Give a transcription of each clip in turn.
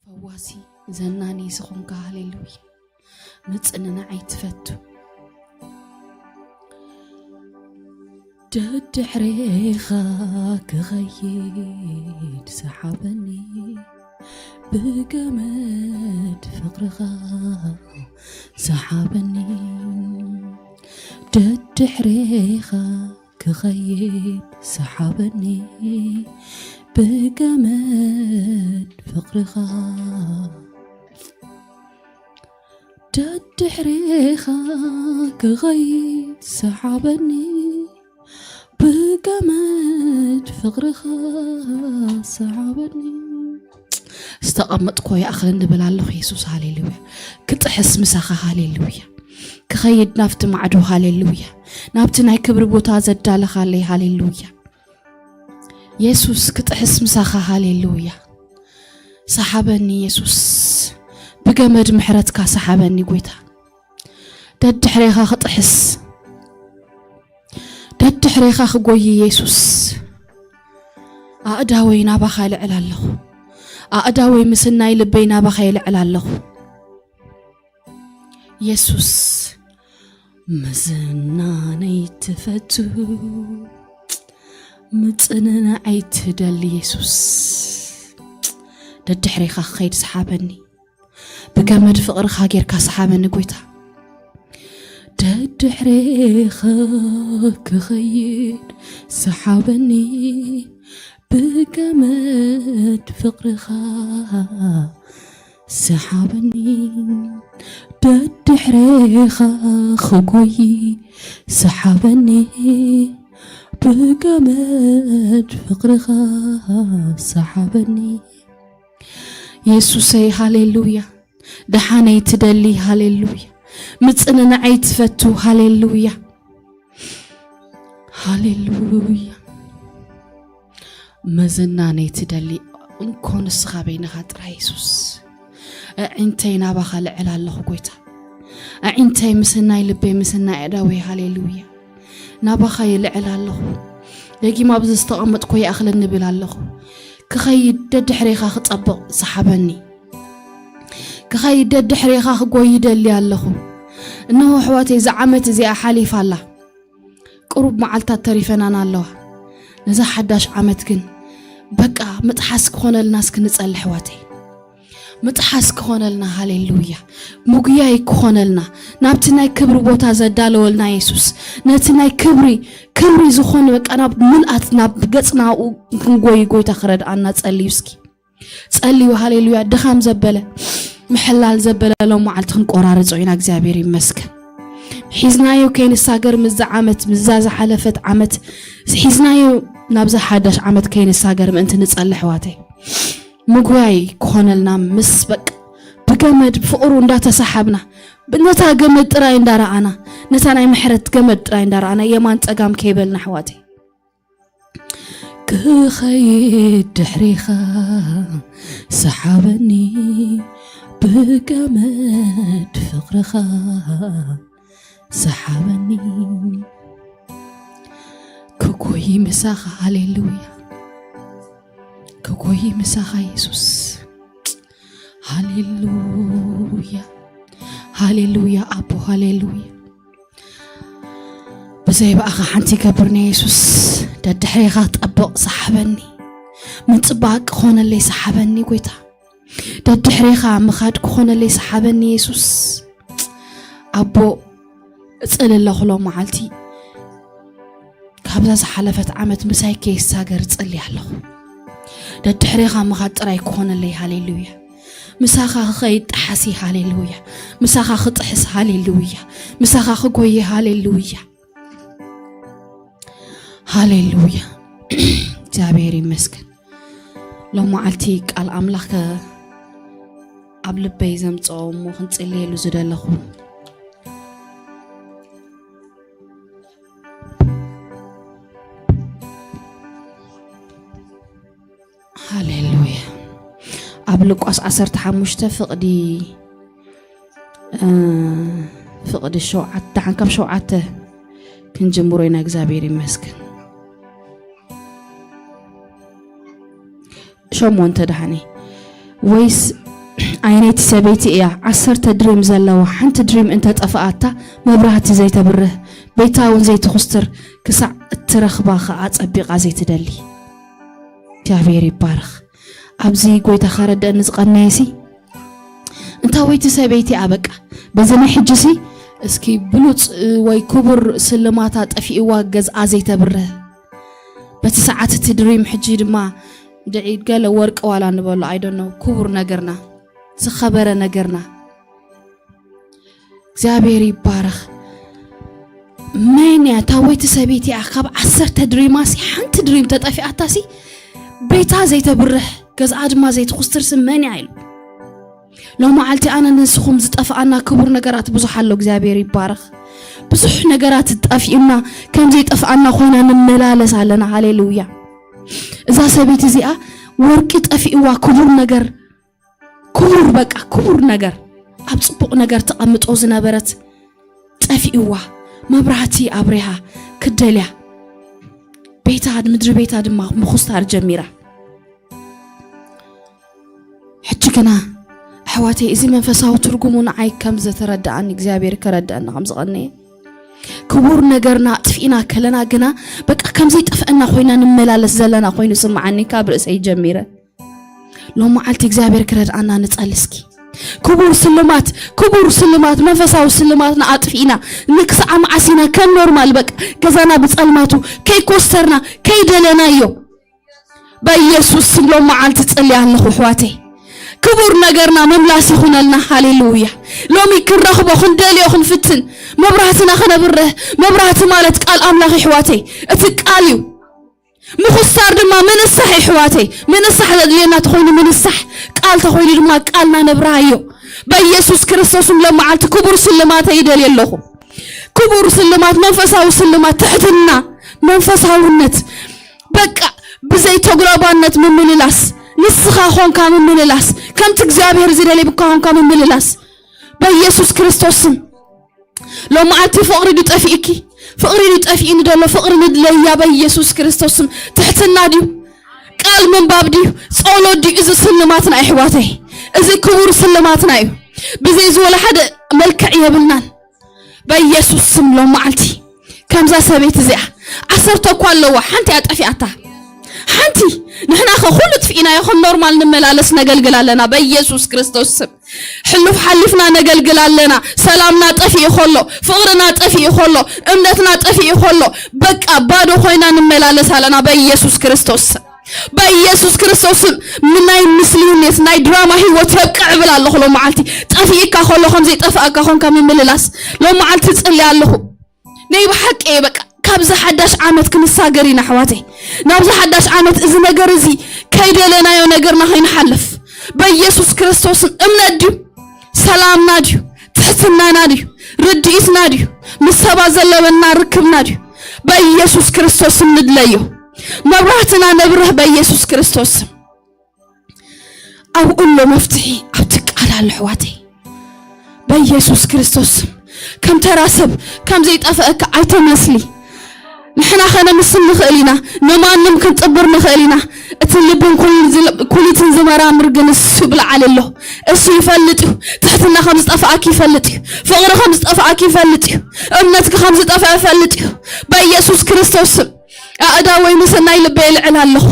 ፈዋሲ ዘናኒ ዝኾንካ፣ ሃሌሉያ። ምጽንናዓይ ትፈቱ። ደድሕሬኻ ክኸይድ ሰሓበኒ፣ ብገመድ ፍቕርኻ ሰሓበኒ። ደድሕሬኻ ክኸይድ ሰሓበኒ፣ ብገመድ ፍቕርኻ። ደድሕሬኻ ክኸይድ ሰሓበኒ፣ ብገመድ ፍቕርኻ ሰሓበኒ። ዝተቐመጥኮ ይኣኽለኒ ብል ኣለኹ፣ የሱስ፣ ሃሌሉያ። ክጥሕስ ምሳኻ፣ ሃሌሉያ። ክኸይድ ናብቲ ማዕዶ፣ ሃሌሉያ። ናብቲ ናይ ክብሪ ቦታ ዘዳለኻለይ፣ ሃሌሉያ። የሱስ፣ ክጥሕስ ምሳኻ፣ ሃሌሉያ። ሰሓበኒ የሱስ፣ ብገመድ ምሕረትካ ሰሓበኒ ጎይታ። ደድሕሬኻ ክጥሕስ፣ ደድሕሬኻ ክጎይ የሱስ። ኣእዳወይ ናባኻ ይልዕል ኣለኹ። ኣእዳወይ ምስናይ ልበይ ናባኻ ይልዕል ኣለኹ። የሱስ፣ ምዝናነይ ትፈቱ፣ ምጽንናዓይ ትደሊ የሱስ። ደድሕሬኻ ክኸይድ ሰሓበኒ፣ ብገመድ ፍቕርኻ ጌርካ ሰሓበኒ ጎይታ። ደድሕሬኻ ክኸይድ ሰሓበኒ፣ ብገመድ ፍቕርኻ ሰሓበኒ። ደድሕሬኻ ክጎይ ሰሓበኒ፣ ብገመድ ፍቕርኻ ሰሓበኒ። የሱሰይ፣ ሃሌሉያ። ደሓነይ ትደሊ፣ ሃሌሉያ። ምጽንናዓይ ትፈቱ፣ ሃሌሉያ። ሃሌሉያ። መዘናነይ ትደሊ፣ እንኮ ንስኻ በይንኻ ጥራይ፣ የሱስ። ኣዒንተይ ናባኻ ልዕል ኣለኹ፣ ጎይታ። ኣዒንተይ ምስናይ ልበይ፣ ምስናይ ኣእዳወይ፣ ሃሌሉያ። ናባኻ ይልዕል ኣለኹ። ደጊም ኣብዚ ዝተቐመጥኮ ይኣኽለኒ ብል ኣለኹ። ክኸይድ ደድሕሬኻ ክጸብቕ ሰሓበኒ። ክኸይድ ደድሕሬኻ ክጎይ ይደሊ ኣለኹ። እነሆ ኣሕዋተይ፣ እዛ ዓመት እዚኣ ሓሊፋ ኣላ። ቅሩብ መዓልታት ተሪፈናና ኣለዋ። ነዛ ሓዳሽ ዓመት ግን በቃ ምጥሓስ ክኾነልና እስኪ ንጸሊ ኣሕዋተይ። ምጥሓስ ክኾነልና፣ ሃሌሉያ። ምጉያይ ክኾነልና፣ ናብቲ ናይ ክብሪ ቦታ ዘዳለወልና የሱስ፣ ነቲ ናይ ክብሪ፣ ክብሪ ዝኾነ በቃ ናብ ምልኣት፣ ናብ ገጽና ኣብኡ ክንጎይ ጎይታ ክረድኣና ጸልዩ እስኪ። ጸልዩ፣ ሃሌሉያ። ድኻም ዘበለ፣ ምሕላል ዘበለ ሎም መዓልቲ ክንቆራርጾ ኢና። እግዚኣብሔር ይመስገን። ሒዝናዮ ከይንሳገር ምስዛ ዓመት፣ ምስዛ ዝሓለፈት ዓመት ሒዝናዮ ናብዛ ሓዳሽ ዓመት ከይንሳገር ምእንቲ ንጸሊ ኣሕዋተይ። ምጉያይ ክኾነልና ምስ በቃ ብገመድ ፍቕሩ እንዳተሳሓብና፣ ነታ ገመድ ጥራይ እንዳረኣና፣ ነታ ናይ ምሕረት ገመድ ጥራይ እንዳረኣና የማን ጸጋም ከይበልና ኣሕዋተይ። ክኸይድ ድሕሬኻ ሰሓበኒ፣ ብገመድ ፍቕርኻ ሰሓበኒ። ክጎይ ምሳኻ፣ ሃሌሉያ። ክጎይ ምሳኻ የሱስ። ሃሌሉያ፣ ሃሌሉያ ኣቦ፣ ሃሌሉያ። ብዘይ ብኣኻ ሓንቲ ይገብርኒ የሱስ። ደድሕሬኻ ጠብቕ ሰሓበኒ። ምጽባቕ ክኾነለይ ሰሓበኒ ጎይታ። ደድሕሬኻ ምኻድ ክኾነለይ ሰሓበኒ የሱስ። ኣቦ፣ እጽሊ ኣለኹ ሎም መዓልቲ። ካብዛ ዝሓለፈት ዓመት ምሳይ ከይሳገር እጽሊ ኣለኹ። ደድሕሬኻ ምኻድ ጥራይ ክኾነለይ፣ ሃሌሉያ። ምሳኻ ክኸይድ ጠሓሲ፣ ሃሌሉያ። ምሳኻ ክጥሕስ፣ ሃሌሉያ። ምሳኻ ክጎየ፣ ሃሌሉያ። ሃሌሉያ። እግዚኣብሔር ይመስገን። ሎም መዓልቲ ቃል ኣምላኽ ከ ኣብ ልበይ ዘምጽኦ እሞ ክንጽልየሉ ዝደለኹ። ሃሌሉያ። ኣብ ሉቃስ ዓሰርተ ሓሙሽተ ፍቕዲ፣ እ፣ ፍቕዲ ሸውዓተ፣ ደሓን ካብ ሸውዓተ ክንጅምሮ ኢና። እግዚኣብሔር ይመስገን። ሸሞንተ ደሓኒ። ወይስ ዓይነይቲ ሰበይቲ እያ፣ ዓሰርተ ድሪም ዘለዋ፣ ሓንቲ ድሪም እንተጠፍኣታ መብራህቲ ዘይተብርህ፣ ቤታ እውን ዘይትኹስትር፣ ክሳዕ እትረኽባ ኸኣ ጸቢቓ ዘይትደሊ። እግዚኣብሔር ይባረኽ። ኣብዚ ጎይታ ኸረደእኒ ዝቐነየሲ፣ እንታ ወይቲ ሰበይቲ ኣበቃ፣ በዚ ናይ ሕጂሲ እስኪ ብሉጽ ወይ ክቡር ስልማታ ጠፊእዋ ገዝኣ ዘይተብርህ፣ በቲ ሰዓት እቲ ድሪም ሕጂ ድማ ድዒ ገለ ወርቂ ዋላ ንበሎ፣ I don't know፣ ክቡር ነገርና፣ ዝኸበረ ነገርና። እግዚኣብሔር ይባረኽ። መን እያ እታ ወይቲ ሰበይቲ እያ? ካብ ዓሰርተ ድሪማሲ ሓንቲ ድሪም ተጠፊኣታሲ ቤታ ዘይተብርህ፣ ገዝኣ ድማ ዘይትኹስትርሲ መን እያ ኢሉ። ሎመዓልቲ ኣነ ንስኹም ዝጠፍኣና ክቡር ነገራት ብዙሕ ኣሎ። እግዚኣብሔር ይባረኽ። ብዙሕ ነገራት ጠፊኡና፣ ከም ዘይጠፍኣና ኮይና ንመላለስ ኣለና። ሃሌሉያ። እዛ ሰበይቲ እዚኣ ወርቂ ጠፊእዋ፣ ክቡር ነገር፣ ክቡር፣ በቃ ክቡር ነገር፣ ኣብ ጽቡቕ ነገር ተቐምጦ ዝነበረት ጠፊእዋ፣ መብራህቲ ኣብሪሃ ክደልያ፣ ቤታ፣ ምድሪ ቤታ ድማ ምኹስታር ጀሚራ። ሕጂ ግና ኣሕዋተይ፣ እዚ መንፈሳዊ ትርጉሙ ንዓይ ከም ዘተረድኣኒ እግዚኣብሔር ከረድኣኒ ከም ዝቐነየ፣ ክቡር ነገርና ኣጥፊእና ከለና ግና በቃ ከም ዘይጠፍአና ኮይና ንመላለስ ዘለና ኮይኑ ስምዓኒ ካብ ርእሰይ ጀሚረ። ሎመዓልቲ እግዚኣብሔር ክረድኣና ንጸሊ እስኪ። ክቡር ስልማት፣ ክቡር ስልማት፣ መንፈሳዊ ስልማትና ኣጥፊእና ንክሳዕ መዓስ ኢና ከም ኖርማል በቃ ገዛና ብጸልማቱ ከይኮስተርና ከይደለናዮ በኢየሱስ ስም ሎመዓልቲ ጽልያ ኣለኹ ኣሕዋተይ። ክቡር ነገርና ምምላስ ይኹነልና። ሃሌሉያ። ሎሚ ክንረኽቦ፣ ክንደልዮ፣ ክንፍትን፣ መብራህትና ክነብርህ። መብራህቲ ማለት ቃል ኣምላኽ ኣሕዋተይ፣ እቲ ቃል እዩ። ምኹስታር ድማ ምንሳሕ ኣሕዋተይ። ምንሳሕ ዘድልየና ተኾይኑ ምንሳሕ፣ ቃል ተኾይኑ ድማ ቃልና ነብርሃዮ። በኢየሱስ ክርስቶስም ሎመዓልቲ ክቡር ስልማተይ ይደልየ ኣለኹ። ክቡር ስልማት፣ መንፈሳዊ ስልማት፣ ትሕትና፣ መንፈሳውነት፣ በቃ ብዘይ ተጉራባነት ምምልላስ፣ ንስኻ ኾንካ ምምልላስ፣ ከምቲ እግዚኣብሔር ዝደልየ ብካ ኾንካ ምምልላስ። በኢየሱስ ክርስቶስ ስም ሎመዓልቲ ፍቕሪ ድዩ ጠፊእኪ? ፍቕሪ ድዩ ጠፊእኒ ዘሎ? ፍቕሪ ንድለያ በኢየሱስ ክርስቶስ ስም። ትሕትና ድዩ? ቃል ምንባብ ድዩ? ጸሎት ድዩ? እዚ ስልማትና ኣሕዋተይ፣ እዚ ክቡር ስልማትና እዩ። ብዘይ ዝወለ ሓደ መልክዕ የብልናን። በኢየሱስ ስም ሎመዓልቲ ከምዛ ሰበይቲ እዚኣ ዓሰርተ እኳ ኣለዋ፣ ሓንቲ እያ ጠፊኣታ። ሓንቲ። ንሕና ኸ ኩሉ ጥፊእናዮ፣ ከም ኖርማል ንመላለስ ነገልግል ኣለና። በኢየሱስ ክርስቶስ ስም ሕሉፍ ሓሊፍና ነገልግል ኣለና። ሰላምና ጠፊኡ ከሎ፣ ፍቕርና ጠፊኡ ከሎ፣ እምነትና ጠፊኡ ከሎ፣ በቃ ባዶ ኮይና ንመላለስ ኣለና። በኢየሱስ ክርስቶስ ስም፣ በኢየሱስ ክርስቶስ ስም ናይ ምስልዩነት ናይ ድራማ ህይወት የብቅዕ እብል ኣለኹ። ሎመዓልቲ ጠፊእካ ከሎ ከም ዘይጠፍኣካ ኮንካ ምምልላስ ሎመዓልቲ ጽሊ ኣለኹ። ናይ ብሓቂ እየ በቃ ካብዚ ሓዳሽ ዓመት ክንሳገር ኢና ኣሕዋተይ። ናብዚ ሓዳሽ ዓመት እዚ ነገር እዚ ከይደለናዮ ነገርና ከይንሓልፍ በኢየሱስ ክርስቶስ ስም። እምነት ድዩ? ሰላምና ድዩ? ትሕትናና ድዩ? ርድኢትና ድዩ? ምስ ሰባት ዘለወና ርክብና ድዩ? በኢየሱስ ክርስቶስ ስም ንድለዮ። መብራህትና ነብርህ በኢየሱስ ክርስቶስ ስም። ኣብኡ ኣሎ መፍትሒ፣ ኣብቲ ቃል ኣሎ ኣሕዋተይ። በኢየሱስ ክርስቶስ ስም ከም ተራ ሰብ ከም ዘይጠፍአካ ኣይተመስሊ። ንሕና ከነምስል ንኽእል ኢና፣ ንማንም ክንጥብር ንኽእል ኢና። እቲ ልብን ኩል-፣ ዝል-፣ ኩሊትን ዝመራምር ግን እሱ ብለዓል ኣሎ። እሱ ይፈልጥ እዩ። ትሕትና ከም ዝጠፍኣኪ ይፈልጥ እዩ። ፍቕሪ ከም ዝጠፍኣኪ ይፈልጥ እዩ። እምነትኪ ከም ዝጠፍአ ይፈልጥ እዩ። በኢየሱስ ክርስቶስ ስም ኣእዳወይ ንሰናይ ልበይ ልዕል ኣለኹ።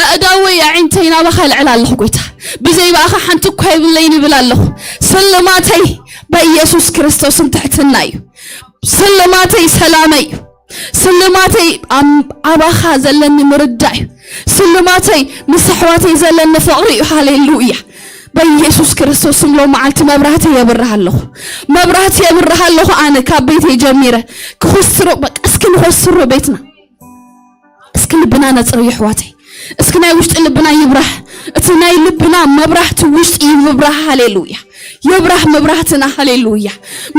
ኣእዳወይ ኣዒንተይ ናባኻ ልዕል ኣለኹ ጎይታ። ብዘይ ብኣኻ ሓንቲ እኳ የብለይን ይብል ኣለኹ። ስልማተይ በኢየሱስ ክርስቶስን ትሕትና እዩ። ስልማተይ ሰላመይ እዩ። ስልማተይ ኣም-፣ ኣባኻ ዘለኒ ምርዳእ እዩ። ስልማተይ ምስ ኣሕዋተይ ዘለኒ ፍቕሪ እዩ። ሃሌሉያ። በኢየሱስ ክርስቶስ ስም ሎም መዓልቲ መብራህቲ የብርህ ኣለኹ። መብራህቲ የብርህ ኣለኹ። ኣነ ካብ ቤተይ ጀሚረ ክኹስትሮ፣ በቃ እስኪ ንኾስትሮ ቤትና። እስኪ ልብና ነጽርዮ ኣሕዋተይ። እስኪ ናይ ውሽጢ ልብና ይብራህ። እቲ ናይ ልብና መብራህቲ ውሽጢ ይብራህ። ሃሌሉያ። ይብራህ መብራህትና። ሃሌሉያ።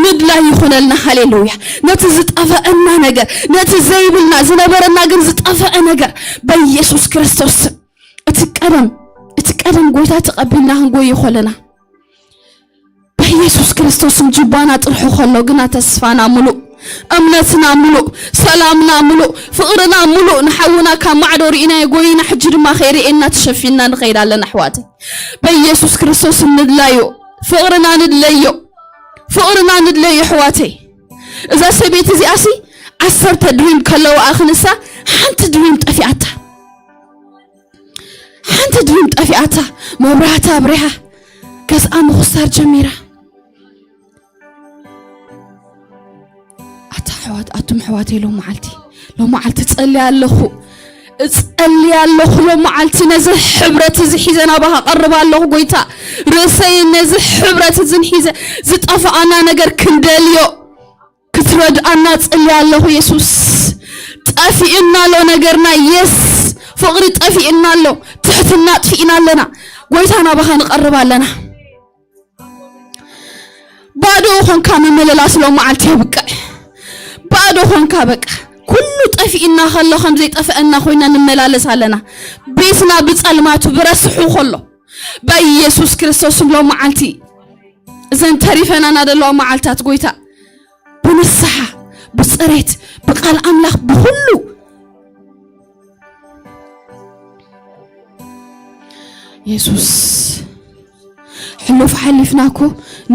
ምድላይ ይኹነልና። ሃሌሉያ። ነቲ ዝጠፈአና ነገር፣ ነቲ ዘይብልና ዝነበረና ግን ዝጠፈአ ነገር በኢየሱስ ክርስቶስ ስም እቲ ቀደም፣ እቲ ቀደም ጎይታ ተቐቢልና ክንጎይ ይኾለና። በኢየሱስ ክርስቶስም ጅባና ጥርሑ ከሎ ግና ተስፋና ምሉእ፣ እምነትና ምሉእ፣ ሰላምና ምሉእ፣ ፍቕርና ምሉእ፣ ንሓውና ካብ ማዕዶ ርኢናዮ ጎይና፣ ሕጂ ድማ ከይርእየና ተሸፊንና ንኸይድ ኣለና ኣሕዋተይ። በኢየሱስ ክርስቶስ ንድላዮ፣ ፍቕርና ንድለዮ፣ ፍቕርና ንድለዮ ኣሕዋተይ። እዛ ሰበይቲ እዚኣሲ ዓሰርተ ድሪም ከለዋ ኣኽንሳ ሓንቲ ድሪም ጠፊኣታ። ሓንቲ ድሪም ጠፊኣታ። መብራህታ ኣብሪሃ ገዝኣ ምኹስታር ጀሚራ። ኣታ ኣሕዋት፣ ኣቱም ኣሕዋተይ፣ ሎመዓልቲ፣ ሎመዓልቲ እጸሊ ኣለኹ፣ እጸሊ ኣለኹ። ሎመዓልቲ ነዚ ሕብረት እዚ ሒዘ ናባኻ ቀርብ ኣለኹ ጎይታ። ርእሰይ ነዚ ሕብረት እዝን ሒዘ ዝጠፍኣና ነገር ክንደልዮ ክትረድኣና እጸሊ ኣለኹ የሱስ። ጠፊእና ኣሎ ነገርና፣ የስ፣ ፍቕሪ ጠፊእና ኣሎ፣ ትሕትና ኣጥፊእና ኣለና። ጎይታ ናባኻ ንቐርብ ኣለና። ባዶ ኾንካ ምምልላስ ሎመዓልቲ የብቅዕ። ባዶ ኾንካ በቃ። ኩሉ ጠፊእና ከሎ ከም ዘይጠፍአና ኮይና ንመላለስ ኣለና። ቤትና ብጸልማቱ ብረስሑ ከሎ በኢየሱስ ክርስቶስ ስም ሎመዓልቲ እዘን ተሪፈናና ዘለዋ መዓልታት ጎይታ ብንስሓ፣ ብጽሬት፣ ብቃል ኣምላኽ፣ ብኹሉ የሱስ ሕሉፍ ሓሊፍና እኮ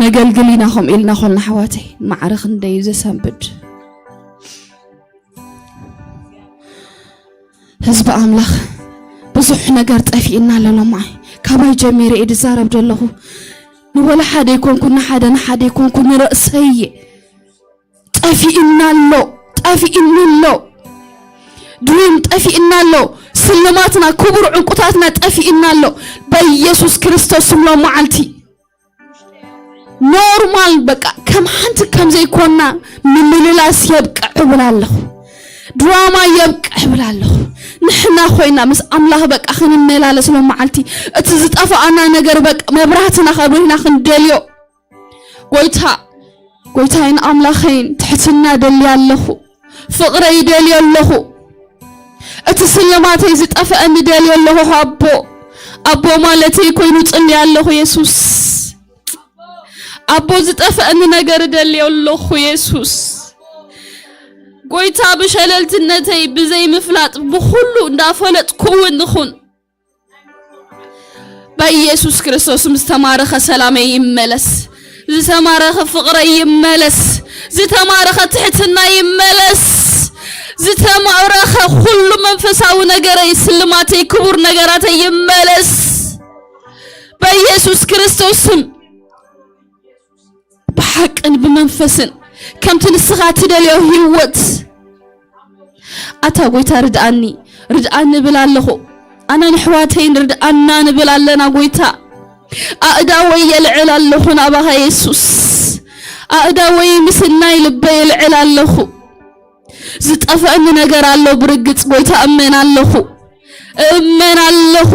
ነገልግል ኢና፣ ከምኡ ኢልና ኮና ኣሕዋተይ። ማዕረ ክንደይ እዩ ዘሰንብድ ህዝቢ ኣምላኽ። ብዙሕ ነገር ጠፊእና ኣሎ ሎማዓይ። ካባይ ጀሚረ እየ ዝዛረብ ዘለኹ። ንወላ ሓደ ይኮንኩ፣ ንሓደ ንሓደ ይኮንኩ፣ ንርእሰይ እየ። ጠፊእና ኣሎ፣ ጠፊእኒ ኣሎ። ድሪም ጠፊእና ኣሎ። ስልማትና፣ ክቡር ዕንቁታትና ጠፊእና ኣሎ። በኢየሱስ ክርስቶስ ስም ሎመዓልቲ ኖርማል በቃ ከም ሓንቲ ከም ዘይኮና ምምልላስ የብቅዕ እብል ኣለኹ። ድራማ የብቅዕ እብል ኣለኹ። ንሕና ኮይና ምስ ኣምላኽ በቃ ክንመላለስ ሎመዓልቲ። እቲ ዝጠፍኣና ነገር በቃ መብራህትና ከብሪህና ክንደልዮ። ጎይታ፣ ጎይታይን ኣምላኸይን ትሕትና ደልየ ኣለኹ። ፍቕረይ ደልየ ኣለኹ። እቲ ስልማተይ ዝጠፍአኒ ደልየ ኣለኹ ኣቦ። ኣቦ ማለተይ ኮይኑ ጽልየ ኣለኹ የሱስ። ኣቦ ዝጠፍአኒ ነገር ደልየ ኣለኹ የሱስ። ጎይታ ብሸለልትነተይ ብዘይምፍላጥ ብኹሉ እንዳፈለጥኩ እውን ንኹን። በኢየሱስ ክርስቶስም ዝተማረኸ ሰላመይ ይመለስ። ዝተማረኸ ፍቕረይ ይመለስ። ዝተማረኸ ትሕትና ይመለስ። ዝተማረኸ ኩሉ መንፈሳዊ ነገረይ፣ ስልማተይ፣ ክቡር ነገራተይ ይመለስ። በኢየሱስ ክርስቶስም ብሓቅን ብመንፈስን ከምቲ ንስኻ ትደልዮ ህይወት። ኣታ ጎይታ ርድኣኒ፣ ርድኣኒ እብል ኣለኹ። ኣነ ንሕዋተይን ርድኣና ንብል ኣለና ጎይታ። ኣእዳወይ የልዕል ኣለኹ ናባኻ የሱስ። ኣእዳወይ ምስናይ ልበይ የልዕል ኣለኹ። ዝጠፍአኒ ነገር ኣሎ ብርግጽ ጎይታ እመን ኣለኹ። እመን ኣለኹ።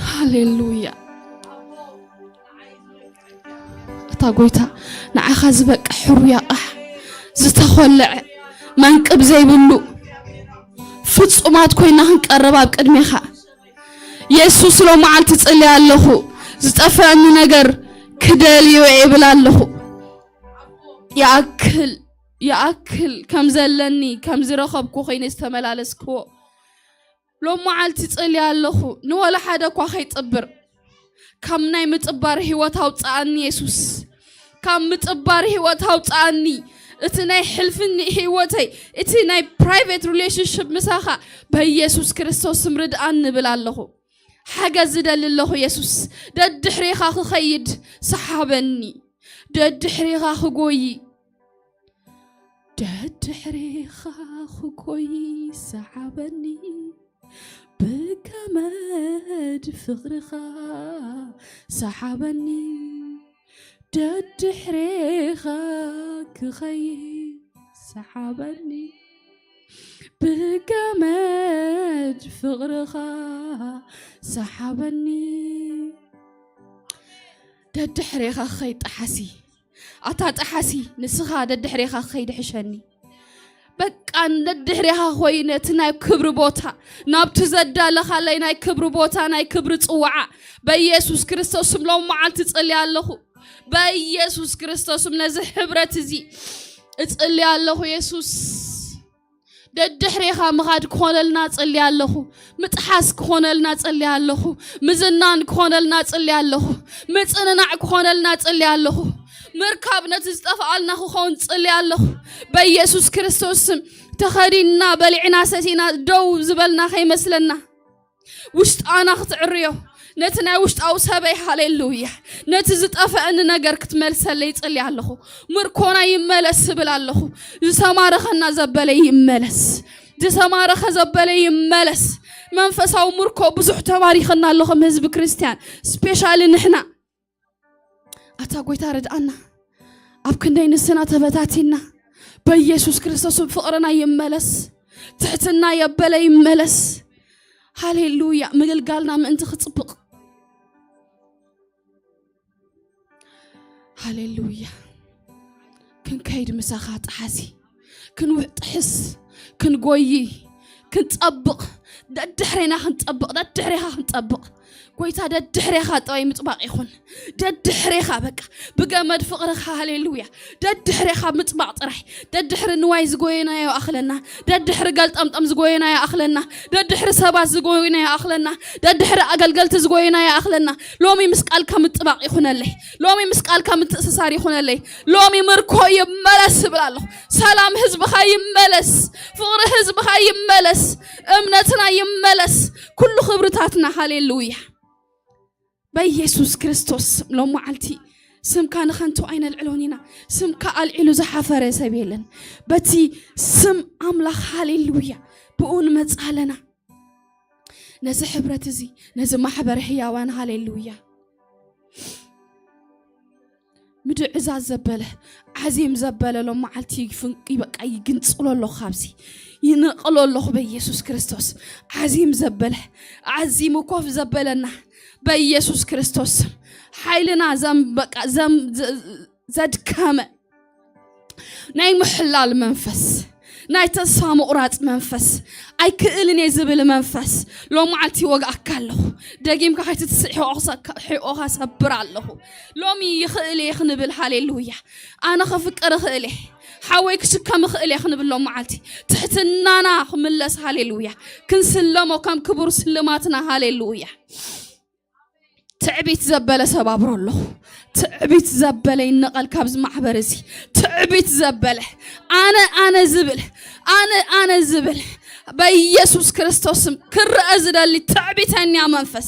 ሃሌሉያ። እታ ጎይታ ንዓኻ ዝበቅዕ ሕሩይ ኣቕሓ ዝተኾለዐ መንቅብ ዘይብሉ ፍጹማት ኮይና ክንቀርብ ኣብ ቅድሜኻ የሱስ ሎመዓልቲ ጽልየ ኣለኹ። ዝጠፍአኒ ነገር ክደልዮ እብል ኣለኹ። ይኣክል ይኣክል ከም ዘለኒ ከም ዝረኸብኩ ኮይነ ዝተመላለስክዎ ሎም መዓልቲ ጸልየ ኣለኹ፣ ንወላ ሓደ እኳ ከይጥብር። ካብ ናይ ምጥባር ህይወት ኣውጽኣኒ የሱስ፣ ካብ ምጥባር ህይወት ኣውጽኣኒ። እቲ ናይ ሕልፍኒ ህይወተይ፣ እቲ ናይ ፕራይቬት ሪሌሽንሽፕ ምሳኻ በኢየሱስ ክርስቶስ ስም ርድኣኒ እብል ኣለኹ። ሓገዝ ዝደሊ ኣለኹ የሱስ፣ ደድሕሬኻ ክኸይድ ሰሓበኒ፣ ደድሕሬኻ ክጎይ ደድሕሬኻ ክጎይ ሰሓበኒ፣ ብገመድ ፍቕርኻ ሰሓበኒ፣ ደድሕሬኻ ክኸይድ ሰሓበኒ፣ ብገመድ ፍቕርኻ ሰሓበኒ። ደድሕሬኻ ክኸይድ ጠሓሲ ኣታ ጠሓሲ ንስኻ ደድሕሬኻ ክኸይድ ሕሸኒ። በቃ ደድሕሬኻ ኮይነ እቲ ናይ ክብሪ ቦታ ናብቲ ዘዳለኻለይ ናይ ክብሪ ቦታ ናይ ክብሪ ጽዋዓ በኢየሱስ ክርስቶስ ስም ሎም መዓልቲ እጽሊ ኣለኹ። በኢየሱስ ክርስቶስ ስም ነዚ ሕብረት እዚ እጽሊ ኣለኹ። የሱስ ደድሕሬኻ ምኻድ ክኾነልና ጽልያ ኣለኹ። ምጥሓስ ክኾነልና ጽልያ ኣለኹ። ምዝናን ክኾነልና ጽልያ ኣለኹ። ምጽንናዕ ክኾነልና ጽልያ ኣለኹ። ምርካብ ነቲ ዝጠፍኣልና ክኸውን ጽልያ ኣለኹ። በኢየሱስ ክርስቶስ ስም ተኸዲንና በሊዕና ሰቲና ደው ዝበልና ከይመስለና። ውሽጣና ክትዕርዮ፣ ነቲ ናይ ውሽጣዊ ሰበይ፣ ሃሌሉያ፣ ነቲ ዝጠፈአኒ ነገር ክትመልሰለይ ይጽሊ ኣለኹ። ምርኮና ይመለስ ስብል ኣለኹ። ዝተማረኸና ዘበለ ይመለስ፣ ዝተማረኸ ዘበለ ይመለስ። መንፈሳዊ ምርኮ ብዙሕ ተባሪኸና ኣሎ ከም ህዝቢ ክርስቲያን፣ ስፔሻሊ ንሕና። ኣታ ጎይታ ርድኣና። ኣብ ክንደይ ንስና ተበታቲና። በኢየሱስ ክርስቶስ ፍቕርና ይመለስ። ትሕትና የበለ ይመለስ። ሃሌሉያ። ምግልጋልና ምእንቲ ክጽብቕ። ሃሌሉያ። ክንከይድ ምሳኻ ጥሓሲ። ክንውጥሕስ፣ ክንጎይ፣ ክንጸብቕ፣ ደድሕሬና ክንጸብቕ፣ ደድሕሬኻ ክንጸብቕ። ጎይታ ደድሕሬኻ ጥራይ ምጥባቕ ይኹን። ደድሕሬኻ በቃ ብገመድ ፍቕርኻ፣ ሃሌሉያ። ደድሕሬኻ ምጥባቕ ጥራይ። ደድሕሪ ንዋይ ዝጎየናዮ ኣኽለና። ደድሕሪ ገልጠምጠም ዝጎየናዮ ኣኽለና። ደድሕሪ ሰባት ዝጎየናዮ ኣኽለና። ደድሕሪ ኣገልገልቲ ዝጎየናዮ ኣኽለና። ሎሚ ምስ ቃልካ ምጥባቕ ይኹነለይ። ሎሚ ምስ ቃልካ ምትእስሳር ይኹነለይ። ሎሚ ምርኮ ይመለስ እብል ኣለኹ። ሰላም ህዝብኻ ይመለስ። ፍቕሪ ህዝብኻ ይመለስ። እምነትና ይመለስ። ኩሉ ክብርታትና፣ ሃሌሉያ። በኢየሱስ ክርስቶስ ስም ሎም መዓልቲ ስምካ ንኸንቱ ኣይነልዕሎን ኢና። ስምካ ኣልዒሉ ዝሓፈረ ሰብ የለን። በቲ ስም ኣምላኽ፣ ሃሌሉያ፣ ብኡ ንመጽእ ኣለና። ነዚ ሕብረት እዚ፣ ነዚ ማሕበር ህያዋን፣ ሃሌሉያ። ምድዕዛዝ ዘበለ፣ ዓዚም ዘበለ ሎም መዓልቲ ይፍን-፣ ይበቃ ይግንጽሎ ኣሎ ካብዚ። ይነቕሎ ኣለኹ በኢየሱስ ክርስቶስ። ዓዚም ዘበለ፣ ዓዚሙ ኮፍ ዘበለና በኢየሱስ ክርስቶስ። ሓይልና ዘም-፣ በቃ ዘም-፣ ዘ-፣ ዘድከመ ናይ ምሕላል መንፈስ፣ ናይ ተስፋ ምቑራጽ መንፈስ፣ ኣይክእልን እየ ዝብል መንፈስ፣ ሎም መዓልቲ ይወግኣካ ኣለኹ። ደጊምካ ከይትትስእ ሕቖኻ ሰ-፣ ሕቖኻ ሰብር ኣለኹ። ሎሚ ይኽእል እየ ክንብል፣ ሃሌሉያ። ኣነ ከፍቅር እኽእል እየ፣ ሓወይ ክሽከም እኽእል እየ ክንብል ሎም መዓልቲ ትሕትናና ክምለስ፣ ሃሌሉያ። ክንስለሞ ከም ክቡር ስልማትና፣ ሃሌሉያ። ትዕቢት ዘበለ ሰባብሮ ኣለኹ። ትዕቢት ዘበለ ይነቐል ካብዚ ማሕበር እዚ። ትዕቢት ዘበለ፣ ኣነ፣ ኣነ ዝብል፣ ኣነ፣ ኣነ ዝብል፣ በኢየሱስ ክርስቶስ ስም ክረአ ዝደሊ ትዕቢተኛ መንፈስ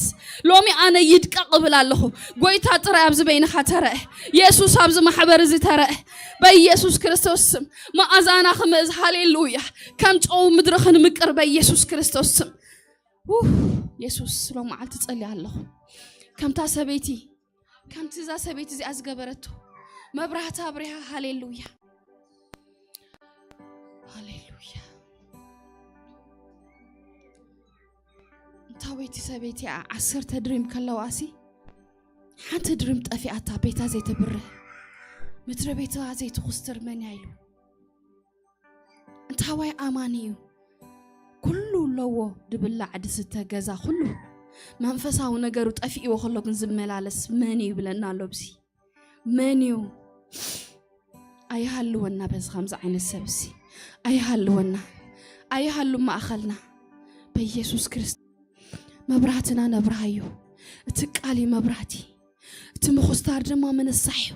ሎሚ ኣነ ይድቀቕ እብል ኣለኹ። ጎይታ ጥራይ ኣብዚ በይንኻ ተረአ። የሱስ ኣብዚ ማሕበር እዚ ተረአ። በኢየሱስ ክርስቶስ ስም መኣዛና ክምእዝ፣ ሃሌሉያ፣ ከም ጨው ምድሪ ክንምቅር በኢየሱስ ክርስቶስ ስም። ውህ፣ የሱስ፣ ሎም መዓልቲ ጸልየ ኣለኹ። ከምታ ሰበይቲ፣ ከምቲ እዛ ሰበይቲ እዚኣ ዝገበረቶ፣ መብራህቲ ኣብሪሃ፣ ሃሌሉያ፣ ሃሌሉያ። እንታ ወይቲ ሰበይቲ እያ፣ ዓሰርተ ድሪም ከለዋሲ፣ ሓንቲ ድሪም ጠፊኣታ፣ ቤታ ዘይተብርህ፣ ምድሪ ቤታ ዘይትኹስትር መን እያ ኢሉ። እንታዋይ ኣማኒ እዩ? ኩሉ ኣለዎ፣ ድብላዕ ድስተ፣ ገዛ፣ ኩሉ መንፈሳዊ ነገሩ ጠፊእዎ ከሎ ግን ዝመላለስ መን እዩ ይብለና ኣሎ። ብዚ መን እዩ? ኣይሃልወና፣ በዚ ከምዚ ዓይነት ሰብሲ ኣይሃልወና፣ ኣይሃሉ ማእኸልና። በኢየሱስ ክርስቶስ መብራህትና ነብርሃዮ። እቲ ቃል እዩ መብራህቲ። እቲ ምኹስታር ድማ ምንሳሕ እዩ፣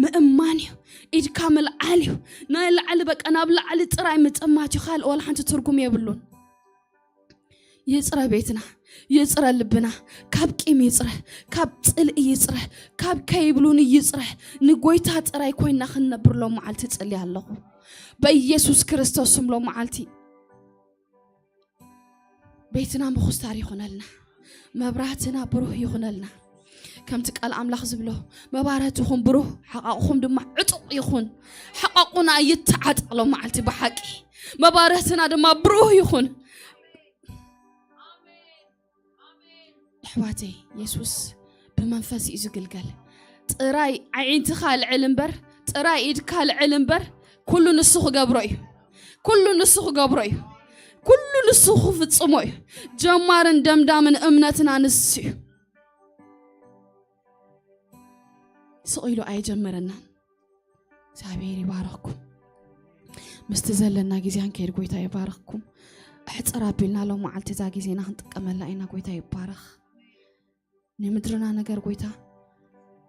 ምእማን እዩ፣ ኢድካ ምልዓል እዩ። ናይ ላዕሊ በቃ ናብ ላዕሊ ጥራይ ምጥማት እዩ፣ ካልእ ዋላ ሓንቲ ትርጉም የብሉን። ይጽረ ቤትና፣ ይጽረ ልብና፣ ካብ ቂም ይጽረ፣ ካብ ጽልኢ ይጽረ፣ ካብ ከይብሉኒ ይጽረ። ንጎይታ ጥራይ ኮይና ክንነብር ሎም መዓልቲ ጽልየ ኣለኹ። በኢየሱስ ክርስቶስ ስም ሎም መዓልቲ ቤትና ምኹስታር ይኹነልና፣ መብራህትና ብሩህ ይኹነልና። ከምቲ ቃል ኣምላኽ ዝብሎ፣ መባረትኹም ብሩህ፣ ሓቓቕኹም ድማ ዕጡቕ ይኹን። ሓቓቑና ይተዓጠቕ ሎም መዓልቲ ብሓቂ፣ መባረህትና ድማ ብሩህ ይኹን። ኣሕዋተይ፣ የሱስ ብመንፈስ እዩ ዝግልገል። ጥራይ ኣዒንትኻ ልዕል እምበር፣ ጥራይ ኢድካ ልዕል እምበር፣ ኩሉ ንሱ ክገብሮ እዩ። ኩሉ ንሱ ክገብሮ እዩ። ኩሉ ንሱ ክፍጽሞ እዩ። ጀማርን ደምዳምን እምነትና ንሱ እዩ። ስቕ ኢሉ ኣይጀመረናን። እግዚኣብሔር ይባረኩም። ምስቲ ዘለና ግዜ ክንከይድ ጎይታ ይባርኽኩም። ኣሕፅር ኣቢልና ሎም መዓልቲ እዛ ግዜና ክንጥቀመላ ኢና። ጎይታ ይባረኽ። ንምድርና ነገር ጎይታ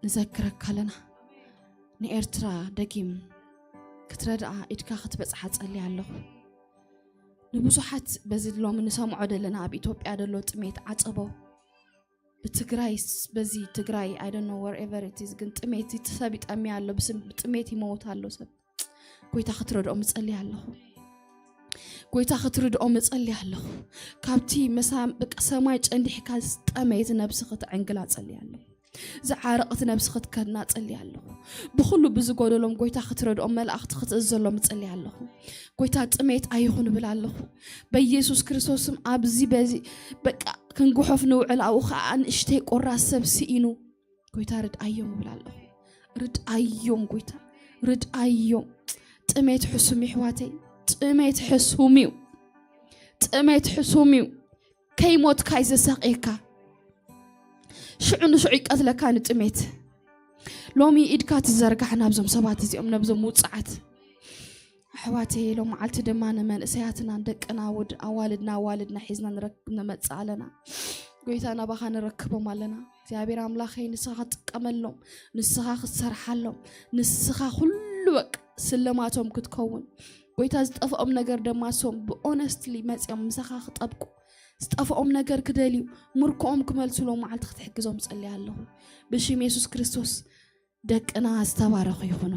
ንዘክረካ ኣለና። ንኤርትራ ደጊም ክትረድኣ ኢድካ ክትበጽሓ ጸልያ ኣለኹ። ንብዙሓት በዚ ሎሚ ንሰምዖ ደለና ኣብ ኢትዮጵያ ደሎ ጥሜት ዓጸቦ ብትግራይ ስ- በዚ ትግራይ I don't know wherever it is ግን ጥሜት ይት- ሰብ ይጠሚ ኣሎ። ብስም ጥሜት ይመውት ኣሎ ሰብ። ጎይታ ክትረድኦም እጸልይ ኣለኹ። ጎይታ ክትርድኦም እጸልይ ኣለኹ። ካብቲ መሳ በቃ ሰማይ ጨንዲሕካ ዝጠመየት ነብሲ ክትዕንግላ እጸልይ ኣለኹ። ዝዓረቐት ነብሲ ክትከድና እጸልይ ኣለኹ። ብኹሉ ብዝጎደሎም ጎይታ ክትረድኦም መላእኽቲ ክትእዘሎም እጸልይ ኣለኹ። ጎይታ ጥሜት ኣይኹን እብል ኣለኹ። በኢየሱስ ክርስቶስም ኣብዚ በዚ በቃ ክንጉሖፍ ንውዕል ኣብኡ ከዓ ንእሽተይ ቆራስ ሰብ ስኢኑ ጎይታ ርድኣዮም እብል ኣለኹ። ርድኣዮም ጎይታ ርድኣዮም። ጥሜት ሕሱም እዩ ኣሕዋተይ። ጥሜት ሕሱም እዩ። ጥሜት ሕሱም እዩ። ከይሞትካ እዩ ዘሳቕየካ። ሽዑ ንሽዑ ይቀትለካ ንጥሜት። ሎሚ ኢድካ ትዘርጋሕ ናብዞም ሰባት እዚኦም ነብዞም ውፅዓት ኣሕዋተይ። ሎም መዓልቲ ድማ ንመንእሰያትና ደቅና ወድ ኣዋልድና ኣዋልድና ሒዝና ንረክብ ንመፅእ ኣለና። ጎይታ ናባኻ ንረክቦም ኣለና። እግዚኣብሔር ኣምላኸይ ንስኻ ክትጥቀመሎም፣ ንስኻ ክትሰርሓሎም፣ ንስኻ ኩሉ በቃ ስለማቶም ክትከውን ጎይታ ዝጠፍኦም ነገር ደማሶም ብኦነስትሊ መፅኦም ምሳኻ ክጠብቁ ዝጠፍኦም ነገር ክደልዩ ምርኮኦም ክመልሱሎም መዓልቲ ክትሕግዞም ጸልያ ኣለኹ። ብሽም የሱስ ክርስቶስ ደቅና ዝተባረኹ ይኹኑ።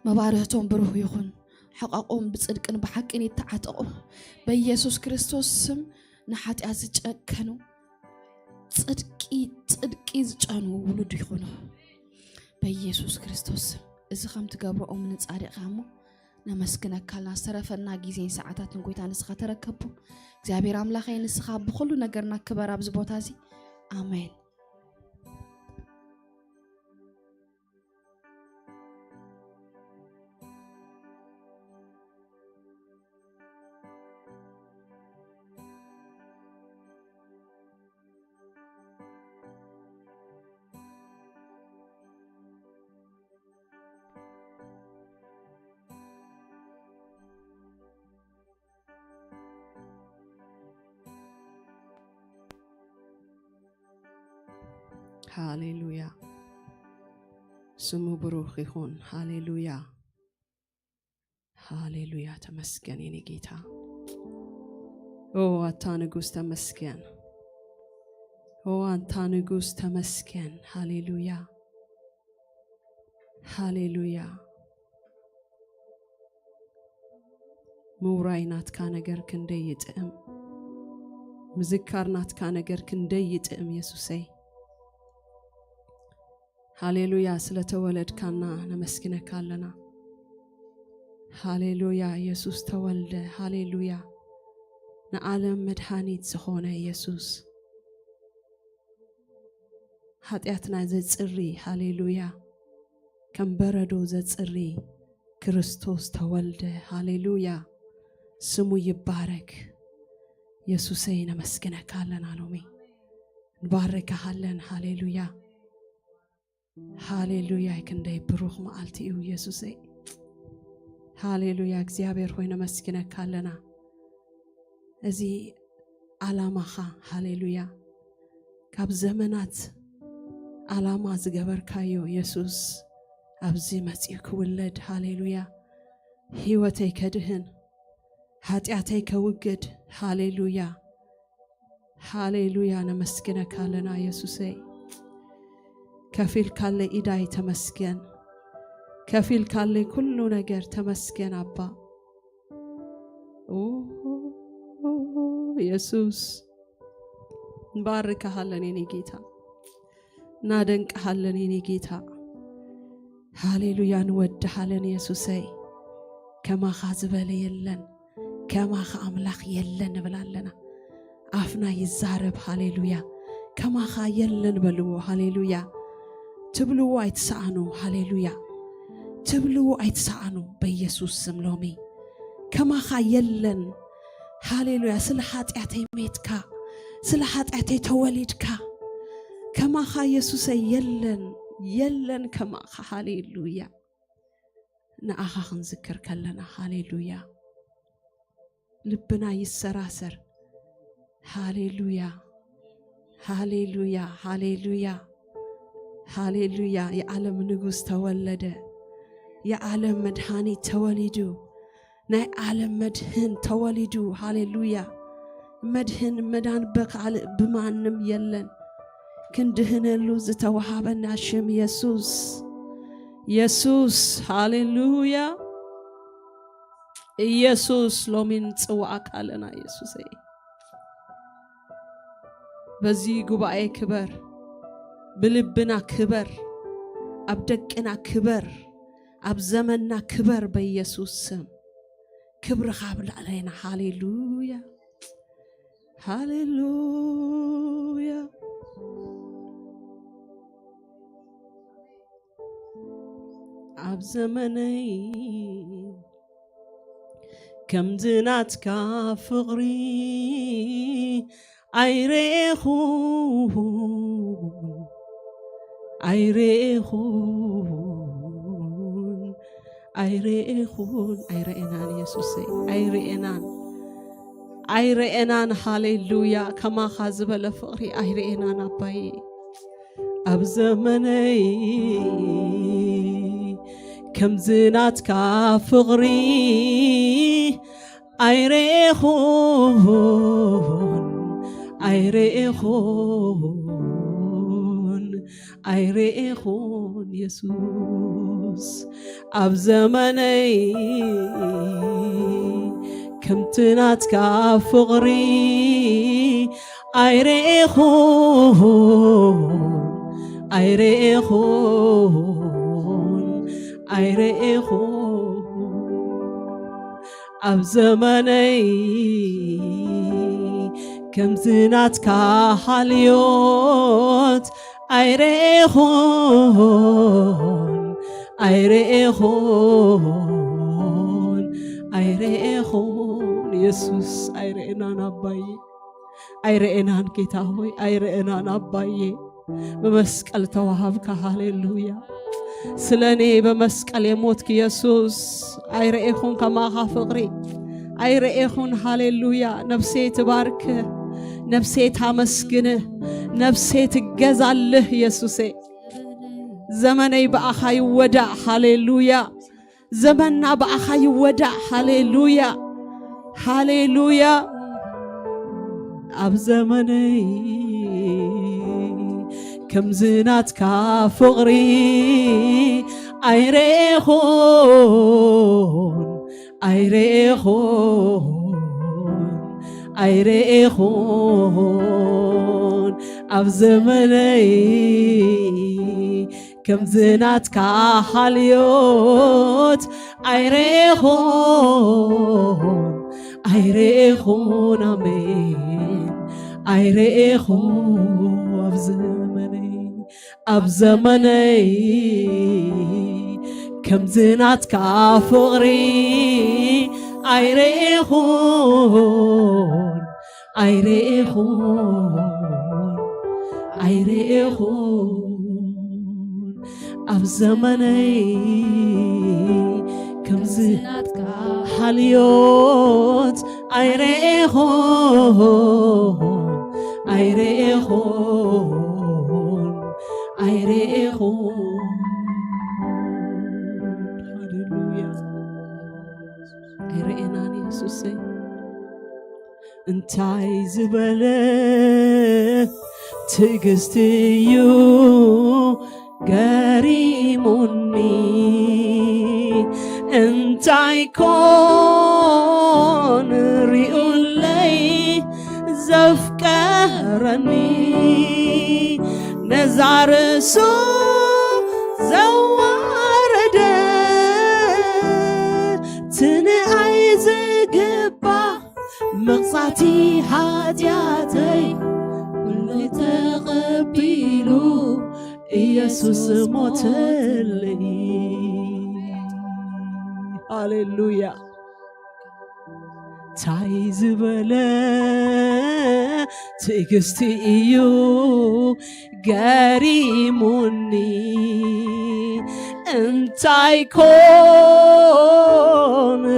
መባርህቶም ብሩህ ይኹን። ሕቐቖም ብጽድቅን ብሓቅን ይተዓጠቑ። በኢየሱስ ክርስቶስ ስም ንሓጢኣት ዝጨከኑ ጽድቂ ጽድቂ ዝጨኑ ውሉድ ይኹኑ። በኢየሱስ ክርስቶስ ስም እዚ ከም ትገብሮ እሙን ጻድቕ እሞ ነመስግነካ ኣልና። ዝተረፈና ግዜን ሰዓታትን ጎይታ ንስኻ ተረከቦ። እግዚኣብሔር ኣምላኸይ ንስኻ ብኹሉ ነገርና ክበር ኣብዚ ቦታ እዚ። ኣሜን። ሃሌሉያ። ስሙ ብሩኽ ይኹን። ሃሌሉያ። ሃሌሉያ። ተመስገን የኔ ጌታ። ኦ ኣታ ንጉስ ተመስገን። ኦ ኣንታ ንጉስ ተመስገን። ሃሌሉያ። ሃሌሉያ። ምውራይ ናትካ ነገር ክንደይ ይጥዕም። ምዝካር ናትካ ነገር ክንደይ ይጥዕም የሱሰይ። ሃሌሉያ። ስለተወለድካና ነመስግነካ ኣለና። ሃሌሉያ። የሱስ ተወልደ። ሃሌሉያ። ንዓለም መድሃኒት ዝኾነ የሱስ። ሓጢኣትና ዘጽሪ። ሃሌሉያ። ከም በረዶ ዘጽሪ ክርስቶስ ተወልደ። ሃሌሉያ። ስሙ ይባረክ። የሱሰይ ነመስግነካ ኣለና ሎሚ። ንባርካሃለን። ሃሌሉያ። ሃሌሉያ። ክንደይ ብሩኽ መዓልቲ እዩ የሱሰይ። ሃሌሉያ። እግዚኣብሔር ሆይ ነመስግነካ ኣለና። እዚ ዓላማኻ። ሃሌሉያ። ካብ ዘመናት ዓላማ ዝገበርካዮ የሱስ ኣብዚ መጺኡ ክውለድ። ሃሌሉያ። ህይወተይ ከድህን፣ ሓጢኣተይ ከውግድ። ሃሌሉያ። ሃሌሉያ። ነመስግነካ ኣለና የሱሰይ። ከፊልካለይ ኢዳይ ተመስገን። ከፊልካለይ ኩሉ ነገር ተመስገን ኣባ። ኦ የሱስ፣ ንባርካሃለን የኔ ጌታ። ናደንቅሃለን የኔ ጌታ። ሃሌሉያ። ንወድሃለን የሱሰይ። ከማኻ ዝበለ የለን። ከማኻ ኣምላኽ የለን ንብል ኣለና። ኣፍና ይዛረብ። ሃሌሉያ። ከማኻ የለን በልዎ። ሃሌሉያ። ትብልዎ ኣይትሰኣኑ። ሃሌሉያ። ትብልዎ ኣይትሰኣኑ። በኢየሱስ ስም ሎሚ ከማኻ የለን። ሃሌሉያ። ስለ ሓጢኣተይ ሜትካ፣ ስለ ሓጢኣተይ ተወሊድካ። ከማኻ የሱሰይ የለን፣ የለን ከማኻ። ሃሌሉያ። ንኣኻ ክንዝክር ከለና፣ ሃሌሉያ፣ ልብና ይሰራሰር። ሃሌሉያ፣ ሃሌሉያ፣ ሃሌሉያ፣ ሃሌሉያ። የዓለም ንጉስ ተወለደ። የዓለም መድኃኒት ተወሊዱ። ናይ ዓለም መድህን ተወሊዱ። ሃሌሉያ። መድህን መዳን በካልእ ብማንም የለን። ክንድህነሉ ዝተዋሃበና ሽም የሱስ። የሱስ፣ ሃሌሉያ። ኢየሱስ፣ ሎሚን ጽዋዕካ ኣለና የሱሰይ። በዚ ጉባኤ ክበር፣ ብልብና ክበር፣ ኣብ ደቅና ክበር፣ ኣብ ዘመንና ክበር በኢየሱስ ስም። ክብርኻ ኣብ ላዕሌና። ሃሌሉያ፣ ሃሌሉያ። ኣብ ዘመነይ ከምዚ ናትካ ፍቕሪ ኣይረኤኹን፣ ኣይረኤኹን፣ ኣይረኤኹን። ኣይረኤናን የሱሰይ፣ ኣይረኤናን፣ ኣይረኤናን። ሃሌሉያ። ከማኻ ዝበለ ፍቕሪ ኣይረኤናን ኣባዬ። ኣብ ዘመነይ ከምዚ ናትካ ፍቕሪ ኣይረኤኹን፣ ኣይረኤኹን፣ ኣይረኤኹን የሱስ። ኣብ ዘመነይ ከምቲ ናትካ ፍቕሪ ኣይረኤኹን፣ ኣይረኤኹን፣ ኣይረኤኹን። ኣብ ዘመነይ ከምዚ ናትካ ሓልዮት ኣይረኤኹን፣ ኣይረኤኹን፣ ኣይረኤኹን። የሱስ፣ ኣይረኤናን ኣባዬ፣ ኣይረኤናን ጌታ ሆይ፣ ኣይረኤናን ኣባዬ። ብመስቀል ተዋሃብካ። ሃሌሉያ። ስለ እኔ በመስቀል የሞትክ ኢየሱስ፣ ኣይረኤኹን ከማኻ ፍቕሪ፣ ኣይረኤኹን። ሃሌሉያ። ነፍሴ ትባርክ፣ ነፍሴ ታመስግን፣ ነፍሴ ትገዛልህ ኢየሱሴ። ዘመነይ ብኣኻ ይወዳእ። ሃሌሉያ። ዘመንና ብኣኻ ይወዳእ። ሃሌሉያ፣ ሃሌሉያ። ኣብ ዘመነይ ከምዚ ናትካ ፍቕሪ ኣይረኤኹን፣ ኣይረኤኹን፣ ኣይረኤኹን። ኣብ ዘመነይ ከምዚ ናትካ ሓልዮት ኣይረኤኹን፣ ኣይረኤኹን፣ ኣሜን፣ ኣይረኤኹን። ኣብ ዘመነይ፣ ኣብ ዘመነይ ከምዚ ናትካ ፍቕሪ ኣይረኤኹን፣ ኣይረኤኹን፣ ኣይረኤኹን። ኣብ ዘመነይ ከምዚ ናትካ ሓልዮት ኣይረኤኹን፣ ኣይረኤኹን፣ ኣይረኤኹን። ሃሌሉያ። ኣይረኤናን የሱሰይ። እንታይ ዝበለ ትዕግስቲ እዩ ገሪሙኒ፣ እንታይ ኮን ሪኡለይ ዘፍቀረኒ፣ ነዛ ርእሱ ዘዋረደ ትንኣይ ዝግባ መቕጻዕቲ ሓጢኣተይ ኩሉ ተቐቢሉ ኢየሱስ ሞተለይ። ሃሌሉያ። ታይ ዝበለ ትዕግስቲ እዩ ገሪሙኒ። እንታይ ኮን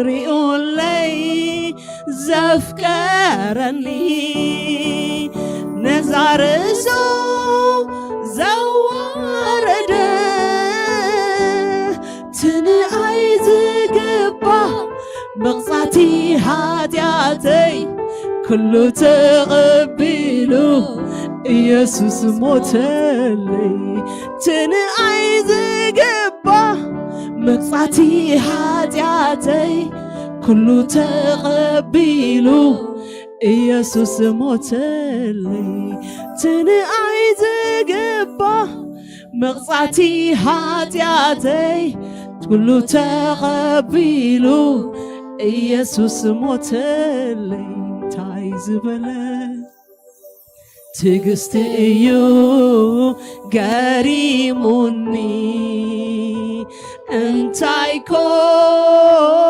ሪኡለይ ዘፍቀረኒ፣ ነዛ ርእሱ ዘዋረደ፣ ትንኣይ ዝግባ መቕጻቲ ሓጢኣተይ ኩሉ ተቐቢሉ ኢየሱስ ሞተለይ። ትንኣይ ዝግባ መቕጻቲ ሓጢኣተይ ኩሉ ተቐቢሉ ኢየሱስ ሞተለይ። ትንኣይ ዝግባ መቕጻቲ ሓጢኣተይ ኩሉ ተቐቢሉ ኢየሱስ ሞተለይ። እንታይ ዝበለ ትዕግስቲ እዩ ገሪሙኒ፣ እንታይ ኮን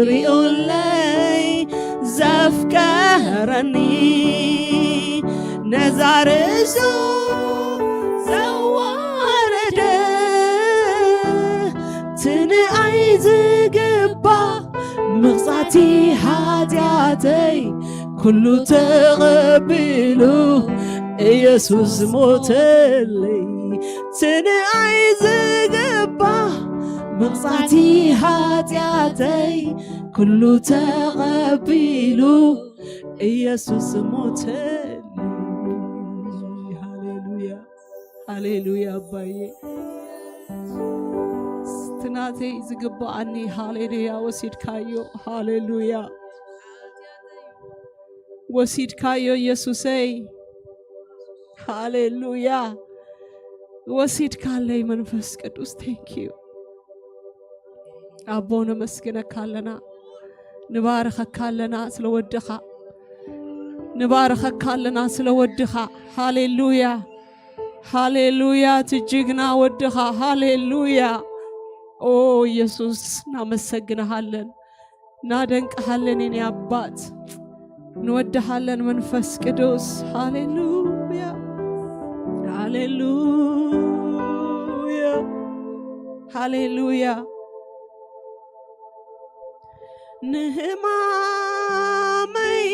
ሪኡለይ ዘፍቀረኒ፣ ነዛ ርእሱ ዘዋረደ፣ ትንኣይ ዝግባ መቕጻቲ ሓጢኣተይ ኩሉ ተቐቢሉ ኢየሱስ ሞተለይ። ትንኣይ ዝግባ መቕጻቲ ሓጢኣተይ ኩሉ ተቐቢሉ ኢየሱስ ሞተለይ። ሃሌሉያ፣ ሃሌሉያ ኣባዬ፣ እቲ ናተይ ዝግብኣኒ፣ ሃሌሉያ፣ ወሲድካዮ። ሃሌሉያ፣ ወሲድካዮ ኢየሱሰይ። ሃሌሉያ፣ ወሲድካለይ መንፈስ ቅዱስ። Thank you ኣቦ፣ ነመስግነካ ኣለና፣ ንባርኸካ ኣለና ስለ ወድኻ፣ ንባርኸካ ኣለና ስለ ወድኻ። ሃሌሉያ፣ ሃሌሉያ፣ እቲ ጅግና ወድኻ። ሃሌሉያ። ኦ ኢየሱስ፣ እናመሰግንሃለን፣ እናደንቅሃለን፣ የኔ ኣባት፣ ንወድሃለን መንፈስ ቅዱስ። ሃሌሉያ፣ ሃሌሉያ፣ ሃሌሉያ። ንህማመይ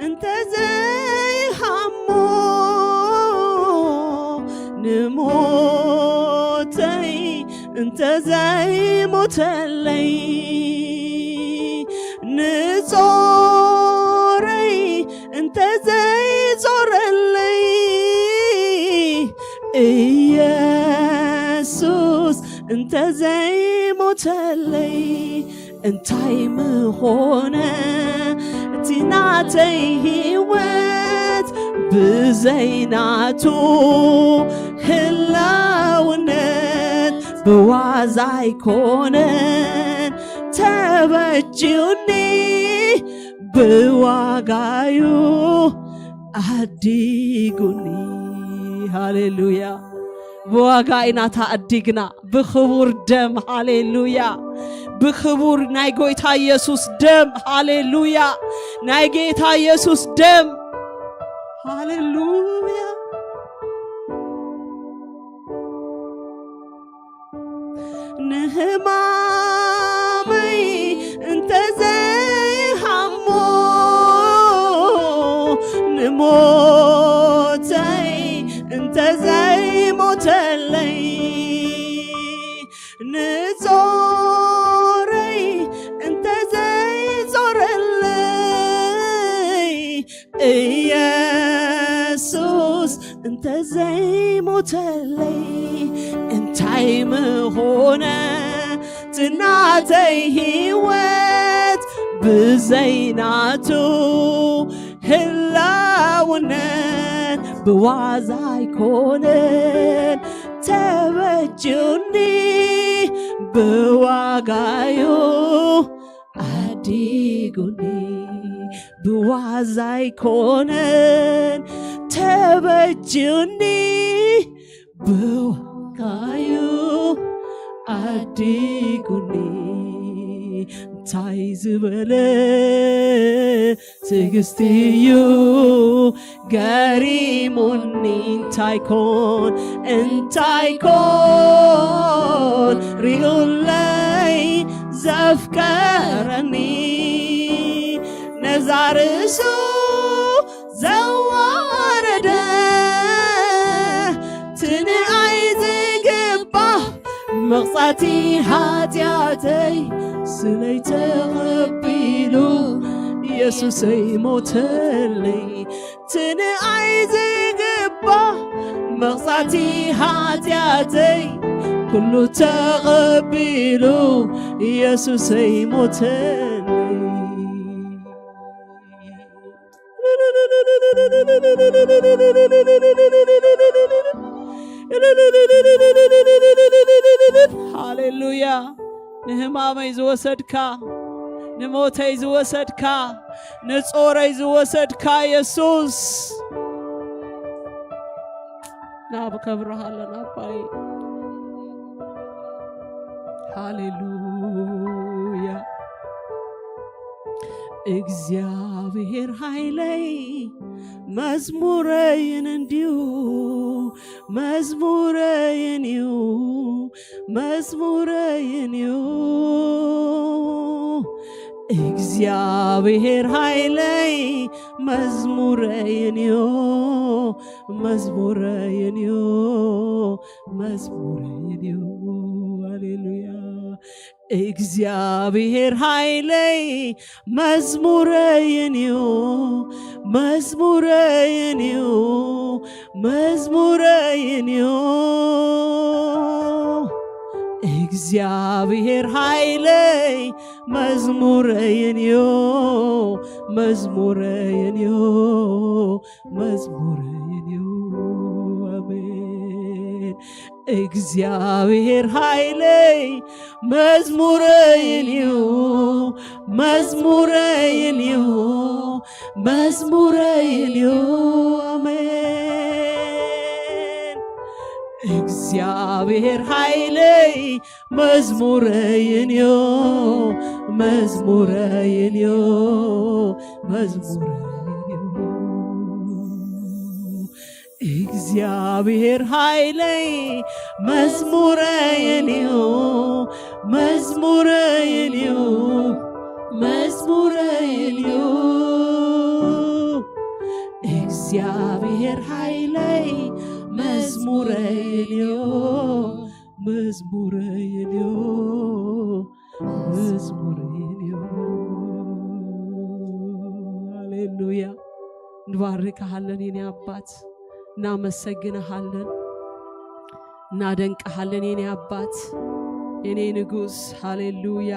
እንተ ዘይሃሞ፣ ንሞተይ እንተ ዘይሞተለይ፣ ንጾረይ እንተ ዘይጾረለይ፣ ኢየሱስ እንተ ዘይሞተለይ፣ እንታይ ምኾነ እቲ ናተይ ህይወት? ብዘይ ናቱ ህላውነት ብዋዛ ኣይኮነን ተበጅዩኒ፣ ብዋጋዩ ኣዲጉኒ። ሃሌሉያ። ብዋጋ ኢና ተኣዲግና፣ ብኽቡር ደም። ሃሌሉያ። ብኽቡር ናይ ጎይታ ኢየሱስ ደም። ሃሌሉያ። ናይ ጌታ ኢየሱስ ደም። ሃሌሉያ። ንህማመይ እንተ ዘይሃሞ፣ ንሞተይ እንተ ዘይሞተለይ፣ ንጾረይ እንተ ዘይጾረለይ፣ ኢየሱስ እንተ ዘይሞተለይ፣ እንታይ ምኾነ እቲ ናተይ ህይወት? ብዘይ ናቱ ህላውነት ብዋዛ ኣይኮነን ተበጅዩኒ፣ ብዋጋዩ ኣዲጉኒ። ብዋዛ ኣይኮነን ተበጅዩኒ፣ ብዋጋዩ ኣዲጉኒ። እንታይ ዝበለ ትዕግስቲ እዩ ገሪሙኒ። እንታይ ኮን እንታይ ኮን ሪኡለይ ዘፍቀረኒ፣ ነዛ ርእሱ ዘዋረደ፣ ትንኣይ ዝግባእ መቕጻዕቲ ሓጢኣተይ ስለይ ተቐቢሉ፣ ኢየሱሰይ ሞተለይ። ትንኣይ ዝግባእ መቕጻዕቲ ሓጢኣተይ ኩሉ ተቐቢሉ፣ ኢየሱሰይ ሞተለይ። ሃሌሉያ። ንህማመይ ዝወሰድካ፣ ንሞተይ ዝወሰድካ፣ ንጾረይ ዝወሰድካ የሱስ፣ ናብ ከብርሃለን ኣባይ። ሃሌሉያ። እግዚኣብሔር ኃይለይ መዝሙረይን እንዲዩ፣ መዝሙረይን እዩ፣ መዝሙረይን እዩ። እግዚኣብሔር ኃይለይ መዝሙረይን እዩ፣ መዝሙረይን እዩ፣ መዝሙረይን እዩ። ሃሌሉያ። እግዚኣብሔር ኃይለይ መዝሙረይን እዩ፣ መዝሙረይን እዩ፣ መዝሙረይን እዩ። እግዚኣብሔር ኃይለይ መዝሙረይን እዩ፣ መዝሙረይን እዩ፣ መዝሙረይን እዩ። ኣሜን። እግዚኣብሔር ኃይለይ መዝሙረይን እዩ፣ መዝሙረይን እዩ፣ መዝሙረይን እዩ። ኣሜን። እግዚኣብሔር ኃይለይ መዝሙረይን እዩ፣ መዝሙረይን እዩ፣ መዝሙረይን እዩ። እግዚኣብሔር ኃይለይ መዝሙረይን እዩ፣ መዝሙረይን እዩ፣ መዝሙረይን እዩ። እግዚኣብሔር ኃይለይ መዝሙረይን እዩ፣ መዝሙረይን እዩ፣ መዝሙረይን እዩ። ሃሌሉያ። ንባርክሃለን የኔ ኣባት፣ እናመሰግንሃለን፣ እናደንቅሃለን የኔ ኣባት፣ የኔ ንጉስ። ሃሌሉያ።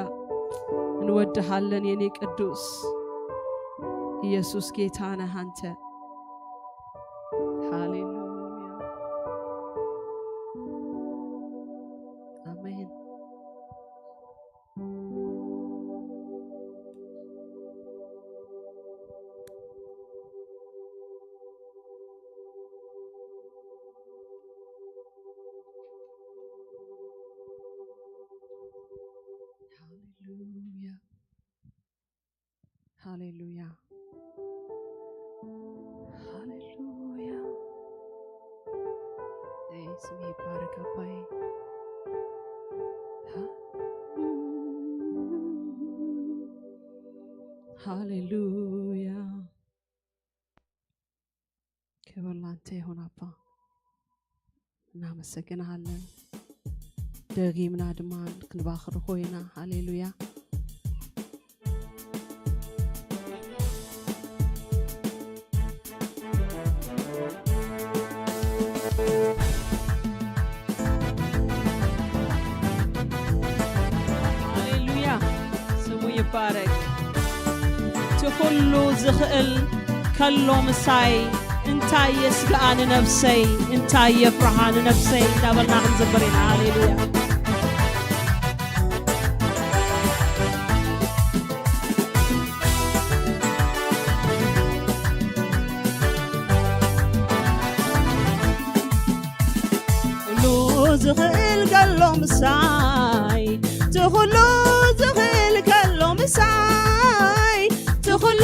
እንወድሃለን የኔ ቅዱስ። ኢየሱስ ጌታ ነህ አንተ። ሃሌሉያ። ኣሜን። ሃሌሉያ። ሃሌሉያ። ሃሌሉያ። ኣይ፣ ስምህ ይባረክ ኣባይ። ሃ-፣ ሃሌሉያ። ክብር ላንተ ይሁን ኣባ። እናመሰግንሃለን። ደጊምና ድማ ክንባርኾ ኢና። ሃሌሉያ። ሃሌሉያ። ስሙ ይባረክ። እቲ ኩሉ ዝኽእል ከሎ ምሳይ፣ እንታይ የስግኣ ንነብሰይ፣ እንታይ የፍርሃ ንነብሰይ እንዳበልና ክንዝምር ኢና። ሃሌሉያ። ኩሉ ዝኽእል ከሎ ምሳይ፣ እቲ ኩሉ ዝኽእል ከሎ ምሳይ ትኹሉ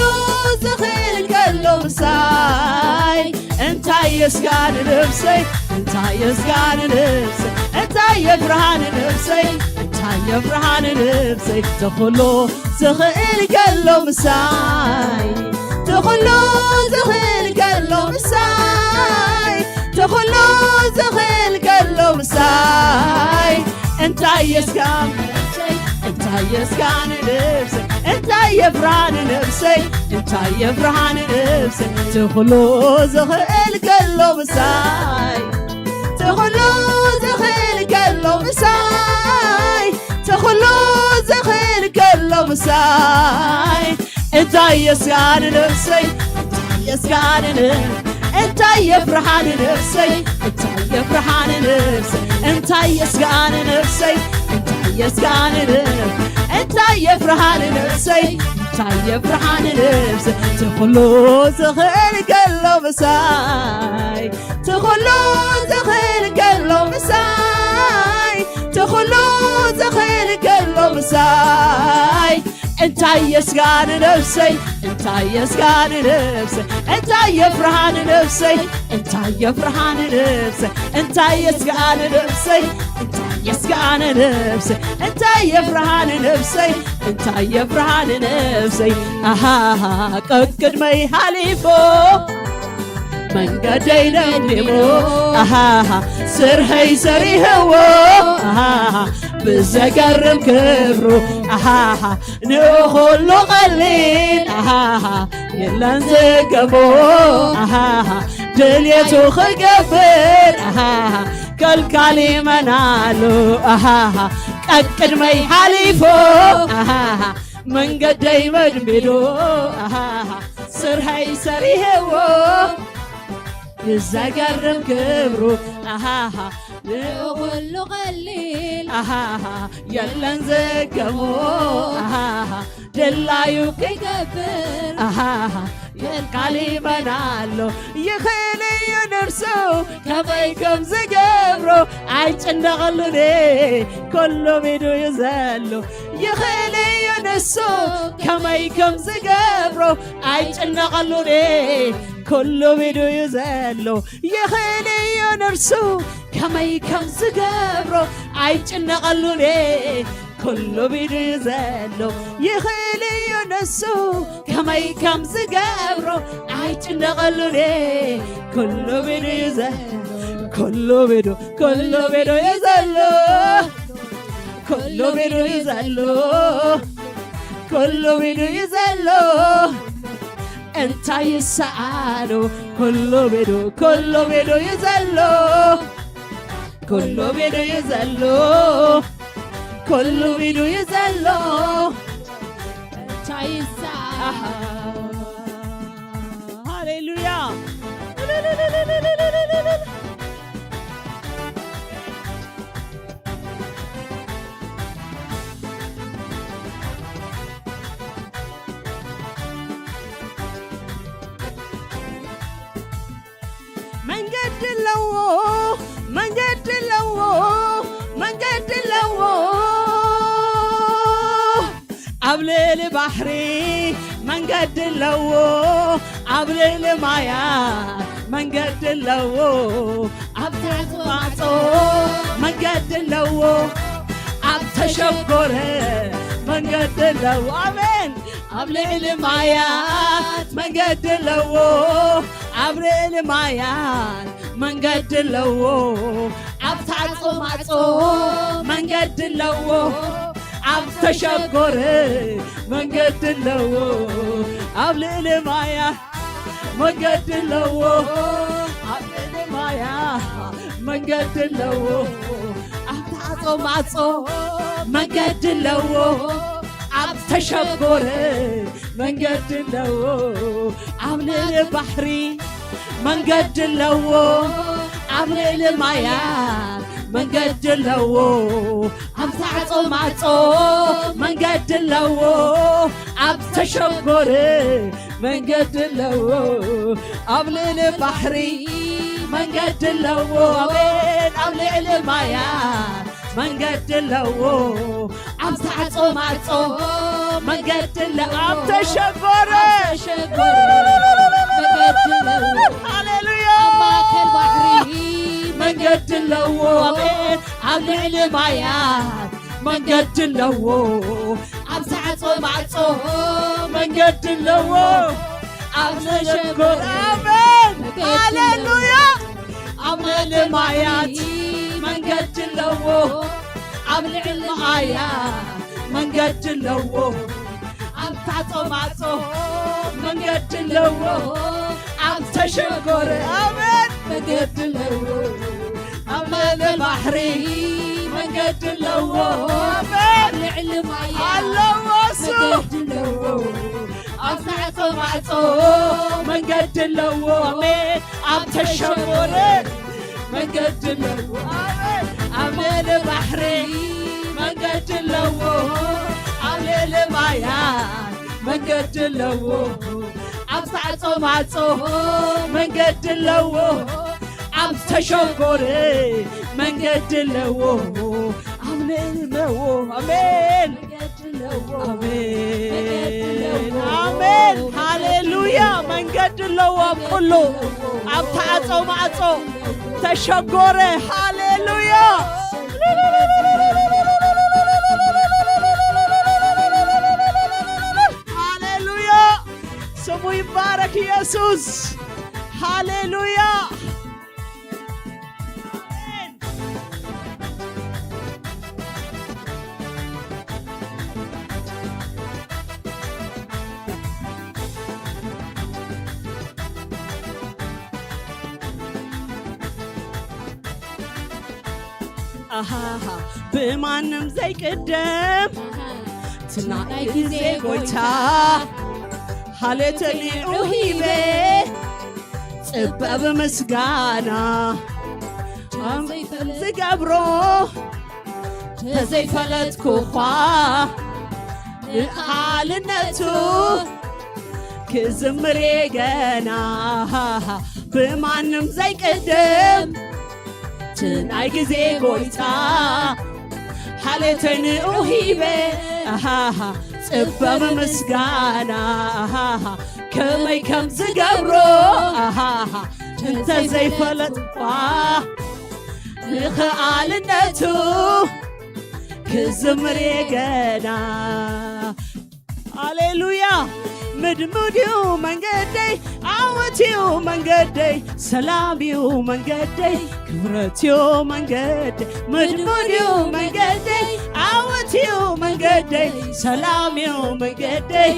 ዝኽእል ከሎ ምሳይ እንታይ የስጋን ነብሰይ እንታይ የስጋን ነብሰይ እንታይ የፍርሃን ነብሰይ እንታይ የፍርሃን ነብሰይ ትኹሉ ዝኽእል ከሎ ምሳይ ትኹሉ ዝኽእል ከሎ ምሳይ ትኹሉ ዝኽእል ከሎ ምሳይ እንታይ የስጋን እንታይ የስጋን ነብሰይ እንታይ የፍርሃን ነብሰይ እንታይ የፍርሃን ነብሰይ ትኹሉ ዝኽእል ከሎ ምሳይ ትኹሉ ዝኽእል ከሎ ምሳይ ትኹሉ ዝኽእል ከሎ ምሳይ እንታይ የስጋን ነብሰይ እንታይ የስጋን ነብሰይ እንታይ የፍርሃን ነብሰይ እንታይ የፍርሃን ነብሰይ እንታይ የስጋን ነብሰይ እንታይ የስጋን ነብሰይ እንታይ የፍርሃን ነብሰይ እንታይ የፍርሃን ነብሰይ ትኹሉ ዝኽእል ከሎ ምሳይ ትኹሉ ዝኽእል ከሎ ምሳይ ትኹሉ ዝኽእል ከሎ ምሳይ እንታይ የስጋን ነብሰይ እንታይ የስጋን ነብሰይ እንታይ የፍርሃን ነብሰይ እንታይ የፍርሃን ነብሰይ እንታይ የስጋን ነብሰይ እንታይ የስጋን ነብሰይ እንታይ የፍርሃን ነብሰይ እንታይ የፍርሃን ነብሰይ ኣሃሃ ቀቅድመይ ሃሊፎ መንገደይ ደምዲሞ ኣሃሃ ስርሐይ ሰሪህዎ ኣሃሃ ብዘገርም ክብሩ ኣሃሃ ንኹሉ ቀሊል ኣሃሃ የለን ዘገቦ ኣሃሃ ድልየቱ ክገብር ኣሃሃ ከልካሊ መን ኣሎ ኣሃሃ ቀቅድመይ ሓሊፎ ኣሃሃ መንገደይ መድሚዶ ኣሃሃ ስርሐይ ሰሪህዎ ብዘገርም ክብሩ ኣሃሃ ንኹሉ ቀሊል ኣሃሃ የለን ዘገሞ ኣሃሃ ድላዩ ክገብር ኣሃሃ የልካሊ መን ኣሎ ይኽእል እዩ ንርሱ ከመይ ከም ዝገብሮ ኣይጭነቐሉን ኩሉ ቢዱ እዩ ዘሎ ይኽእል እዩ ንሱ ከመይ ከም ዝገብሮ ኣይጭነቐሉን ኩሉ ቢዱ እዩ ዘሎ ይኽእል እዩ ንርሱ ከመይ ከም ዝገብሮ ኣይጭነቐሉን ኩሉ ቢዱ እዩ ዘሎ ይኽእል እዩ ንሱ ከመይ ከም ዝገብሮ ኣይጭነቐሉን ኩሉ ቢዱ እዩ ዘሎ ኩሉ ቢዱ ኩሉ ቢዱ እዩ ዘሎ ኩሉ ቢዱ እዩ ዘሎ ኩሉ ቢዱ እዩ ዘሎ እንታይ ይሰኣኖ ኩሉ ቢዱ ኩሉ ቢዱ እዩ ዘሎ ኩሉ ቢዱ እዩ ዘሎ ኩሉ ቢዱ እዩ ዘሎ እንታይ ይሰኣኖ ሃሌሉያ መንገዲ ኣለዎ መንገዲ ኣለዎ መንገዲ ኣለዎ ኣብ ልዕሊ ባሕሪ መንገዲ ኣለዎ ኣብ ልዕሊ ማያት መንገዲ ኣለዎ ኣብ ታጽዋጾ መንገዲ ኣለዎ ኣብ ተሸጎረ መንገዲ ኣለዎ ኣሜን ኣብ ልዕሊ ማያት መንገዲ ኣለዎ ኣብ ልዕሊ ማያት መንገዲ ኣለዎ ኣብ ታዕጾ ማዕጾ መንገዲ ኣለዎ ኣብ ተሸጎረ መንገዲ ኣለዎ ኣብ ልዕሊ ማያት መንገዲ ኣለዎ ኣብ ልዕሊ ማያት መንገዲ ኣለዎ ኣብ ታዕጾ ማዕጾ መንገዲ ኣለዎ ኣብ ተሸጎረ መንገዲ ኣለዎ ኣብ ልዕሊ ባሕሪ መንገዲ ኣለዎ ኣብ ልዕሊ ማያት መንገዲ ኣለዎ ኣብ ታዕጾ ማዕጾ መንገዲ ኣለዎ ኣብ ተሸጎረ መንገዲ ኣለዎ ኣብ ልዕሊ ባሕሪ መንገዲ ኣለዎ ኣሜን ኣብ ልዕሊ ማያት መንገዲ ኣለዎ ኣብ ታዕጾ ማዕጾ መንገዲ ኣለዎ። ኣብ ተሸጎረ። ኣብ ተሸጎረ መንገዲ ኣለዎ። ሃሌሉያ። ኣብ ማእከል ባሕሪ መንገዲ ኣለዎ። ኣሜን። ኣብ ልዕሊ ማያት መንገዲ ኣለዎ። ኣብ ዝዓጾ ማዕጾ መንገዲ ኣለዎ። ኣብ ተሸጎረ። ኣሜን። መንገዲ ኣለዎ። ሃሌሉያ። ኣብ ልዕሊ ማያት መንገዲ ኣለዎ። ኣብ ልዕሊ ማያት መንገዲ ኣለዎ። ኣብ ታጾ ማጾ መንገዲ ኣለዎ። ኣብ ተሸጎረ። ኣሜን። መንገዲ ኣለዎ። ኣብ ልዕሊ ባሕሪ መንገዲ ኣለዎ። ኣሜን። ኣብ ልዕሊ ማያት ኣለዎ እሱ። መንገዲ ኣለዎ። ኣብ ታጾ ማጾ መንገዲ ኣለዎ። ኣሜን። ኣብ ተሸጎረ መንገዲ ኣለዎ። ኣሜን። ኣብ ልዕሊ ባሕሪ መንገዲ ኣለዎ። ኣብ ልዕሊ ማያት መንገዲ ኣለዎ። ኣብ ዝዓጾ ማዕጾ መንገዲ ኣለዎ። ኣብ ዝተሸጎረ መንገዲ ኣለዎ። ኣብ ልዕሊ መዎ። ኣሜን። ኣሜን። ኣሜን። ሃሌሉያ። መንገዲ ኣለዎ ኣብ ኩሉ። ኣብ ተዓጾ ማዕጾ ተሸጎረ። ሃሌሉያ። ሃሌሉያ። ስሙ ይባረክ ኢየሱስ። ሃሌሉያ። ኣሜን። ኣሃሃ፣ ብማንም ዘይቅደም፣ ትናይ ግዜ ጎይታ፣ ሃሌተኒዑ ሂበ፣ ጽበብ ምስጋና፣ ዝገብሮ፣ ተዘይፈለጥኩ እኳ፣ ንኣልነቱ ክዝምር እየ ገና። ብማንም ዘይቅደም፣ ትናይ ግዜ ጎይታ፣ ሃሌተይ ንኡ ሂበ፣ ኣሃሃ፣ ጽበብ ምስጋና፣ ኣሃሃ፣ ከመይ ከም ዝገብሮ፣ ኣሃሃ፣ እንተዘይፈለጥኳ፣ ንኽኣልነቱ ክዝምር እየ ገና። ሃሌሉያ። ምድሙድ እዩ መንገደይ፣ ዓወት እዩ መንገደይ፣ ሰላም እዩ መንገደይ፣ ክብረት እዩ መንገደይ። ምድሙድ እዩ መንገደይ፣ ዓወት እዩ መንገደይ፣ ሰላም እዩ መንገደይ።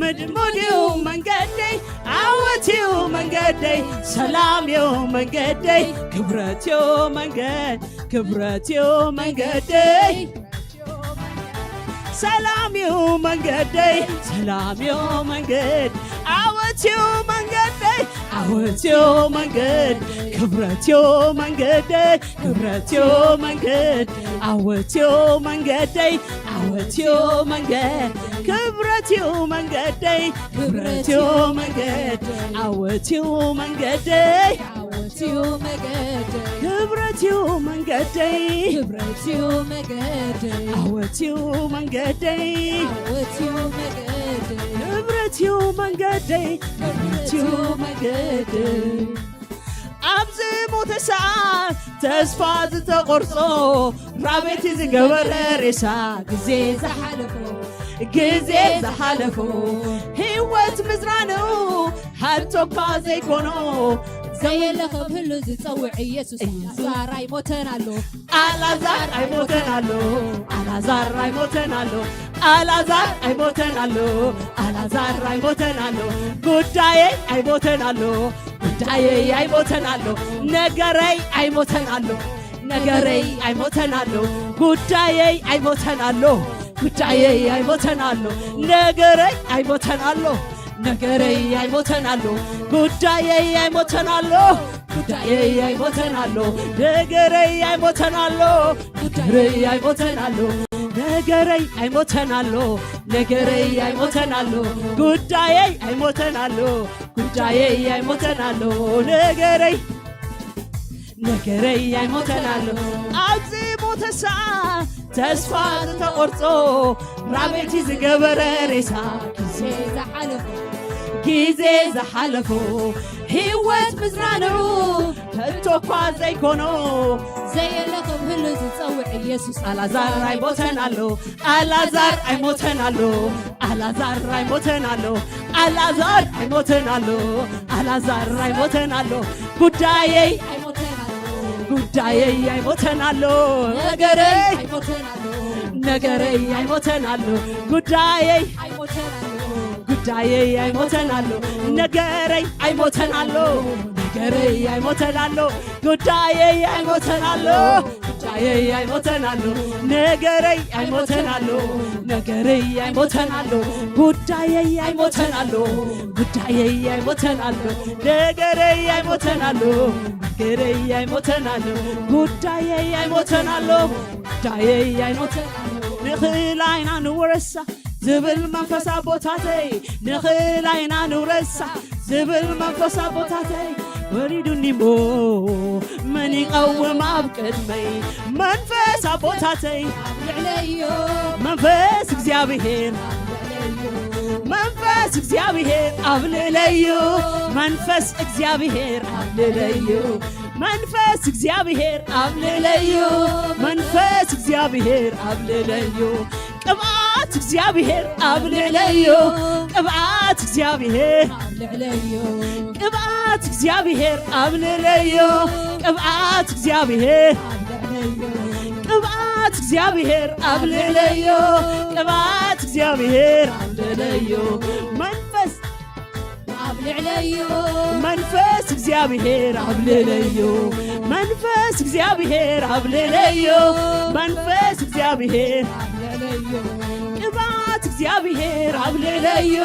ምድሙድ እዩ መንገደይ፣ ዓወት እዩ መንገደይ፣ ሰላም እዩ መንገደይ፣ ክብረት እዩ መንገድ፣ ክብረት እዩ መንገደይ። ሰላም እዩ መንገደይ፣ ሰላም እዩ መንገድ፣ ዓወት እዩ መንገደይ፣ ዓወት እዩ መንገድ፣ ክብረት እዩ መንገደይ፣ ክብረት እዩ መንገድ፣ ዓወት እዩ መንገደይ፣ ዓወት እዩ መንገድ፣ ክብረት እዩ መንገደይ፣ ክብረት እዩ መንገድ፣ ዓወት እዩ መንገደይ፣ ዓወት እዩ መገደይ፣ ክብረት እዩ መንገደይ፣ ክብረት እዩ መገደይ፣ ዓወት እዩ መንገደይ፣ ዓወት እዩ መገደይ፣ ክብረት እዩ መንገደይ፣ ክብረት እዩ መገደይ። ኣብ ዝሞተ ሰዓት ተስፋ ዝተቖርጾ፣ ራቤት ዝገበረ ሬሳ፣ ግዜ ዝሓለፎ፣ ግዜ ዝሓለፎ፣ ህይወት ምዝራንኡ፣ ሓንቶኳ ዘይኮኖ፣ ዘየለ ክብህሉ ዝጸውዕ ኢየሱስ። ኢየሱስ። ኣላዛር ኣይሞተን ኣሎ። ኣላዛር ኣይሞተን ኣሎ። ኣላዛር ኣይሞተን ኣሎ። ኣላዛር ኣይሞተን ኣሎ። ኣላዛር ኣይሞተን ኣሎ። ጉዳየይ ኣይሞተን ኣሎ። ጉዳየይ ኣይሞተን ኣሎ። ነገረይ ኣይሞተን ኣሎ። ነገረይ ኣይሞተን ኣሎ። ጉዳየይ ኣይሞተን ኣሎ። ጉዳየይ ኣይሞተን ኣሎ። ነገረይ ኣይሞተን ኣሎ። ነገረይ ኣይሞተን ኣሎ። ጉዳየይ ኣይሞተን ኣሎ። ጉዳየይ ኣይሞተን ኣሎ። ነገረይ ኣይሞተን ኣሎ። ነገረይ ኣይሞተን ኣሎ። ነገረይ ኣይሞተን ኣሎ። ነገረይ ኣይሞተን ኣሎ። ጉዳየይ ኣይሞተን ኣሎ። ጉዳየይ ኣይሞተን ኣሎ። ነገረይ ነገረይ ኣይሞተን ኣሎ። ኣብዚ ተስፋ ተስፋ ዝተቆርጾ ራቤቲ ዝገበረ ሬሳ ጊዜ ዝሓለፎ ጊዜ ዝሓለፎ ህይወት ምዝራንዑ ከቶ እኳ ዘይኮኖ ዘየለ ክብህሉ ዝጸውዕ ኢየሱስ ኣላዛር ኣይሞተን ኣሎ ኣላዛር ኣይሞተን ኣሎ ኣላዛር ኣይሞተን ኣሎ ኣላዛር ኣይሞተን ኣሎ ኣላዛር ኣይሞተን ኣሎ ጉዳየይ ጉዳየይ ኣይሞተን ኣሎ ነገረይ ነገረይ ኣይሞተን ኣሎ ጉዳየይ ጉዳየይ ኣይሞተን ኣሎ ነገረይ ኣይሞተን ኣሎ ነገረይ ኣይሞተን ኣሎ ጉዳየይ ኣይሞተን ኣሎ ጉዳየይ ኣይሞተን ኣሎ ነገረይ ኣይሞተን ኣሎ ነገረይ ኣይሞተን ኣሎ ጉዳየይ ኣይሞተን ኣሎ ጉዳየይ ኣይሞተን ኣሎ ነገረይ ኣይሞተን ኣሎ ነገረይ ኣይሞተን ኣሎ ጉዳየይ ኣይሞተን ኣሎ ጉዳየይ ኣይሞተን ኣሎ ንኽእል ኣይና ንወረሳ ዝብል መንፈስ ኣቦታተይ ንኽእል ኣይና ንውረሳ ዝብል መንፈስ ኣቦታተይ ወሪዱኒሞ መን ይቐውም ኣብ ቅድመይ መንፈስ ኣቦታተይ ልዕለዮ መንፈስ እግዚኣብሔር መንፈስ እግዚኣብሔር ኣብ ልዕለዮ መንፈስ እግዚኣብሔር ኣብ ልዕለዮ መንፈስ እግዚኣብሔር ኣብ ልዕለዮ መንፈስ እግዚኣብሔር ኣብ ልዕለዮ ቅብኣት እግዚኣብሔር ኣብ ልዕለዮ ቅብኣት እግዚኣብሔር ኣብ ልዕለዮ ቅብኣት እግዚኣብሔር ኣብ ልዕለዮ ቅብኣት እግዚኣብሔር ኣብ ልዕለዮ ቅብኣት እግዚኣብሔር ኣብ ልዕለዮ ቅብኣት እግዚኣብሔር ኣብ ልዕለዮ መንፈስ ኣብ ልዕለዮ መንፈስ እግዚኣብሔር ኣብ ልዕለዮ መንፈስ እግዚኣብሔር ኣብ ልዕለዮ መንፈስ እግዚኣብሔር ኣብ ልዕለዮ ቅብኣት እግዚኣብሔር ኣብ ልዕለዮ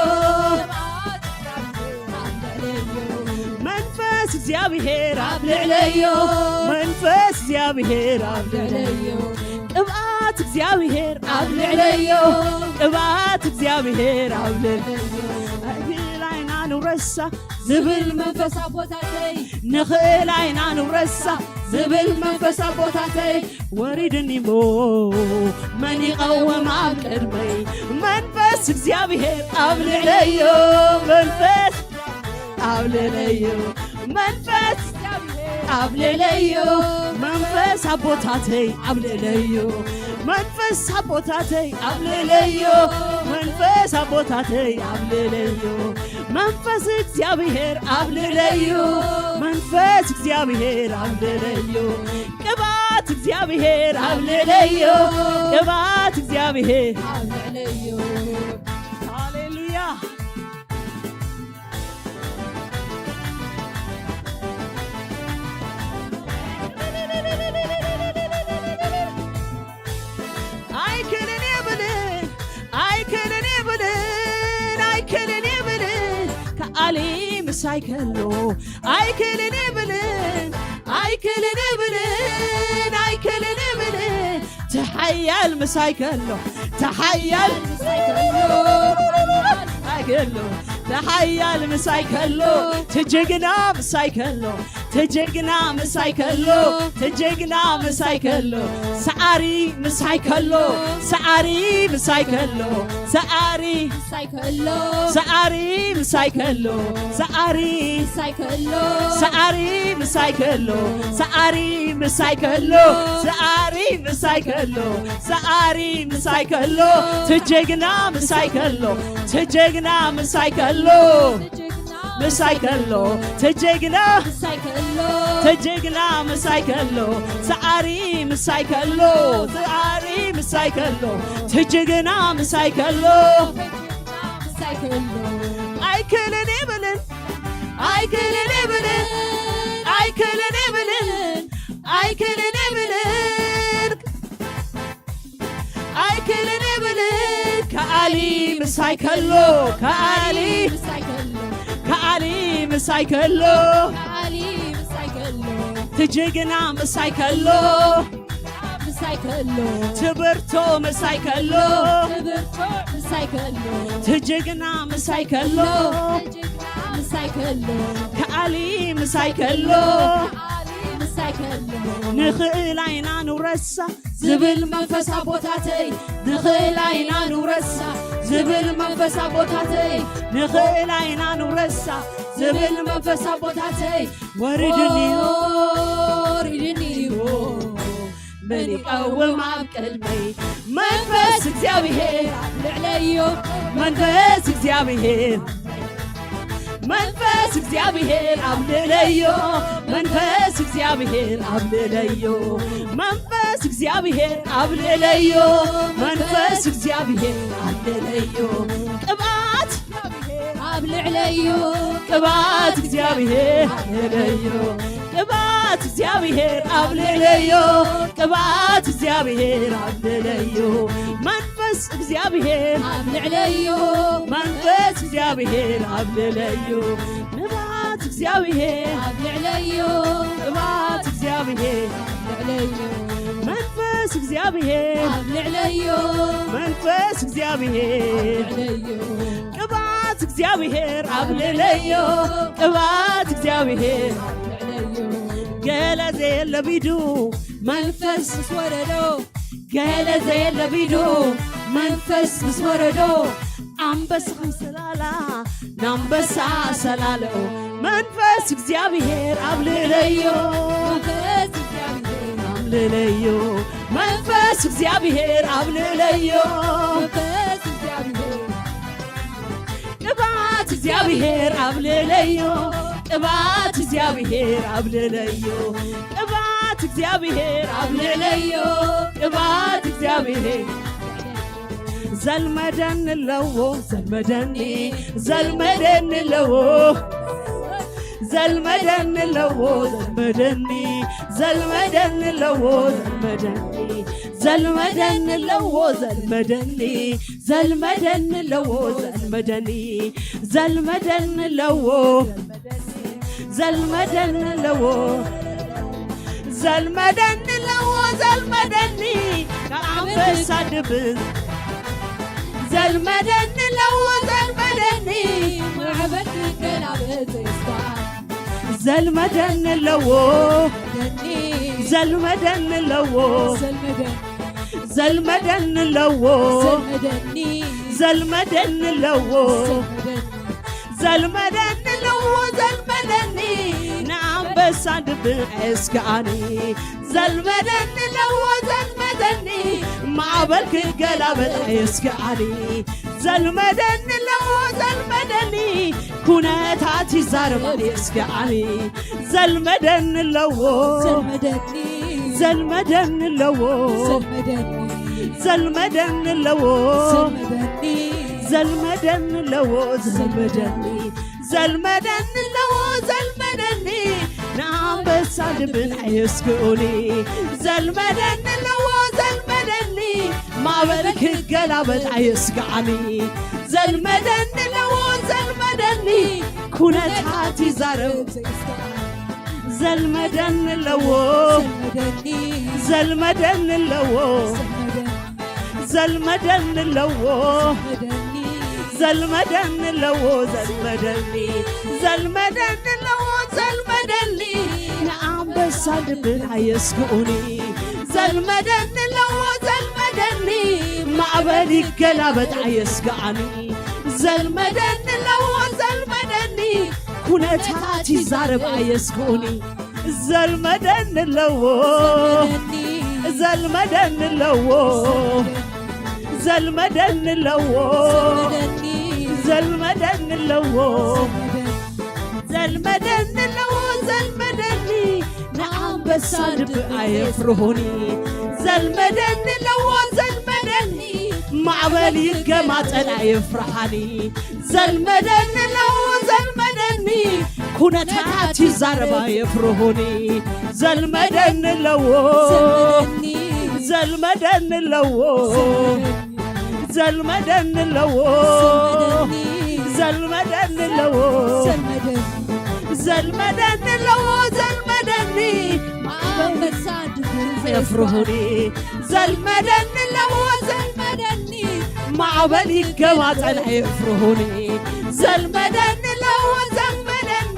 መንፈስ እግዚኣብሔር ኣብ ልዕለዮ መንፈስ እግዚኣብሔር ኣብ ልዕለዮ ቅብኣት እግዚኣብሔር ኣብ ልዕለዮ ቅብኣት እግዚኣብሔር ኣብ ልዕለዮ ንኽእል ኣይና ንውረሳ ዝብል መንፈስ ኣቦታተይ ንኽእል ኣይና ንውረሳ ዝብል መንፈስ ኣቦታተይ ወሪድኒሞ መን ይቐውም ኣብ ቅድመይ መንፈስ እግዚኣብሔር ኣብ ልዕለዮ መንፈስ ኣብ ልዕለዮ መንፈስ ኣብ ልዕለዮ መንፈስ ኣቦታተይ ኣብ ልዕለዮ መንፈስ ኣቦታተይ ኣብ ልዕለዮ መንፈስ ኣቦታተይ ኣብ ልዕለዮ መንፈስ እግዚኣብሔር ኣብ ልዕለዮ መንፈስ እግዚኣብሔር ኣብ ልዕለዮ ቅብኣት እግዚኣብሔር ኣብ ልዕለዮ ቅብኣት እግዚኣብሔር ኣብ ልዕለዮ ሃሌሉያ ኣይክልን የብልን ኣይክልን የብልን ኣይክልን የብልን ከኣሊ ምሳይ ከሎ ኣይክልን የብልን ኣይክልን የብልን ኣይክልን የብልን ተሓያል ምሳይ ከሎ ተሓያል ምሳይ ከሎ ተሓያል ምሳይ ከሎ ትጅግና ምሳይ ከሎ ትጅግና ምሳይ ከሎ ትጅግና ምሳይ ከሎ ሰዓሪ ምሳይ ከሎ ሰዓሪ ምሳይ ከሎ ሰዓሪ ምሳይ ከሎ ሰዓሪ ምሳይ ከሎ ሰዓሪ ምሳይ ከሎ ሰዓሪ ምሳይ ከሎ ሰዓሪ ምሳይ ከሎ ሰዓሪ ምሳይ ከሎ ሰዓሪ ምሳይ ከሎ ትጅግና ምሳይ ከሎ ትጅግና ምሳይ ከሎ ምሳይ ከሎ ትጅግና ምሳይ ከሎ ትጅግና ምሳይ ከሎ ሰዓሪ ምሳይ ከሎ ሰዓሪ ምሳይ ከሎ ትጅግና ምሳይ ከሎ ምሳይ ከሎ ኣይክልን ይብልን ኣይክልን ይብልን ኣይክልን ይብልን ኣይክልን ይብልን ኣይክልን ይብል ከኣሊ ምሳይ ከሎ ከኣሊ ከኣሊ ምሳይ ከሎ ትጅግና ምሳይ ከሎ ትብርቶ ምሳይ ከሎ ትጅግና ምሳይ ከሎ ከኣሊ ምሳይ ከሎ ንኽእል ኣይና ንውረሳ ዝብል መንፈስ ኣቦታተይ፣ ንኽእል ኣይና ንውረሳ ዝብል መንፈስ ኣቦታተይ፣ ንኽእል ኣይና ንውረሳ ዝብል መንፈስ ኣቦታተይ ወሪድንዮ፣ ወሪድንዮ። መን ይቐውም ኣብ ቅድመይ? መንፈስ እግዚኣብሔር ኣብ ልዕለዮ፣ መንፈስ እግዚኣብሔር መንፈስ እግዚኣብሔር ኣብ ልዕለዮ፣ መንፈስ እግዚኣብሔር ኣብ ልዕለዮ፣ መንፈስ እግዚኣብሔር ኣብ ልዕለዮ፣ መንፈስ እግዚኣብሔር ኣብ ልዕለዮ። ቅብኣት ኣብ ልዕለዮ፣ ቅብኣት እግዚኣብሔር ኣብ ልዕለዮ፣ ቅብኣት እግዚኣብሔር ኣብ ልዕለዮ፣ ቅብኣት እግዚኣብሔር ኣብ ልዕለዮ። መንፈስ እግዚኣብሔር ኣብ ልዕለዮ፣ መንፈስ እግዚኣብሔር ኣብ ልዕለዮ። ቅብኣት እግዚኣብሔር ኣብ ልዕለዮ፣ ቅብኣት እግዚኣብሔር ኣብ ልዕለዮ። መንፈስ እግዚኣብሔር ኣብ ልዕለዮ፣ መንፈስ እግዚኣብሔር ኣብ ልዕለዮ። ቅብኣት እግዚኣብሔር ኣብ ልዕለዮ፣ ቅብኣት እግዚኣብሔር ኣብ ልዕለዮ። ገለ ዘየለቢዱ መንፈስ ምስ ወረዶ፣ ገለ ዘየለቢዱ መንፈስ ምስ ወረዶ፣ ኣንበሳ ከም ሰላላ ንኣንበሳ ሰላለኦ። መንፈስ እግዚኣብሔር ኣብ ልዕለዮ፣ መንፈስ እግዚኣብሔር ኣብ ልዕለዮ፣ መንፈስ እግዚኣብሔር ኣብ ልዕለዮ። መንፈስ እግዚኣብሔር ቅብኣት እግዚኣብሔር ኣብ ልዕለዮ፣ ቅብኣት እግዚኣብሔር ኣብ ልዕለዮ፣ ቅብኣት እግዚኣብሔር ኣብ ልዕለዮ፣ ቅብኣት እግዚኣብሔር ዘልመደኒ ኣለዎ፣ ዘልመደኒ፣ ዘልመደኒ ኣለዎ። ዘልመደኒ ኣለዎ፣ ዘልመደኒ፣ ዘልመደኒ ኣለዎ፣ ዘልመደኒ፣ ዘልመደኒ ኣለዎ፣ ዘልመደኒ፣ ዘልመደኒ ኣለዎ፣ ዘልመደኒ፣ ዘልመደኒ ኣለዎ፣ ዘልመደኒ ኣለዎ፣ ዘልመደኒ ኣለዎ፣ ዘልመደኒ፣ ካብ ኣንበሳ ድብን። ዘልመደኒ ኣለዎ፣ ዘልመደኒ፣ ማዕበል ክገላበጥ ዘየስካል። ዘልመደኒ ኣለዎ፣ ዘልመደኒ፣ ዘልመደኒ ኣለዎ፣ ዘልመደኒ፣ ዘልመደኒ ኣለዎ፣ ዘልመደኒ፣ ዘልመደኒ ኣለዎ፣ ዘልመደኒ፣ ዘልመደኒ ኣለዎ፣ ዘልመደኒ፣ ንኣንበሳ ድብን ኣየስግኣኒ። ዘልመደኒ ኣለዎ፣ ዘልመደኒ፣ ማዕበል ክገላበጥ ኣየስግኣኒ። ዘልመደኒ ኣለዎ፣ ዘልመደኒ፣ ኩነታት ይዛረብ ኣየስግኣኒ። ዘልመደኒ ኣለዎ፣ ዘልመደኒ፣ ዘልመደኒ ኣለዎ፣ ዘልመደኒ፣ ዘልመደኒ ኣለዎ፣ ዘልመደኒ፣ ዘልመደኒ ኣለዎ፣ ዘልመደኒ፣ ዘልመደኒ ኣለዎ፣ ዘልመደኒ፣ ንኣንበሳ ድብን ኣየስግኡኒ። ዘልመደኒ ኣለዎ፣ ዘልመደኒ፣ ማዕበል ክገላበጥ ኣየስግኣኒ። ዘልመደኒ ኣለዎ፣ ዘልመደኒ፣ ኩነታት ይዛረብ ዘየስግኣኒ። ዘልመደኒ ኣለዎ፣ ዘልመደኒ፣ ዘልመደኒ ኣለዎ፣ ዘልመደኒ፣ ዘልመደኒ ኣለዎ፣ ዘልመደኒ፣ ዘልመደኒ ኣለዎ፣ ዘልመደኒ፣ ዘልመደኒ ኣለዎ፣ ዘልመደኒ፣ ንኣንበሳ ድብን ኣየስግኡኒ። ዘልመደኒ ኣለዎ፣ ዘልመደኒ፣ ማዕበል ይገላበጥ ኣየስግኣኒ። ዘልመደኒ ኣለዎ፣ ዘልመደኒ፣ ኩነታት ይዛረብ ኣየስግኡኒ። ዘልመደኒ ኣለዎ፣ ዘልመደኒ፣ ዘልመደኒ ኣለዎ፣ ዘልመደኒ ኣለዎ፣ ዘልመደኒ፣ ዘልመደኒ ኣለዎ፣ ዘልመደኒ፣ ዘልመደኒ ኣለዎ፣ ዘልመደኒ፣ ንኣንበሳ ድብ ኣየፍርሁኒ። ዘልመደኒ ኣለዎ፣ ዘልመደኒ፣ ማዕበል ይገማጠል ኣየፍርሃኒ። ዘልመደኒ ኣለዎ፣ ዘልመደኒ፣ ኩነታት ይዛረብ ኣየፍርሁኒ። ዘልመደኒ ኣለዎ፣ ዘልመደኒ፣ ዘልመደኒ ኣለዎ፣ ዘልመደኒ፣ ዘልመደኒ ኣለዎ፣ ዘልመደኒ፣ ዘልመደኒ ኣለዎ፣ ዘልመደኒ፣ ዘልመደኒ ኣለዎ፣ ዘልመደኒ፣ ኣንበሳ ድብ ኣየፍርሁኒ። ዘልመደኒ ኣለዎ፣ ዘልመደኒ፣ ማዕበል ይገማጠል ኣየፍርሁኒ። ዘልመደኒ ኣለዎ፣ ዘልመደኒ፣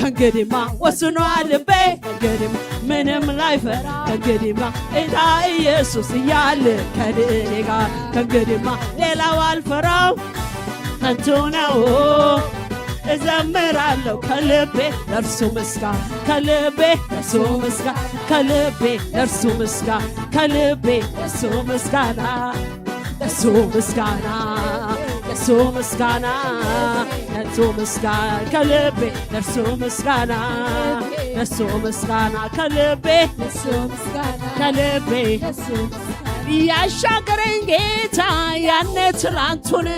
ከእንግዲማ ወስኗል ልቤ፣ ከእንግዲማ ምንም ላይፈራ፣ ከእንግዲማ ጌታ ኢየሱስ እያለ ከኔ ጋር፣ ከእንግዲማ ሌላው አልፈራው ከንቱ ነው። እዘምራለሁ ከልቤ ለእርሱ ምስጋና፣ ከልቤ ለእርሱ ምስጋና፣ ከልቤ ለእርሱ ምስጋና፣ ከልቤ ለእርሱ ምስጋና፣ ለእርሱ ምስጋና፣ ለእርሱ ምስጋና፣ ለእርሱ ምስጋና፣ ከልቤ ለእርሱ ምስጋና፣ ለእርሱ ምስጋና፣ ከልቤ ለእርሱ ምስጋና፣ ከልቤ ለእርሱ ምስጋና። ያሻገረኝ ጌታ ያኔ ትላንቱን፣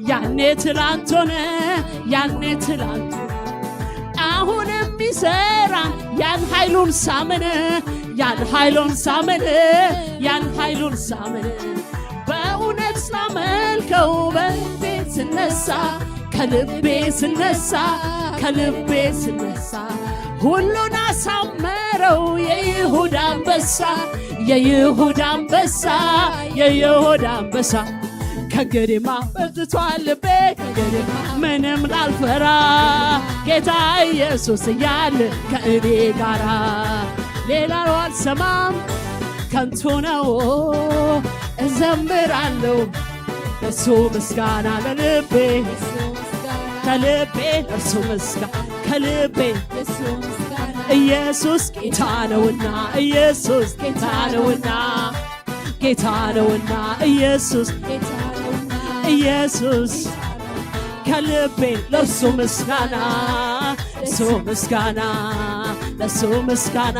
ያኔ ትላንቱን፣ ያኔ ትላንቱን፣ አሁንም ይሰራል። ያን ኃይሉን ሳምን፣ ያን ኃይሉን ሳምን፣ ያን ኃይሉን ሳምን። በእውነት ሳመልከው በልቤ ስነሳ፣ ከልቤ ስነሳ፣ ከልቤ ስነሳ፣ ሁሉን አሳመረው የይሁዳ አንበሳ፣ የይሁዳ አንበሳ፣ የይሁዳ አንበሳ። ከእንግዲማ በርትቷል ልቤ፣ ከእንግዲህ ምንም ላልፈራ፣ ጌታ ኢየሱስ እያለ ከእኔ ጋራ፣ ሌላው አልሰማም ከንቱ ነው። እዘምራለሁ ለእርሱ ምስጋና፣ ለልቤ፣ ከልቤ ለእርሱ ምስጋና፣ ከልቤ። ኢየሱስ ጌታ ነውና፣ ኢየሱስ ጌታ ነውና፣ ጌታ ነውና ኢየሱስ፣ ኢየሱስ። ከልቤ ለእርሱ ምስጋና፣ ለእርሱ ምስጋና፣ ለእርሱ ምስጋና፣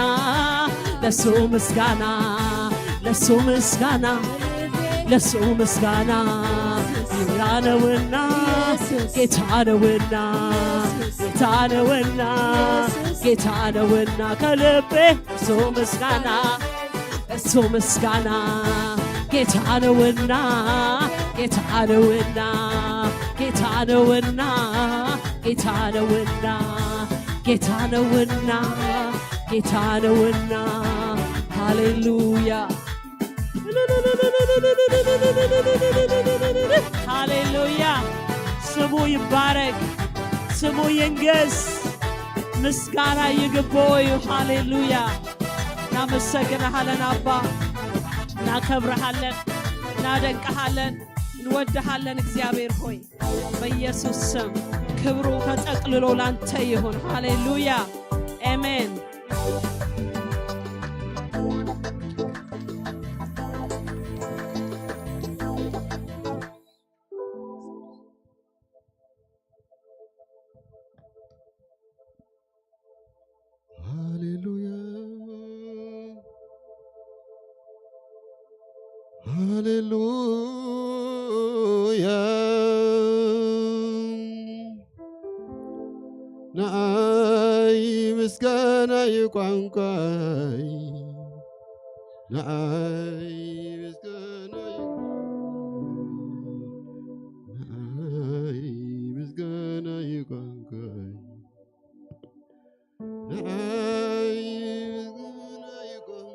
ለእርሱ ምስጋና፣ ለእርሱ ምስጋና፣ ለእርሱ ምስጋና። ጌታ ነውና፣ ጌታ ነውና፣ ጌታ ነውና፣ ጌታ ነውና፣ ከልቤ ለእርሱ ምስጋና፣ ለእርሱ ምስጋና። ጌታ ነውና፣ ጌታ ነውና፣ ጌታ ነውና፣ ጌታ ነውና፣ ጌታ ነውና፣ ጌታ ነውና። ሃሌሉያ፣ ሃሌሉያ። ስሙ ይባረክ፣ ስሙ ይንገስ። ምስጋና ይግባው እዩ። ሃሌሉያ። እናመሰግንሃለን አባ፣ እናከብርሃለን፣ እናደንቅሃለን፣ እንወድሃለን። እግዚአብሔር ሆይ በኢየሱስ ስም ክብሩ ተጠቅልሎ ላንተ ይሁን። ሃሌሉያ፣ አሜን። ሃሌሉያ፣ ሃሌሉያ። ንኣይ ምስጋና እዩ ቋንቋይ፣ ንኣይ ምስጋና እዩ፣ ንኣይ ምስጋና እዩ ቋንቋይ። ንኣይ ምስጋና ይኹን፣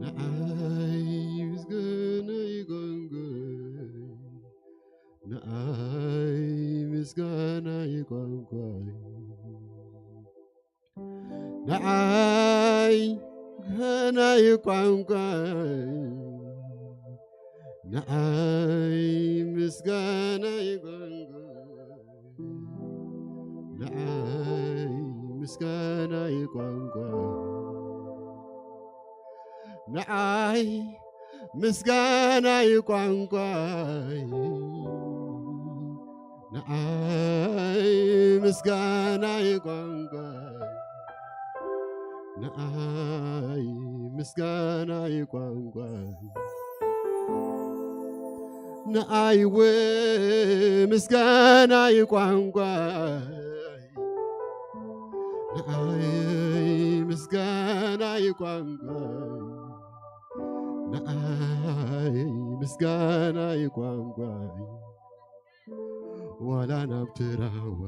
ንኣይ ምስጋና ይኹን፣ ንኣይ ምስጋና ይኹን። ንኣይ ምስጋና ይቋንቋይ፣ ንኣይ ምስጋና ይቋንቋይ፣ ንኣይ ምስጋና ይቋንቋይ፣ ንኣይ ምስጋና ይቋንቋይ፣ ንኣይ ምስጋና ይቋንቋይ፣ ንኣይ ምስጋና ይቋንቋይ፣ ንኣይ ው ምስጋና ይቋንቋይ፣ ንኣይ ምስጋና ይቋንቋይ፣ ንኣይ ምስጋና ይቋንቋይ። ዋላ ናብ ትራዋ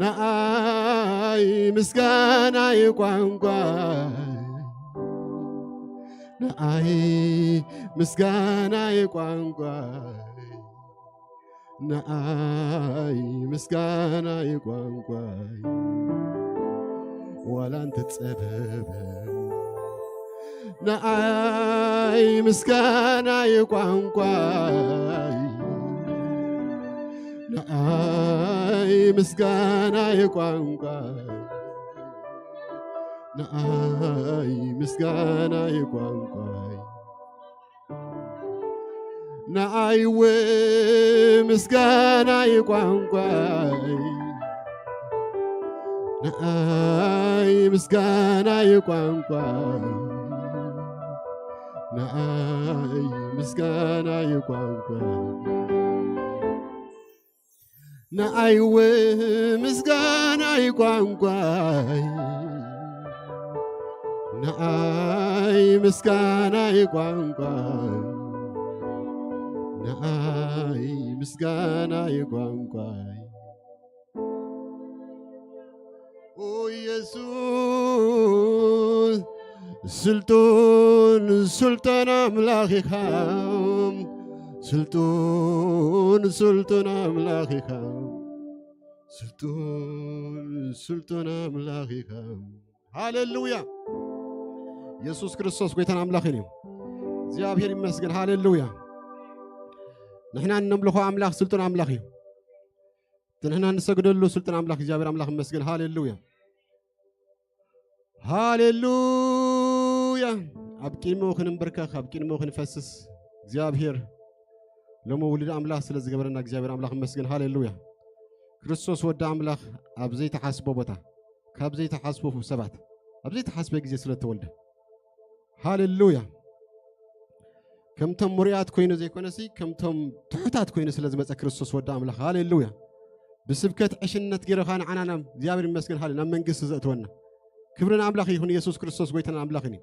ንኣይ ምስጋና ይቋንቋይ፣ ንኣይ ምስጋና ይቋንቋይ፣ ንኣይ ምስጋና እዩ ቋንቋይ፣ ዋላ እንተጸበበ። ንኣይ ምስጋና እዩ ቋንቋይ፣ ንኣይ ምስጋና እዩ ቋንቋይ፣ ንኣይ ምስጋና እዩ ቋንቋይ። ንኣይ እወ ምስጋና እዩ ቋንቋይ፣ ንኣይ ምስጋና እዩ ቋንቋይ፣ ንኣይ ምስጋና እዩ ቋንቋይ። ንኣይ እወ ምስጋና እዩ ቋንቋይ፣ ንኣይ ምስጋና እዩ ቋንቋይ፣ ንኣይ ምስጋና እዩ ቋንቋይ። ኦ ኢየሱስ፣ ስልጡን ስልጡን ኣምላኽ ኢኻ፣ ስልጡን ስልጡን ኣምላኽ ኢኻ፣ ስልጡን ስልጡን ኣምላኽ ኢኻ። ሃሌሉያ! ኢየሱስ ክርስቶስ ጎይታን ኣምላኽን እዩ። እግዚኣብሔር ይመስገን። ሃሌሉያ! ንሕና እነምልኾ ኣምላኽ ስልጡን ኣምላኽ እዩ። እቲ ንሕና ንሰግደሉ ስልጡን ኣምላኽ እግዚኣብሔር ኣምላኽ ይመስገን። ሃሌሉያ! ሃሌሉያ! ኣብ ቅድሚኡ ክንንበርከኽ፣ ኣብ ቅድሚኡ ክንፈስስ እግዚኣብሔር ሎሚ ውሉድ ኣምላኽ ስለ ዝገበረና እግዚኣብሔር ኣምላኽ ይመስገን። ሃሌሉያ! ክርስቶስ ወዲ ኣምላኽ ኣብ ዘይተሓስቦ ቦታ፣ ካብ ዘይተሓስቡ ሰባት፣ ኣብ ዘይተሓስበ ግዜ ስለ እተወልደ። ሃሌሉያ! ከምቶም ሙሩያት ኮይኑ ዘይኮነሲ፣ ከምቶም ትሑታት ኮይኑ ስለ ዝመጸ ክርስቶስ ወዲ ኣምላኽ። ሃሌሉያ! ብስብከት ዕሽነት ገይሩ ኸኣ ንዓና ናብ እግዚኣብሔር ይመስገን፣ ሃሌ-፣ ናብ መንግስቲ ዘእተወና። ክብሪ ንኣምላኽ ይኹን፣ ኢየሱስ ክርስቶስ ጎይታን ኣምላኽን እዩ።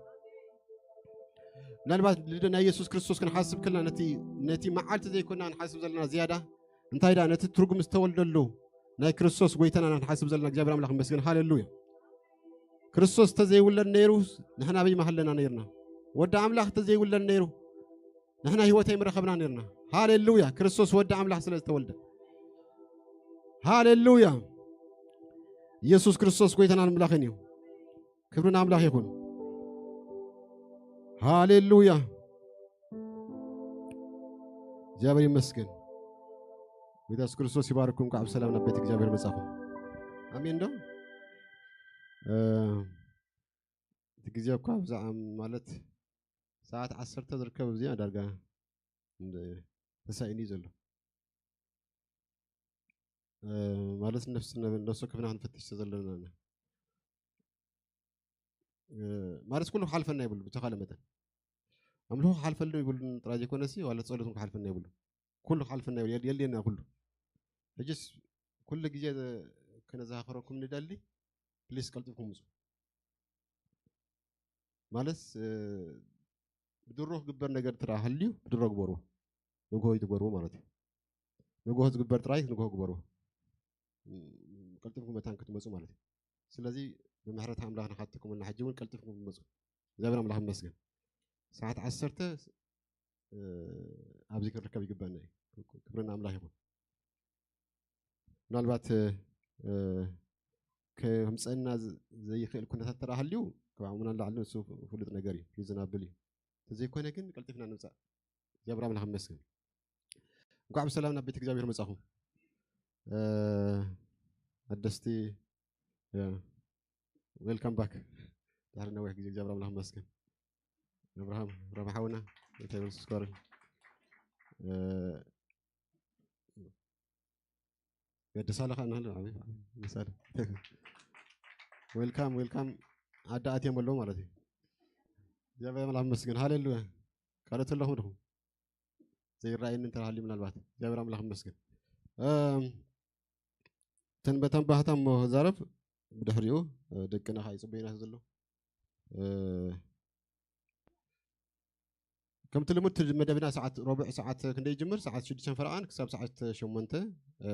ምናልባት ልደ-፣ ናይ ኢየሱስ ክርስቶስ ክንሓስብ ከለና ነቲ፣ ነቲ መዓልቲ ዘይኮና ንሓስብ ዘለና ዝያዳ፣ እንታይ ደኣ ነቲ ትርጉም ዝተወልደሉ ናይ ክርስቶስ ጎይታና ንሓስብ ዘለና እግዚኣብሔር ኣምላኽ ይመስገን። ሃሌሉያ! ክርስቶስ እንተዘይውለድ ነይሩ፣ ንሕና ኣበይ ምሃለና ነይርና? ወዲ ኣምላኽ እንተዘይውለድ ነይሩ፣ ንሕና ህይወት ኣይምረኸብና ነይርና። ሃሌሉያ! ክርስቶስ ወዲ ኣምላኽ ስለ ዝተወልደ። ሃሌሉያ! ኢየሱስ ክርስቶስ ጎይታናን ኣምላኽን እዩ። ክብሪ ንኣምላኽ ይኹን። ሃሌሉያ! እግዚኣብሔር ይመስገን። ጎይታ የሱስ ክርስቶስ ይባርኩም። እንኳዕ ብሰላም ናብ ቤት እግዚኣብሔር መጻኹም። ኣሜን ዶ? እ፣ እቲ ግዜ እኳ ብዛዕባ ማለት ሰዓት ዓሰርተ ዝርከብ እዚኣ ዳርጋ እንደ-፣ ተሳኢኑ እዩ ዘሎ። እ፣ ማለት ነፍሲ፣ ነፍሲ ወከፍና ክንፈትሽ ዘለና። እ፣ ማለት ኩሉ ክሓልፈና ይብሉ ብተኻለ መጠን። ኣምልኾ ክሓልፈሉ ይብሉን ጥራይ ዘይኮነሲ፣ ዋላ ጸሎት እውን ክሓልፈና ይብሉ። ኩሉ ክሓልፈና ይብሉ። የድ-፣ የድልየና ኩሉ። ሕጅስ ኩሉ ግዜ ዘ-፣ ከነዘኻኽረኩም ንደሊ፣ ፕሊስ ቀልጢፍኩም ምጹ። ማለት፣ እ፣ ብድሮ ክግበር ነገር እንተ ደኣ ሃልዩ፣ ብድሮ ግበርዎ። ንግሆ ይትግበርዎ ማለት እዩ። ንግሆ ዝግበር ጥራይ ንግሆ ግበርዎ። ም-፣ ቀልጢፍኩም መታን ክትመጹ ማለት እዩ። ስለዚ ብምሕረት ኣምላኽ ንሓተኩም እና ሕጂ እውን ቀልጢፍኩም ክትመጹ። እግዚኣብሔር ኣምላኽ ይመስገን። ሰዓት ዓሰርተ፣ እ፣ ኣብዚ ክንርከብ ይግበአና እዩ። ክብሪ ንኣምላኽ ይኹን። ምናልባት፣ እ፣ ከምፀአና ዝ-፣ ዘይኽእል ኩነታት እንተ ደኣ ሃልዩ፣ ካብ ዓቕምና ንላዕሊ ንሱ ፍሉጥ ነገር እዩ፣ ሪዝናብል እዩ። እንተዘይኮነ ግን ቀልጢፍና ንምፃእ። እግዚኣብሔር ኣምላኽ ይመስገን። እንኳዕ ብሰላም ናብ ቤት እግዚኣብሔር መጻኹም። እ፣ ሓደስቲ፣ ያ፣ ዌልካም ባክ። ድሕሪ ነዊሕ ግዜ እግዚኣብሔር ኣምላኽ ይመስገን። ኣብርሃም፣ ኣብርሃም ሓውና፣ እንታይ ይበል ስኳር? እ፣ ገድስ ኣለኻ እናሃለ፣ ዓቢ፣ ዓቢ፣ ገድስ ኣለ። ዌልካም፣ ዌልካም። ዓዲ ኣትዮም ኣለዉ ማለት እዩ። እግዚኣብሔር ኣምላኽ ይመስገን። ሃሌሉያ። ካልኦት ኣለኹም ዲኹም? ዘይረኣየኒ እንተ ሃልዩ ምናልባት። እግዚኣብሔር ኣምላኽ ይመስገን። እም፣ ተን በተን ባህታ እሞ ክዛረብ ብድሕሪኡ፣ እ፣ ደቅና ኸዓ ይጽበዩና ዘለዉ። እ፣ ከምቲ ልሙድ እቲ መደብና ሰዓት፣ ረቡዕ ሰዓት ክንደይ ይጅምር? ሰዓት ሽዱሽተ ፈረቓን ክሳብ ሰዓት ሸሞንተ። እ፣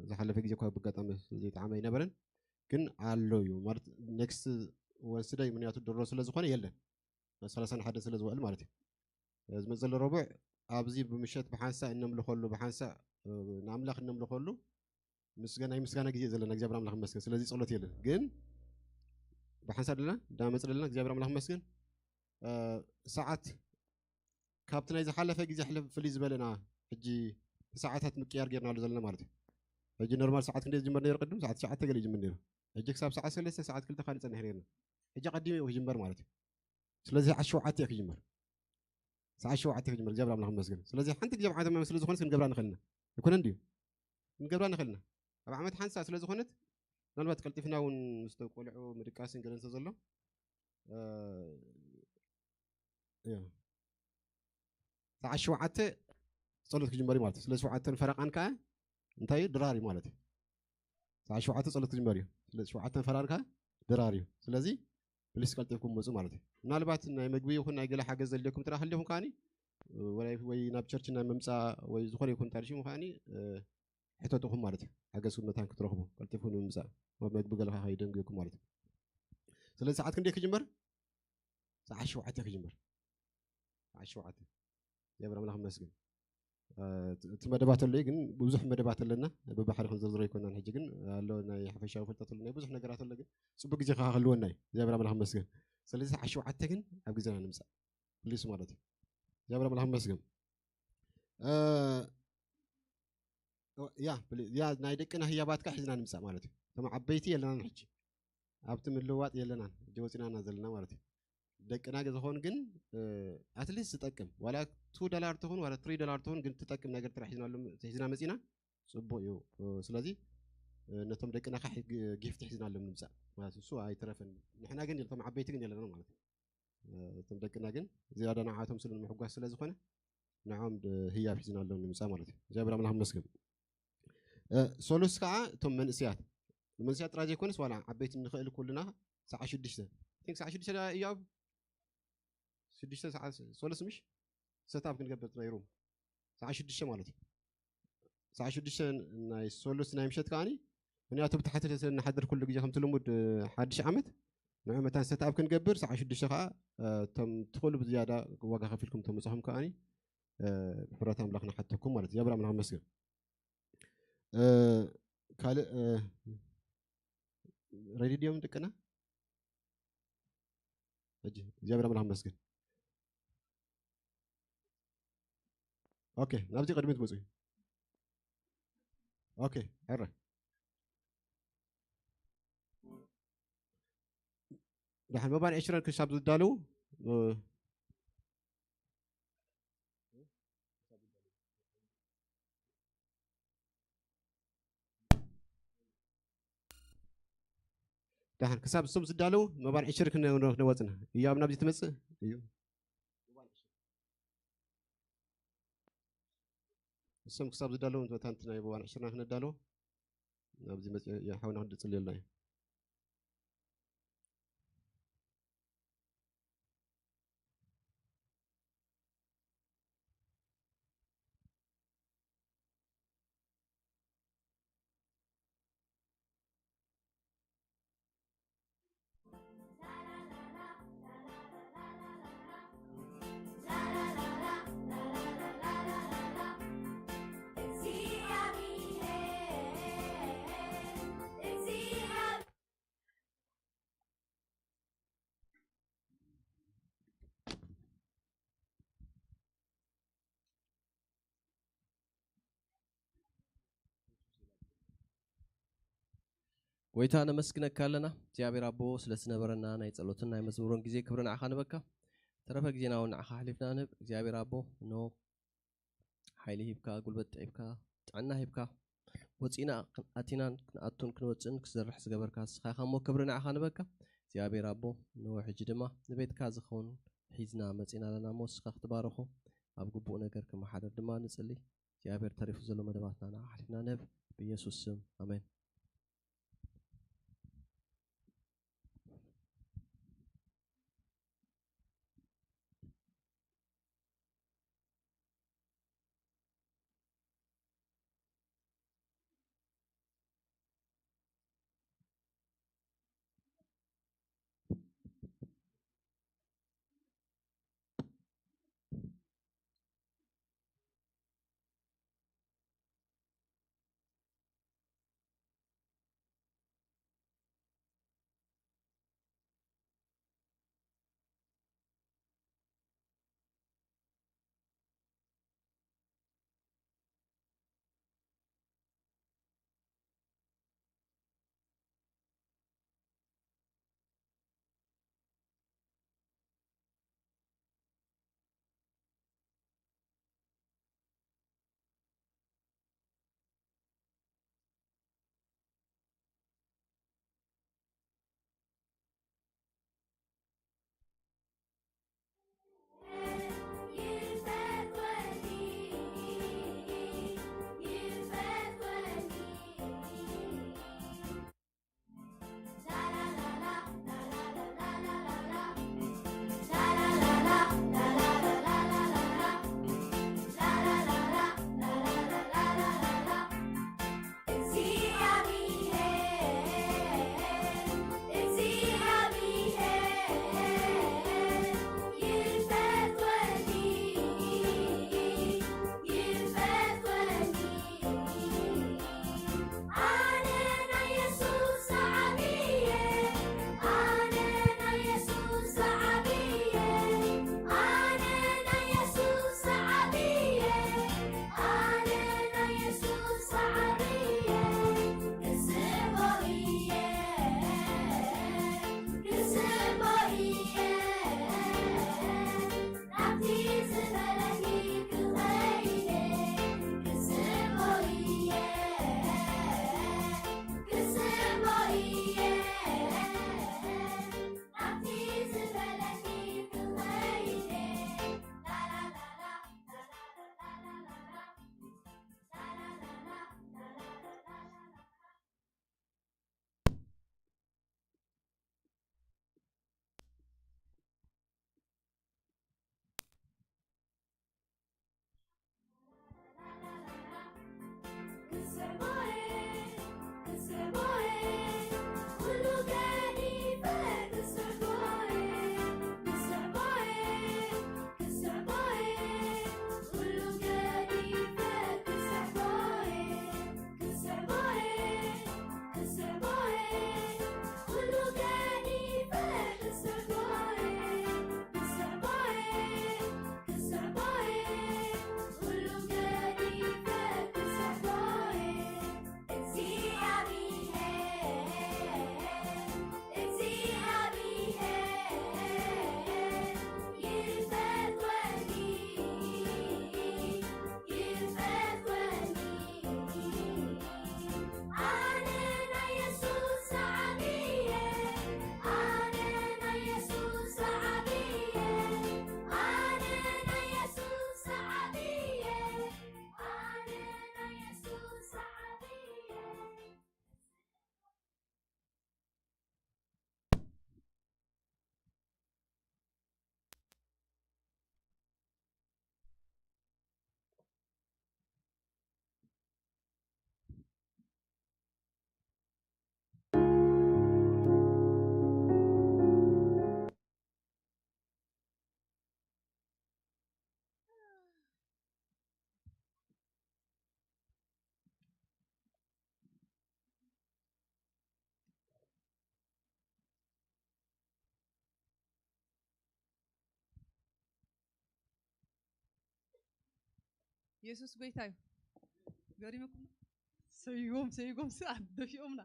ዝሓለፈ ግዜ እኳ ብኣጋጣሚ ዘይጠዓመ ኣይነበረን፣ ግን ኣሎ እዩ ማለት ኔክስት ወንስደይ፣ ምክንያቱ ድሮ ስለ ዝኾነ የለን፣ ናብ ሰላሳን ሓደን ስለ ዝውዕል ማለት እዩ። እ፣ ዝመጽእ ዘሎ ረቡዕ ኣብዚ ብምሸት ብሓንሳእ እነምልኸሉ፣ ብሓንሳእ ንኣምላኽ እነምልኸሉ ምስጋና ናይ ምስጋና ግዜ ዘለና እግዚኣብሔር ኣምላኽ ይመስገን። ስለዚ ጸሎት የለን ግን ብሓንሳብ ደለና እንዳመጽእ ደለና እግዚኣብሔር ኣምላኽ ይመስገን። ሰዓት ካብቲ ናይ ዝሓለፈ ግዜ ሕልፍ ፍልይ ዝበለና ሕጂ ሰዓታት ምቅያር ጌርናሉ ዘለና ማለት እዩ። ሕጂ ኖርማል ሰዓት ክንደይ ዝጅመር ነይሩ ቅድም ሰዓት ትሽዓተ ገለ ይጅምር ነይሩ። ሕጂ ክሳብ ሰዓት ሰለስተ ሰዓት ክልተ ካልእ ጸኒሕ ነርና። ሕጂ ቀዲሙ እዩ ክጅመር ማለት እዩ። ስለዚ ሰዓት ሸውዓተ እዩ ክጅመር። ሰዓት ሸውዓተ ክጅመር እግዚኣብሔር ኣምላኽ ይመስገን። ስለዚ ሓንቲ ግዜ ብዓመት ስለ ዝኾነስ ክንገብራ ንኽእል ኢና። ኣይኮነን ድዩ? ክንገብራ ንኽእል ኢና። ኣብ ዓመት ሓንሳ ስለ ዝኾነት ምናልባት ቀልጢፍና እውን ምስ ቆልዑ ምድቃስን ገለን ስለ ዘሎ ሰዓት ሸውዓተ ጸሎት ክጅመር እዩ ማለት እዩ። ስለ ሸውዓተን ፈረቓን ከኣ እንታይ እዩ? ድራር እዩ ማለት እዩ። ሰዓት ሸውዓተ ጸሎት ክጅመር እዩ። ስለ ሸውዓተን ፈረቓን ከኣ ድራር እዩ። ስለዚ ፕሊስ ቀልጢፍኩም መጹ ማለት እዩ። ምናልባት ናይ መግቢ ይኹን ናይ ገለ ሓገዝ ዘድልየኩም ጥራሕ ሃሊኹም ከኣኒ ወይ ናብ ቸርች ናይ ምምጻእ ወይ ዝኾነ ይኹን ታሪሽም ከኣኒ ሕተትኹም ማለት እዩ። ሓገዝኩም መታን ክትረኽቡ ቀልጢፍኩም ንምምጻእ መግቢ ገለ ከኣ ከይደንግየኩም ማለት እዩ። ስለዚ ሰዓት ክንደይ ክጅመር? ሰዓት ሸውዓተ ክጅመር። ሰዓት ሸውዓተ። እግዚኣብሔር ኣምላኽ ይመስገን። እቲ መደባት ኣሎ ግን ብዙሕ መደባት ኣለና። ብባሕሪ ክንዝርዝሮ ኣይኮናን። ሕጂ ግን ኣሎ ናይ ሓፈሻዊ ፍልጠት ኣሎ ናይ ብዙሕ ነገራት ኣሎ ግን ጽቡቅ ግዜ ከሃ ክህልወና እዩ። እግዚኣብሔር ኣምላኽ ይመስገን። ስለዚ ሰዓት ሸውዓተ ግን ኣብ ግዜና ንምጻእ ፕሊስ ማለት እዩ። እግዚኣብሔር ኣምላኽ ይመስገን። ያ ያ ናይ ደቅና ህያባትካ ሒዝና ንምጻእ ማለት እዩ። እቶም ዓበይቲ የለናን ሕጂ ኣብቲ ምልዋጥ የለናን ሕጂ ወፂናና ዘለና ማለት እዩ። ደቅና ዝኾን ግን ኣትሊስት ዝጠቅም ዋላ ቱ ዶላር ትኹን ዋላ ትሪ ዶላር ትኹን ግን ትጠቅም ነገር ጥራሕ ሒዝና መፂና ጽቡቅ እዩ። ስለዚ ነቶም ደቅና ካ ጊፍት ሒዝናሎም ንምጻእ ማለት እሱ ኣይትረፈን። ንሕና ግን እቶም ዓበይቲ ግን የለና ማለት እዩ። እቶም ደቅና ግን ዝያዳ ንዓቶም ስለ ንምሕጓስ ስለ ዝኾነ ንዖም ህያብ ሒዝናሎም ንምጻእ ማለት እዩ። እግዚኣብሔር ኣምላኽ መስገን። ሶሉስ ከዓ እቶም መንእስያት መንእስያት ጥራይ ዘይኮነስ ዋላ ዓበይቲ ንኽእል ኩልና ሰዓ ሽዱሽተ ቲንክ ሰዓ ሽዱሽተ እዩ ኣብ ሽዱሽተ ሰዓ ሶሉስ ምሽ ሰታብ ክንገብር ናይ ሩም ሰዓ ሽዱሽተ ማለት እዩ። ሰዓ ሽዱሽተ ናይ ሶሉስ ናይ ምሸት ከዓኒ ምክንያቱ ብታሕቲ ስለ ንሓድር ኩሉ ግዜ ከምቲ ልሙድ ሓድሽ ዓመት ንዑ መታን ሰታብ ክንገብር ሰዓ ሽዱሽተ ከዓ እቶም ትኽእሉ ብዝያዳ ዋጋ ከፊልኩም ተመፅኹም ከዓኒ ብሕረት ኣምላኽ ንሓተኩም ማለት እዩ። እግዚኣብሔር ኣምላኽ መስገን። ካልእ ሬዲ ድዮም ደቅና? ሕጂ እግዚኣብሔር ኣምላኽ መስገን። ኦኬ ናብዚ ቅድሚ ትመፁ። ኦኬ ሕረ ድሓን መባል ዕሽረን ክሳብ ዝዳለዉ ድሓን ክሳብ እሶም ዝዳለዉ መባል ዕሽር ክነወፅና እዩ ኣብ ናብዚ ትመፅእ እዩ። እሶም ክሳብ ዝዳለዉ መታንቲ ናይ መባል ዕሽርና ክነዳለዉ ናብዚ መፅእ ሓውና ክንድፅልየልና እዩ። ጎይታ ነመስግነካ ኣለና እግዚኣብሔር ኣቦ ስለ ዝነበረና ናይ ጸሎትን ናይ መዝሙሮን ግዜ ክብሪ ንዓኻ ንበካ። ተረፈ ግዜና እውን ንዓኻ ኣሕሊፍና ንህብ እግዚኣብሔር ኣቦ። እኖ ሓይሊ ሂብካ፣ ጉልበት ጥዒብካ፣ ጥዕና ሂብካ፣ ወፂና ኣቲናን ክንኣቱን ክንወፅእን ክሰርሕ ዝገበርካ ንስኻ ኢኻ እሞ ክብሪ ንዓኻ ንበካ እግዚኣብሔር ኣቦ። እነሆ ሕጂ ድማ ንቤትካ ዝኸውን ሒዝና መፂና ኣለና እሞ ንስኻ ክትባረኾ ኣብ ግቡእ ነገር ክመሓደር ድማ ንፅሊ እግዚኣብሔር። ተሪፉ ዘሎ መደባትና ንዓኻ ሓሊፍና ንህብ ብኢየሱስ ስም ኣሜን። የሱስ ጎይታ እዩ። ገሪምኩም ሰይዎም ሰይዎም ሰዓት ደፊኦምና።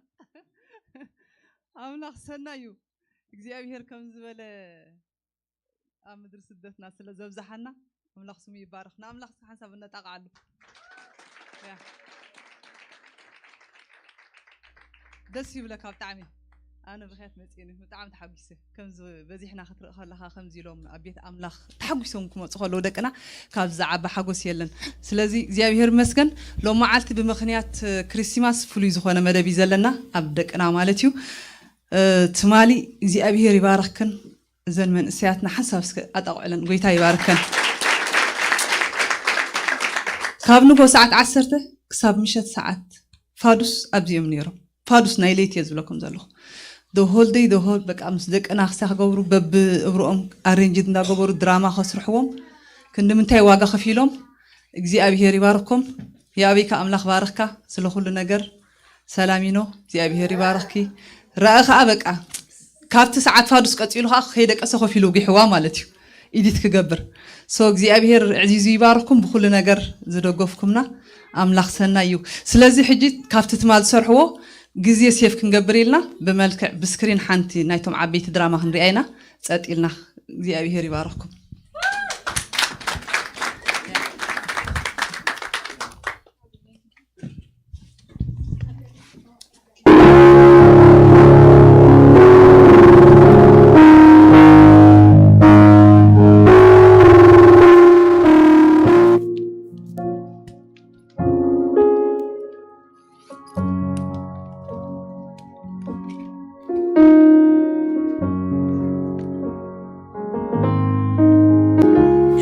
ኣምላኽ ሰናይ እዩ። እግዚኣብሔር ከም ዝበለ ኣብ ምድሪ ስደትና ስለ ዘብዝሓና ኣምላኽ ስሙ ይባረኽ። ንኣምላኽ እስኪ ሓንሳብ እነጣቕዓሉ። ያ። ደስ ይብለካ ብጣዕሚ። ኣነ ብኽያት መፅእኒ ብጣዕሚ ተሓጒሰ። ከምዚ በዚሕና ክትርኢ ከለኻ ከምዚ ኢሎም ኣብ ቤት ኣምላኽ ተሓጒሶም ክመፁ ከለዉ ደቅና ካብዚ ዝዓቢ ሓጎስ የለን። ስለዚ እግዚኣብሔር ይመስገን ሎም መዓልቲ ብምኽንያት ክሪስማስ ፍሉይ ዝኾነ መደብ እዩ ዘለና ኣብ ደቅና ማለት እዩ። እ፣ ትማሊ እግዚኣብሔር ይባረኽክን እዘን መንእሰያትና ሓንሳብ እስከ ኣጣቕዕለን። ጎይታ ይባርከን። ካብ ንጎ ሰዓት ዓሰርተ ክሳብ ምሸት ሰዓት ፋዱስ ኣብዚ እዮም ነይሮም። ፋዱስ ናይ ለይቲ እየ ዝብለኩም ዘለኹ። The whole day, the whole፣ በቃ ምስ ደቅና ክሳ ክገብሩ በብእብሮኦም ኣሬንጅድ እንዳገበሩ ድራማ ከስርሕዎም ክንዲ ምንታይ ዋጋ ከፊሎም። እግዚኣብሔር ይባርኮም። የኣበይካ ኣምላኽ ባርኽካ ስለ ኩሉ ነገር። ሰላሚኖ እግዚኣብሔር ይባርኽኪ። ረኣ ከኣ በቃ ካብቲ ሰዓት ፋዱስ ቀጺሉ ከኣ ከይደቀሰ ኮፍ ኢሉ ውጊሕዋ ማለት እዩ። ኢዲት ክገብር። ሶ እግዚኣብሔር ዕዚዙ ይባርኽኩም ብኩሉ ነገር ዝደገፍኩምና ኣምላኽ ሰናይ እዩ። ስለዚ ሕጂ ካብቲ ትማል ዝሰርሕዎ ግዜ ሴፍ ክንገብር ኢልና ብመልክዕ ብስክሪን ሓንቲ ናይቶም ዓበይቲ ድራማ ክንሪኣ ኢና። ጸጥ ኢልና እግዚኣብሔር ይባርኽኩም።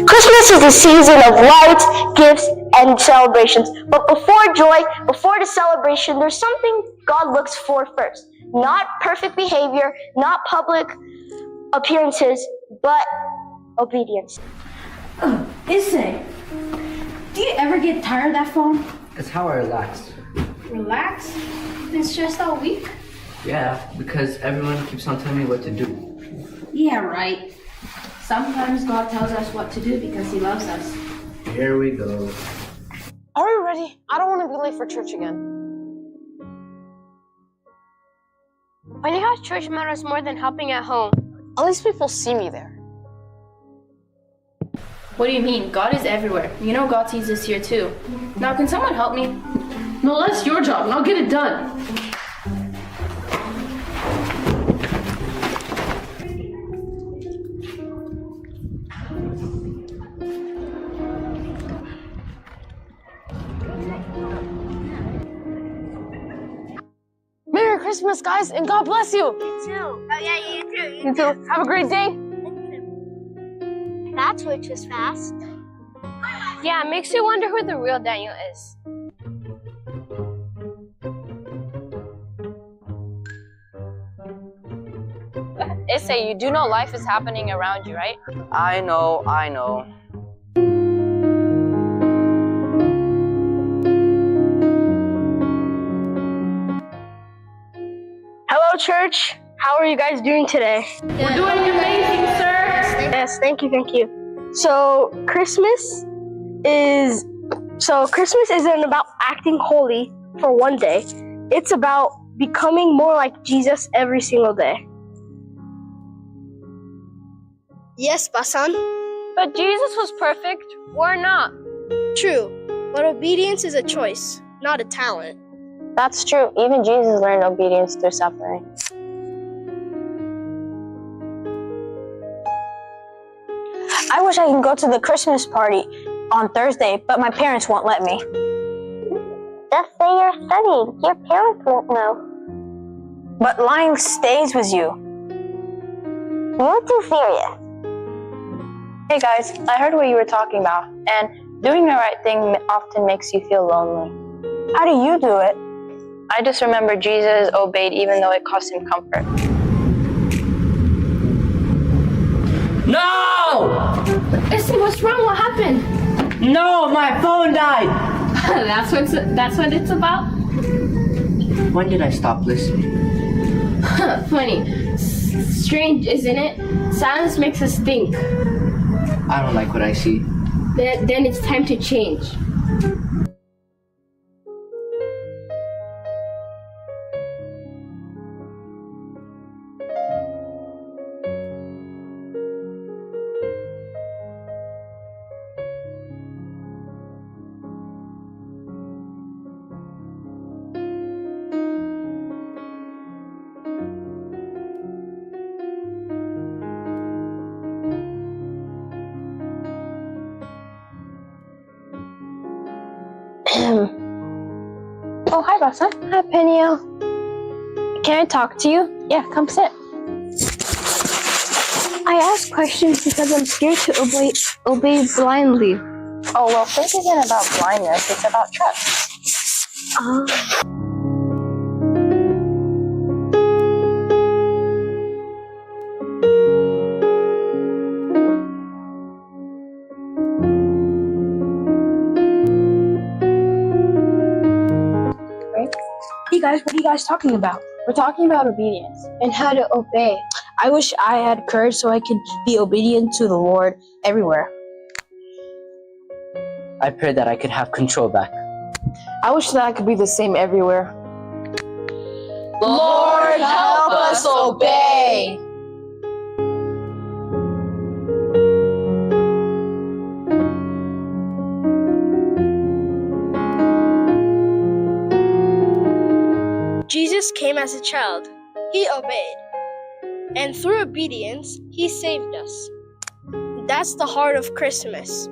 Christmas is the season of light, gifts, and celebrations. But before joy, before the celebration, there's something God looks for first. Not perfect behavior, not public appearances, but obedience. Oh, Issei, do you ever get tired of that phone? It's how I relax. Relax? Been stressed all week? Yeah, because everyone keeps on telling me what to do. Yeah, right. Sometimes God tells us what to do because He loves us. Here we go. Are we ready? I don't want to be late for church again. Why do you have church matters more than helping at home? At least people see me there. What do you mean? God is everywhere. You know God sees us here too. Now, can someone help me? No, that's your job, and I'll get it done. Merry Christmas, guys, and God bless you. You too. Oh, yeah, you too. You too. Have a great day. That switch was fast. Yeah, it makes you wonder who the real Daniel is. Issei, you do know life is happening around you, right? I know, I know. Hello, church. How are you guys doing today? We're doing amazing, sir. Yes, thank you, thank you. So Christmas is so Christmas isn't about acting holy for one day. It's about becoming more like Jesus every single day. Yes, Basan. But Jesus was perfect. We're not. True, but obedience is a choice, not a talent. That's true. Even Jesus learned obedience through suffering. I wish I could go to the Christmas party on Thursday, but my parents won't let me. Just say you're studying. Your parents won't know. But lying stays with you. You're too serious. Hey guys, I heard what you were talking about, and doing the right thing often makes you feel lonely. How do you do it? I just remember Jesus obeyed even though it cost him comfort. No! Issei, what's wrong? What happened? No, my phone died! that's what's that's what it's about. When did I stop listening? Funny. S- strange, isn't it? Silence makes us think. I don't like what I see. Then, then it's time to change. Oh, hi, Basa. Hi, Peniel. Can I talk to you? Yeah, come sit. I ask questions because I'm scared to obey, obey blindly. Oh, well, faith isn't about blindness, it's about trust. Ah. Right? You guys, what are you guys talking about? We're talking about obedience and how to obey. I wish I had courage so I could be obedient to the Lord everywhere. I pray that I could have control back. I wish that I could be the same everywhere. Lord, help us obey. Jesus came as a child. He obeyed. And through obedience, he saved us. That's the heart of Christmas.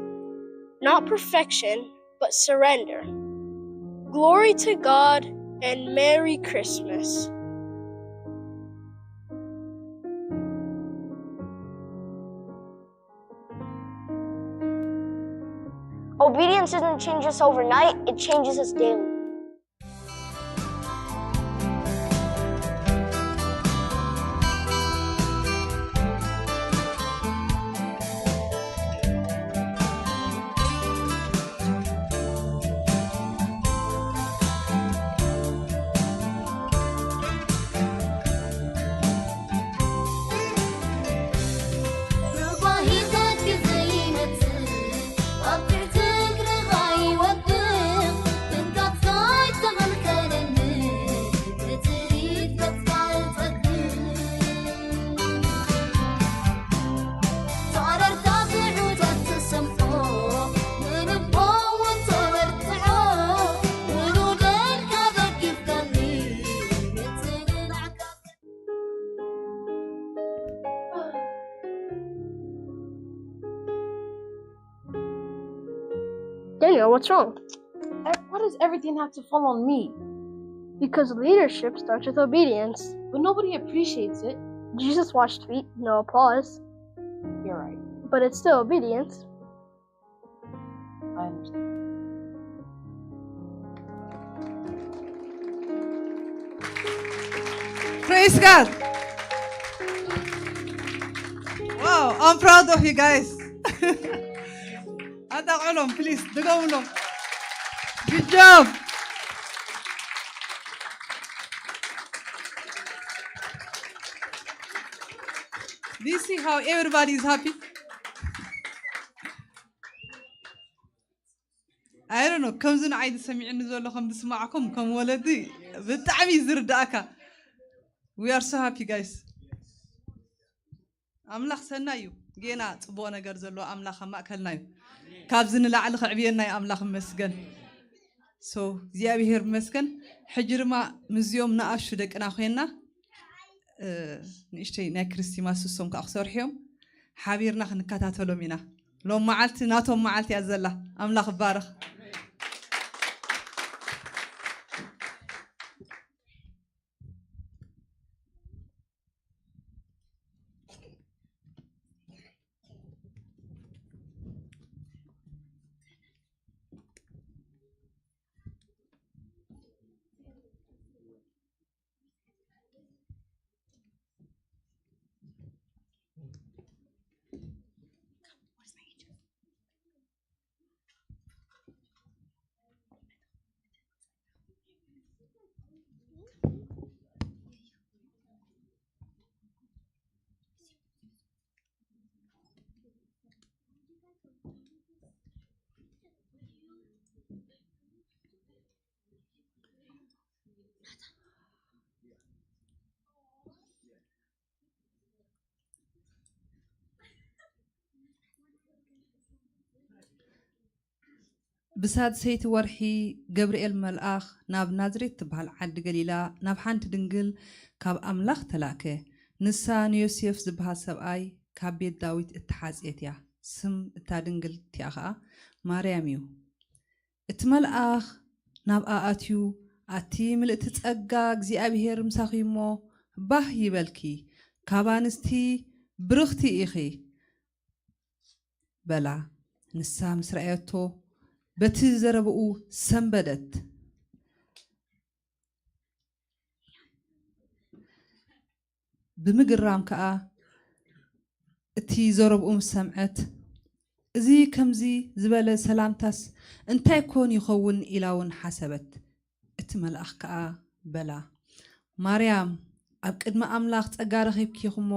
Not perfection, but surrender. Glory to God and Merry Christmas. Obedience doesn't change us overnight, it changes us daily. Daniel, what's wrong? Why does everything have to fall on me? Because leadership starts with obedience. But nobody appreciates it. Jesus washed feet, no applause. You're right. But it's still obedience. I understand. Praise God. Wow, I'm proud of you guys. ኣጣቕዕሎም please፣ ድገሙሎም። Good job. Do you see how everybody is happy? I don't know፣ ከምዚ ንዓይ ዝሰሚዕኒ ዘሎ ከም ዝስማዕኩም ከም ወለዲ ብጣዕሚ እዩ ዝርዳእካ። We are so happy, guys. ኣምላኽ ሰናይ እዩ። ጌና ጽቡቕ ነገር ዘለዎ ኣምላኽ ኣብ ማእከልና እዩ። ካብዚ ንላዕሊ ከዕብየና እዩ ኣምላኽ ይመስገን። So እግዚኣብሔር ይመስገን። ሕጂ ድማ ምስዚኦም ንኣሹ ደቅና ኮይና ንእሽተይ ናይ ክርስቲማስ ንሶም ከዓ ክሰርሑ እዮም። ሓቢርና ክንከታተሎም ኢና። ሎም መዓልቲ ናቶም መዓልቲ እያ ዘላ። ኣምላኽ ይባረኽ። ብሳድሰይቲ ወርሒ ገብርኤል መልኣኽ ናብ ናዝሬት ትበሃል ዓዲ ገሊላ ናብ ሓንቲ ድንግል ካብ ኣምላኽ ተላእከ። ንሳ ንዮሴፍ ዝበሃል ሰብኣይ ካብ ቤት ዳዊት እተሓጽየት እያ። ስም እታ ድንግል እቲኣ ኸኣ ማርያም እዩ። እቲ መልኣኽ ናብኣ ኣትዩ፣ ኣቲ ምልእቲ ጸጋ፣ እግዚኣብሄር ምሳኺ እሞ፣ ባህ ይበልኪ፣ ካብ ኣንስቲ ብርኽቲ ኢኺ። በላ። ንሳ ምስ ረኣየቶ፣ በቲ ዘረብኡ ሰንበደት። ብምግራም ከኣ እቲ ዘረብኡ ምስ ሰምዐት፣ "እዚ ከምዚ ዝበለ ሰላምታስ እንታይ ኮን ይኸውን?" ኢላ እውን ሓሰበት። እቲ መልኣኽ ከኣ በላ፣ "ማርያም፣ ኣብ ቅድሚ ኣምላኽ ጸጋ ረኺብኪ ኢኺ እሞ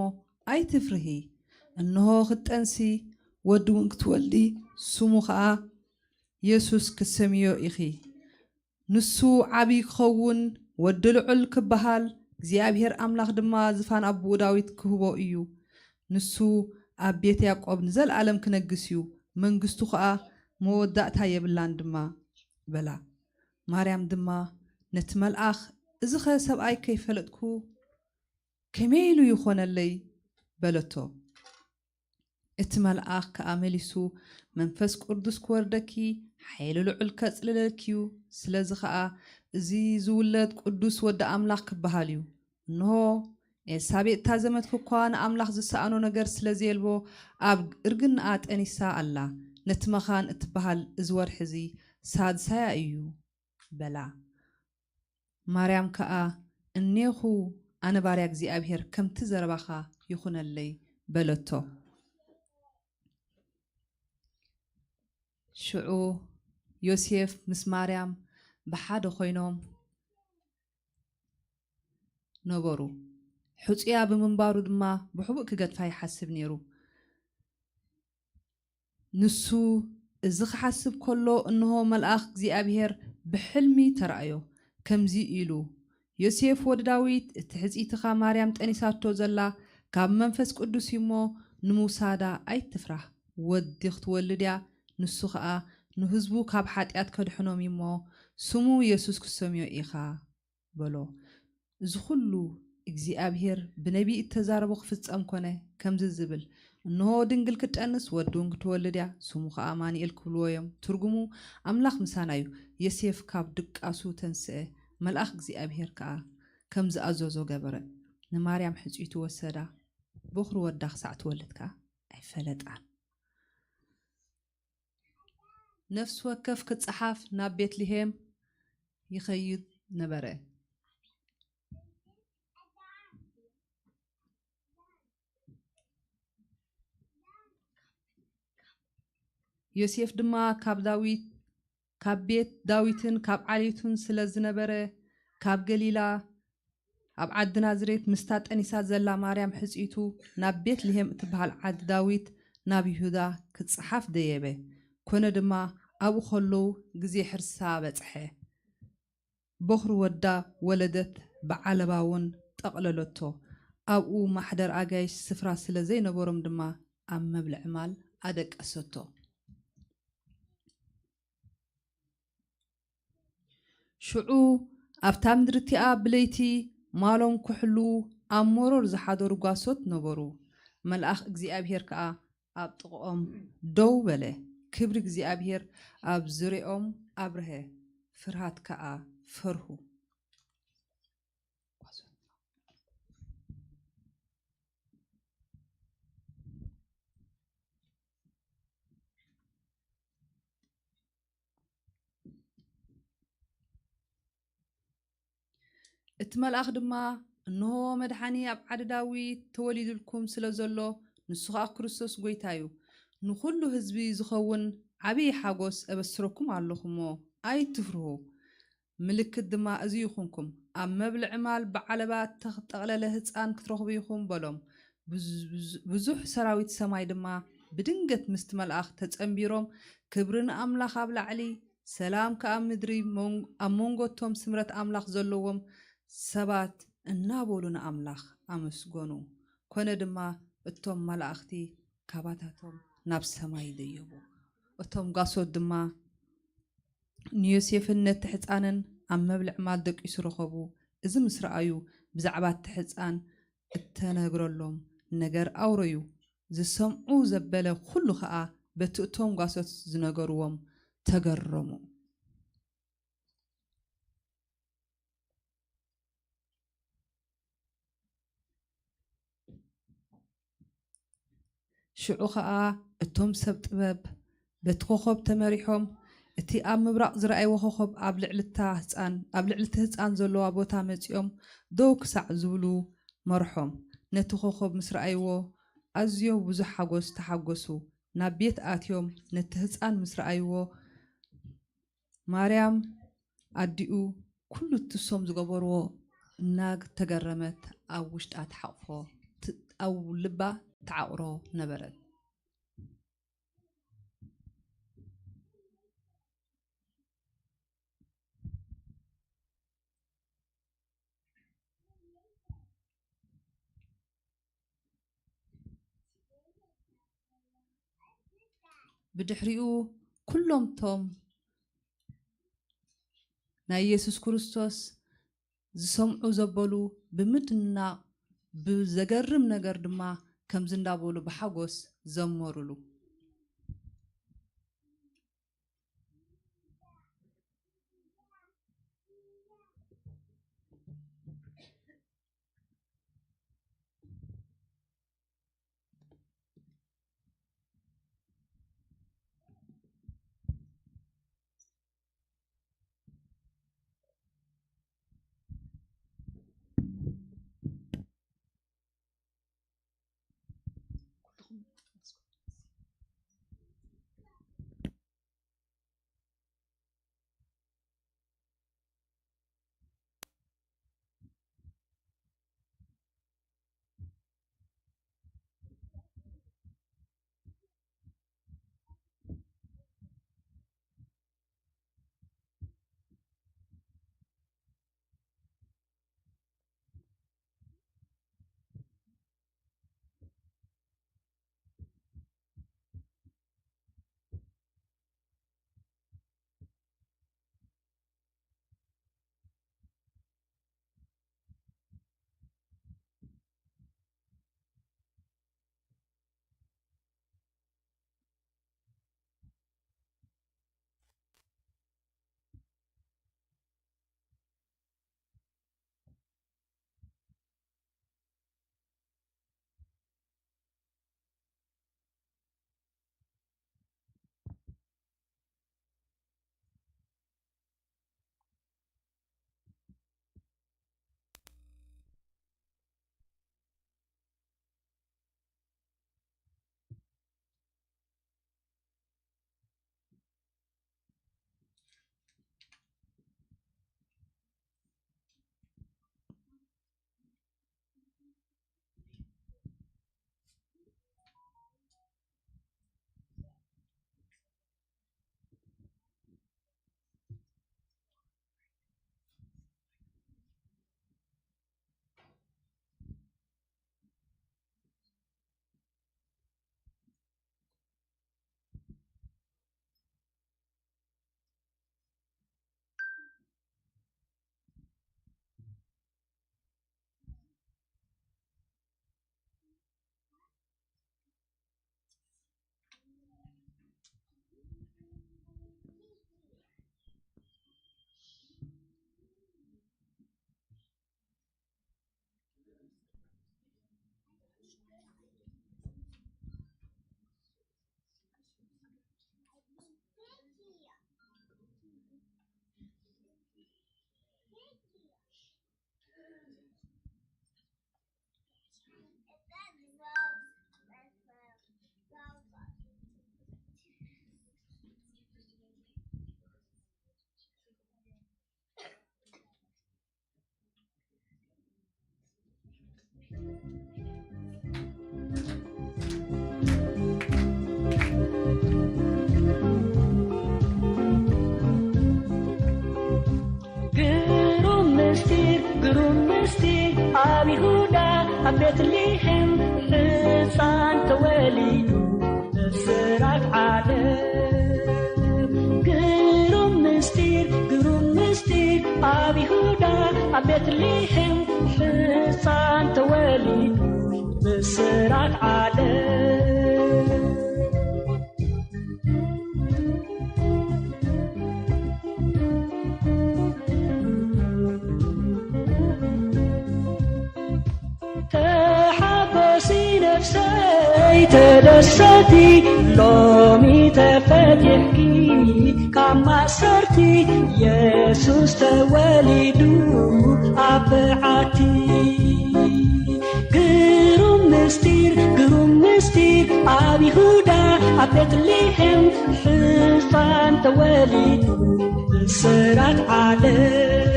ኣይትፍርሂ። እንሆ ክትጠንሲ፣ ወዲ እውን ክትወልዲ፣ ስሙ ኸኣ የሱስ ክትሰምዮ ኢኺ። ንሱ ዓቢ ክኸውን፣ ወዲ ልዑል ክበሃል፣ እግዚኣብሄር ኣምላኽ ድማ ዝፋን ኣቦኡ ዳዊት ክህቦ እዩ። ንሱ ኣብ ቤት ያዕቆብ ንዘለኣለም ክነግስ እዩ፣ መንግስቱ ኸኣ መወዳእታ የብላን ድማ" በላ። ማርያም ድማ ነቲ መልኣኽ፣ "እዚኸ ሰብኣይ ከይፈለጥኩ ከመይ ኢሉ ይኾነለይ?" በለቶ። እቲ መልኣኽ ከኣ መሊሱ፣ "መንፈስ ቅዱስ ክወርደኪ፣ ሓይሊ ልዑል ከጽልለኪ እዩ። ስለዚ ኸኣ እዚ ዝውለድ ቅዱስ ወዲ ኣምላኽ ክበሃል እዩ። እንሆ፣ ኤልሳቤጥ እታ ዘመድኪ እኳ ንኣምላኽ ዝሰኣኖ ነገር ስለ ዘየልቦ፣ ኣብ እርግናኣ ጠኒሳ ኣላ። ነቲ መኻን እትበሃል እዚ ወርሒ እዚ ሳድሳያ እዩ" በላ። ማርያም ከኣ፣ "እኔኹ ኣነ ባርያ እግዚኣብሄር፣ ከምቲ ዘረባኻ ይኹነለይ" በለቶ። ሽዑ ዮሴፍ ምስ ማርያም ብሓደ ኮይኖም ነበሩ። ሕጹያ ብምንባሩ ድማ ብሕቡእ ክገድፋ ይሓስብ ነይሩ። ንሱ እዚ ክሓስብ ከሎ፣ እንሆ፣ መልኣኽ እግዚኣብሄር ብሕልሚ ተራእዮ፣ ከምዚ ኢሉ፣ "ዮሴፍ ወዲ ዳዊት፣ እቲ ሕጽይትኻ ማርያም ጠኒሳቶ ዘላ ካብ መንፈስ ቅዱስ እዩ እሞ፣ ንምውሳዳ ኣይትፍራህ። ወዲ ክትወልድ እያ፣ ንሱ ኸኣ ንህዝቡ ካብ ሓጢኣት ከድሕኖም እዩ እሞ፣ ስሙ የሱስ ክትሰምዮ ኢኻ" በሎ። እዚ ኹሉ እግዚኣብሄር ብነቢይ እተዛረቦ ክፍጸም ኮነ፣ ከምዚ ዝብል፣ "እንሆ ድንግል ክትጠንስ፣ ወዲ እውን ክትወልድ እያ፣ ስሙ ኸኣ ኣማኑኤል ክብልዎ እዮም።" ትርጉሙ፣ "ኣምላኽ ምሳና እዩ።" ዮሴፍ ካብ ድቃሱ ተንስአ፣ መልኣኽ እግዚኣብሄር ከኣ ከም ዝኣዘዞ ገበረ። ንማርያም ሕጽይቱ ወሰዳ፣ በኹሪ ወዳ ክሳዕ ትወልድ ከኣ ኣይፈለጣን። ነፍሲ ወከፍ ክጸሓፍ ናብ ቤትልሄም ይኸይድ ነበረ። ዮሴፍ ድማ ካብ ዳዊት፣ ካብ ቤት ዳዊትን ካብ ዓሌቱን ስለ ዝነበረ፣ ካብ ገሊላ ኣብ ዓዲ ናዝሬት ምስታ ጠኒሳ ዘላ ማርያም ሕጽይቱ ናብ ቤትልሄም እትበሃል ዓዲ ዳዊት ናብ ይሁዳ ክጸሓፍ ደየበ። ኮነ ድማ ኣብኡ ከለዉ ግዜ ሕርሳ በጽሐ። በኹሪ ወዳ ወለደት፣ ብዓለባ እውን ጠቕለለቶ። ኣብኡ ማሕደር ኣጋይሽ ስፍራ ስለ ዘይነበሮም ድማ ኣብ መብልዒ ማል ኣደቀሰቶ። ሽዑ ኣብታ ምድሪ እቲኣ ብለይቲ ማሎም ክሕልዉ ኣብ መሮር ዝሓደሩ ጓሶት ነበሩ። መልኣኽ እግዚኣብሄር ከኣ ኣብ ጥቕኦም ደው በለ። ክብሪ እግዚኣብሄር ኣብ ዙርያኦም ኣብርሀ፣ ፍርሃት ከኣ ፈርሁ። እቲ መልኣኽ ድማ፣ "እንሆ፣ መድሓኒ ኣብ ዓዲ ዳዊት ተወሊዱልኩም ስለ ዘሎ፣ ንሱ ኸኣ ክርስቶስ ጐይታ እዩ። ንኹሉ ህዝቢ ዝኸውን ዓብዪ ሓጎስ እበስረኩም ኣለኹ እሞ፣ ኣይትፍርሁ። ምልክት ድማ እዚ ይኹንኩም፣ ኣብ መብልዒ ማል ብዓለባ እተጠቕለለ ህጻን ክትረኽቡ ኢኹም" በሎም። ብዙ-፣ ብዙ-፣ ብዙሕ ሰራዊት ሰማይ ድማ ብድንገት ምስቲ መልኣኽ ተጸንቢሮም፣ ክብሪ ንኣምላኽ ኣብ ላዕሊ፣ ሰላም ከኣ ኣብ ምድሪ፣ ሞን-፣ ኣብ መንጎ እቶም ስምረት ኣምላኽ ዘለዎም ሰባት እናበሉ ንኣምላኽ ኣመስገኑ። ኮነ ድማ፣ እቶም መላእኽቲ ካባታቶም ናብ ሰማይ ደየቡ። እቶም ጓሶት ድማ ንዮሴፍን ነቲ ሕፃንን ኣብ መብልዕ ማል ደቂሱ ረኸቡ። እዚ ምስ ረኣዩ፣ ብዛዕባ እቲ ሕፃን እተነግረሎም ነገር ኣውረዩ። ዝሰምዑ ዘበለ ኩሉ ኸኣ በቲ እቶም ጓሶት ዝነገርዎም ተገረሙ። ሽዑ ኸኣ እቶም ሰብ ጥበብ በቲ ኮኸብ ተመሪሖም፣ እቲ ኣብ ምብራቕ ዝረኣይዎ ኮኸብ ኣብ ልዕሊ እታ ህጻን፣ ኣብ ልዕሊ እቲ ህጻን ዘለዋ ቦታ መጺኦም፣ ደው ክሳዕ ዝብሉ መርሖም። ነቲ ኮኸብ ምስ ረኣይዎ፣ ኣዝዮም ብዙሕ ሓጎስ ተሓጎሱ። ናብ ቤት ኣትዮም ነቲ ህጻን ምስ ረኣይዎ፣ ማርያም ኣዲኡ ኩሉ እቲ እሶም ዝገበርዎ እናተገረመት ኣብ ውሽጣ ትሓቕፎ፣ ት-፣ ኣብ ልባ ትዓቕሮ ነበረት። ብድሕሪኡ ኩሎም እቶም ናይ የሱስ ክርስቶስ ዝሰምዑ ዘበሉ ብምድናቕ፣ ብዘገርም ነገር ድማ ከምዚ እንዳበሉ ብሓጎስ ዘመሩሉ። ግሩም ምስጢር፣ ግሩም ምስጢር፣ ኣብ ይሁዳ ኣብ ቤትልሔም ሕፃን ተወሊዱ፣ ብስራት ዓለም። ግሩም ምስጢር፣ ቤትልሔም ሕፃን ተወሊዱ ብስራት ዓለም። ተሓጎሲ ነፍሰይ ተደሰቲ፣ ሎሚ ተፈቲሕኪ ካብ ማእሰርቲ፣ የሱስ ተወሊዱ ኣብ በዓቲ። ግሩም ምስጢር፣ ግሩም ምስጢር፣ ኣብ ይሁዳ ኣብ ቤትልሔም ሕፃን ተወሊዱ ብስራት ዓለም።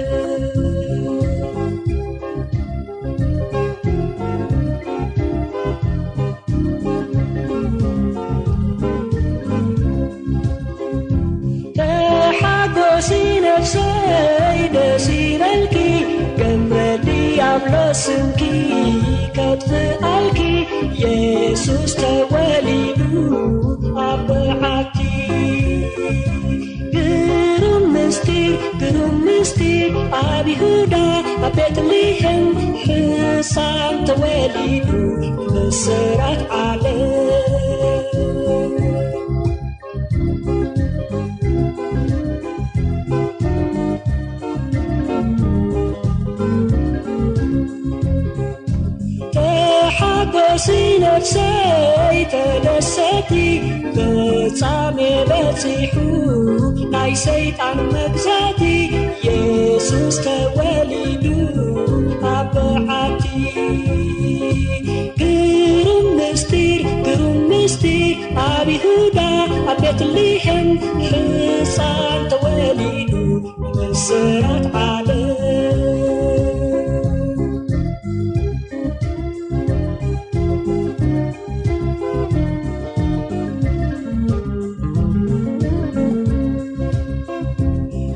ተሓጎሲ ነፍሰይ ደስ ይበልኪ፣ ገብረ ዲያብሎስ ስምኪ ከጥፍኣልኪ፣ የሱስ ተወሊዱ ኣብ በዓቲ። ግሩም ምስጢር፣ ግሩም ምስጢር፣ ኣብ ይሁዳ ኣብ ቤትልሔም ሕፃን ተወሊዱ ብስራት ዓለም። ተሓጎሲ ነፍሰይ ተደሰቲ፣ ፍጻሜ በጺሑ ናይ ሰይጣን መግዛእቲ፣ የሱስ ተወሊዱ ኣብ በዓቲ። ግሩም ምስጢር፣ ግሩም ምስጢር፣ ኣብ ይሁዳ ኣብ ቤትልሔም ሕፃን ተወሊዱ ብስራት ዓለም።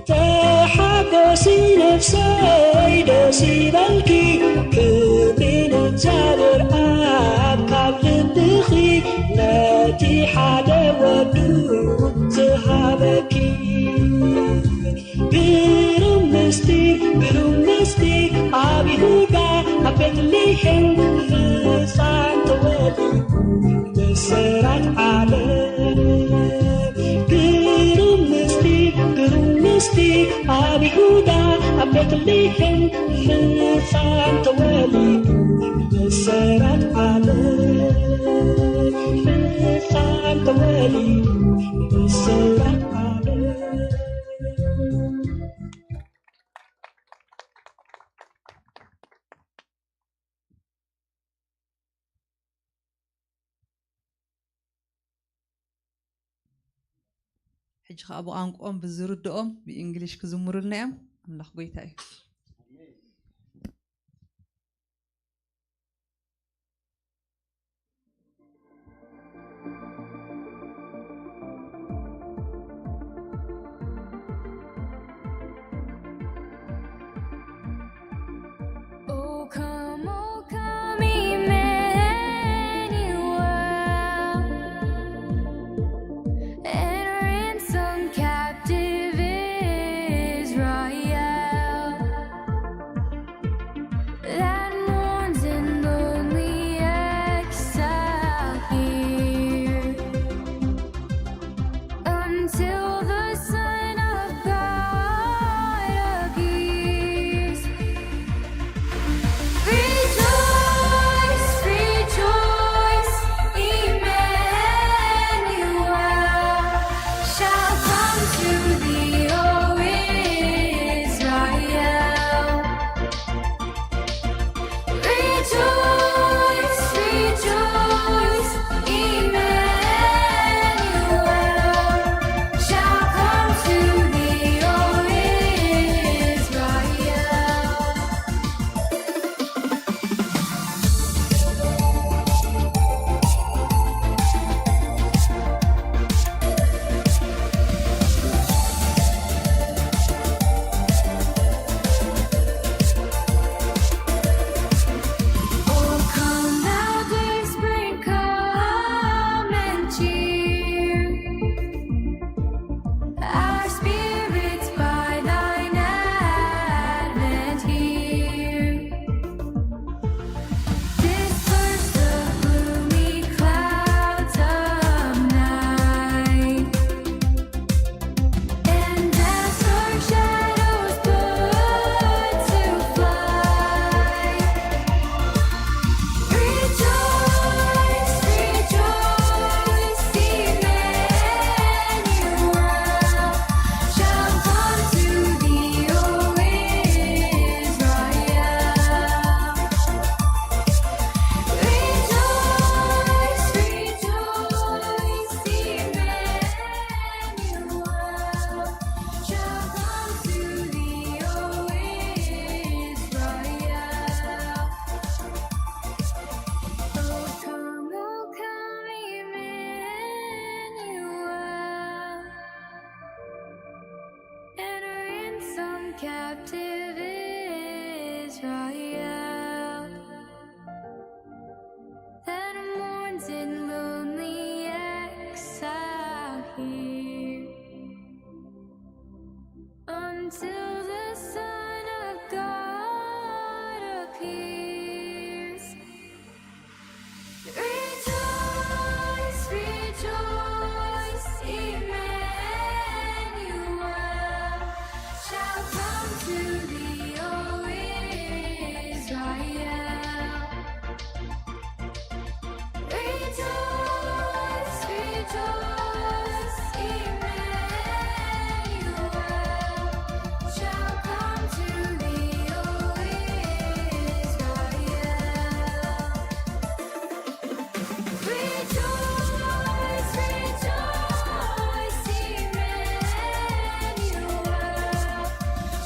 ተሓጎሲ ነፍሰይ ደስ ይበልኪ፣ ክብሪ ንእግዚኣብሔር ኣብ ካብ ልብኺ፣ ነቲ ሓደ ወዱ ዝሃበኪ። ግሩም ምስጢር፣ ግሩም ምስጢር፣ ኣብ ይሁዳ ኣብ ቤትልሔም ሕፃን ተወሊዱ ብስራት ዓለም። ግሩም ምስጢር፣ ግሩም ምስጢር፣ ኣብ ይሁዳ ኣብ ቤትልሔም ሕፃን ተወሊዱ ብስራት ዓለም። ሕፃን ተወሊዱ ብስራት ዓለም። ሕጂ ኸኣ ብቋንቋኦም ብዝርድኦም ብእንግሊሽ ክዝምሩልና እዮም። ኣምላኽ ጐይታ እዩ። Oh, come, oh, come, Emmanuel, and ransom captive Israel that mourns in lonely exile here, until the Son of God appears. Rejoice, rejoice, Emmanuel shall come to thee, O Israel. Rejoice, rejoice, Emmanuel shall captive Israel that mourns in lonely exile here until the Son of God appears. Rejoice, rejoice, Emmanuel shall come to thee, O Israel. Rejoice, rejoice, Emmanuel shall come to thee, O Israel. Rejoice, rejoice, Emmanuel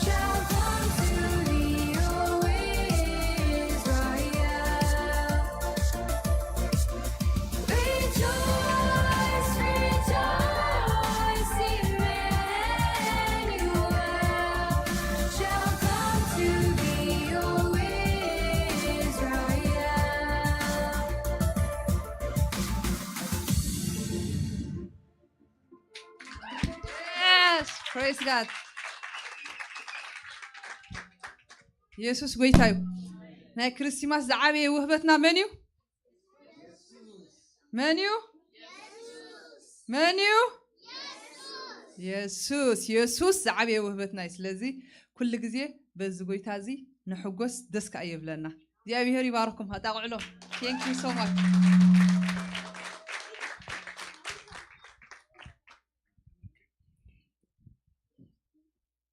shall come to thee, O Israel. Rejoice, rejoice, Emmanuel shall come to thee, O Israel. Yes, praise God. ኢየሱስ ጎይታ እዩ። ናይ ክርስቲማስ ዝዓበየ ውህበትና መን እዩ? መን እዩ? መን እዩ? የሱስ። የሱስ ዝዓበየ ውህበትና እዩ። ስለዚ ኩሉ ግዜ በዚ ጎይታ እዚ ንሕጎስ፣ ደስ ከኣ ይብለና። እግዚኣብሔር ይባርኩም። ኣጣቕዕሎ። Thank you so much.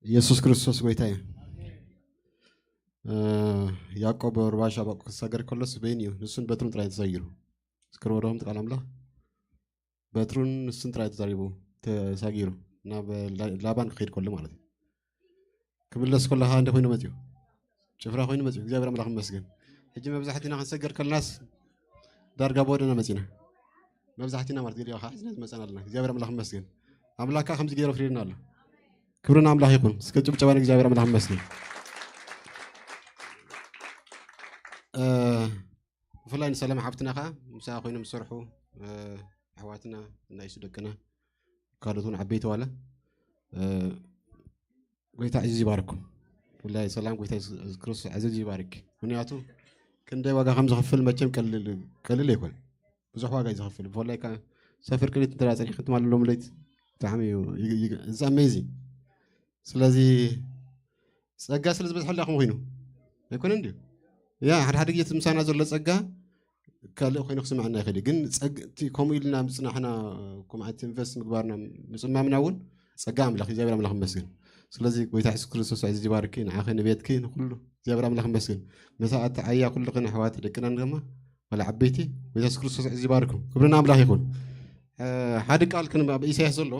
ኢየሱስ ክርስቶስ ጎይታ እዩ። ያዕቆብ ሩባሻ ባቁ ክሳገር ከሎስ በይን እዩ፣ ንሱን በትሩን ጥራይ ተሳጊሩ። እስክር ወደኹም ቃል ኣምላኽ በትሩን ንሱን ጥራይ ተዛሪቡ ተሳጊሩ ናብ ላባን ክኸይድ ከሎ ማለት እዩ። ክምለስ ከሎ ከዓ እንደ ኮይኑ መፅዩ፣ ጭፍራ ኮይኑ መፅዩ። እግዚኣብሔር ኣምላኽ ይመስገን። ሕጂ መብዛሕትና ክንሰገር ከለናስ ዳርጋ ብወደና መፂና፣ መብዛሕትና ማለት ገሊኦ ከዓ ሒዝና ዝመፀና ኣለና። እግዚኣብሔር ኣምላኽ ይመስገን። ኣምላኽ ከዓ ከምዚ ገይሩ ኣፍሪድና ኣሎ። ክብሪ ንኣምላኽ ይኹን። እስከ ጭብጨባ ንእግዚኣብሔር ኣምላኽ ይመስገን። ብፍላይ ንሰላም ሓፍትና ከዓ ምሳኣ ኮይኖም ዝሰርሑ ኣሕዋትና፣ እናይሱ ደቅና፣ ካልኦት እውን ዓበይቲ ዋላ ጎይታ ዕዙዝ ይባርኩም። ብፍላይ ሰላም ጎይታ የሱስ ክርስቶስ ዕዙዝ ይባርክ። ምክንያቱ ክንደይ ዋጋ ከም ዝኸፍል መቸም ቀልል ኣይኮን፣ ብዙሕ ዋጋ እዩ ዝኸፍል። ብፍላይ ከዓ ሰፍር ቅሊት እንተ ጸኒሕኩም ትማል ሎም ለይት ብጣዕሚ እዩ። It's amazing። ስለዚ ጸጋ ስለ ዝበዝሐልኩም ኮይኑ ኣይኮነን ድዩ? ያ ሓደ ሓደ ግዜ እቲ ምሳና ዘሎ ጸጋ ካልእ ኮይኑ ክስምዐና ይኽእል እዩ። ግን ከምኡ ኢልና ምጽናሕና፣ ከምኡ ዓይነት ኢንቨስት ምግባርና፣ ምጽማምና እውን ጸጋ ኣምላኽ፣ እግዚኣብሔር ኣምላኽ ይመስገን። ስለዚ ጎይታ የሱስ ክርስቶስ እዚ ይባርኪ፣ ንዓኺ፣ ንቤትኪ፣ ንኹሉ እግዚኣብሔር ኣምላኽ ይመስገን። መሳእቲ ዓያ ኩልኽን ኣሕዋት ደቅናን ድማ ዋላ ዓበይቲ ጎይታ የሱስ ክርስቶስ እዚ ይባርኩም። ክብሪ ንኣምላኽ ይኹን። ሓደ ቃል ክንብ ኣብ ኢሳያስ ዘሎ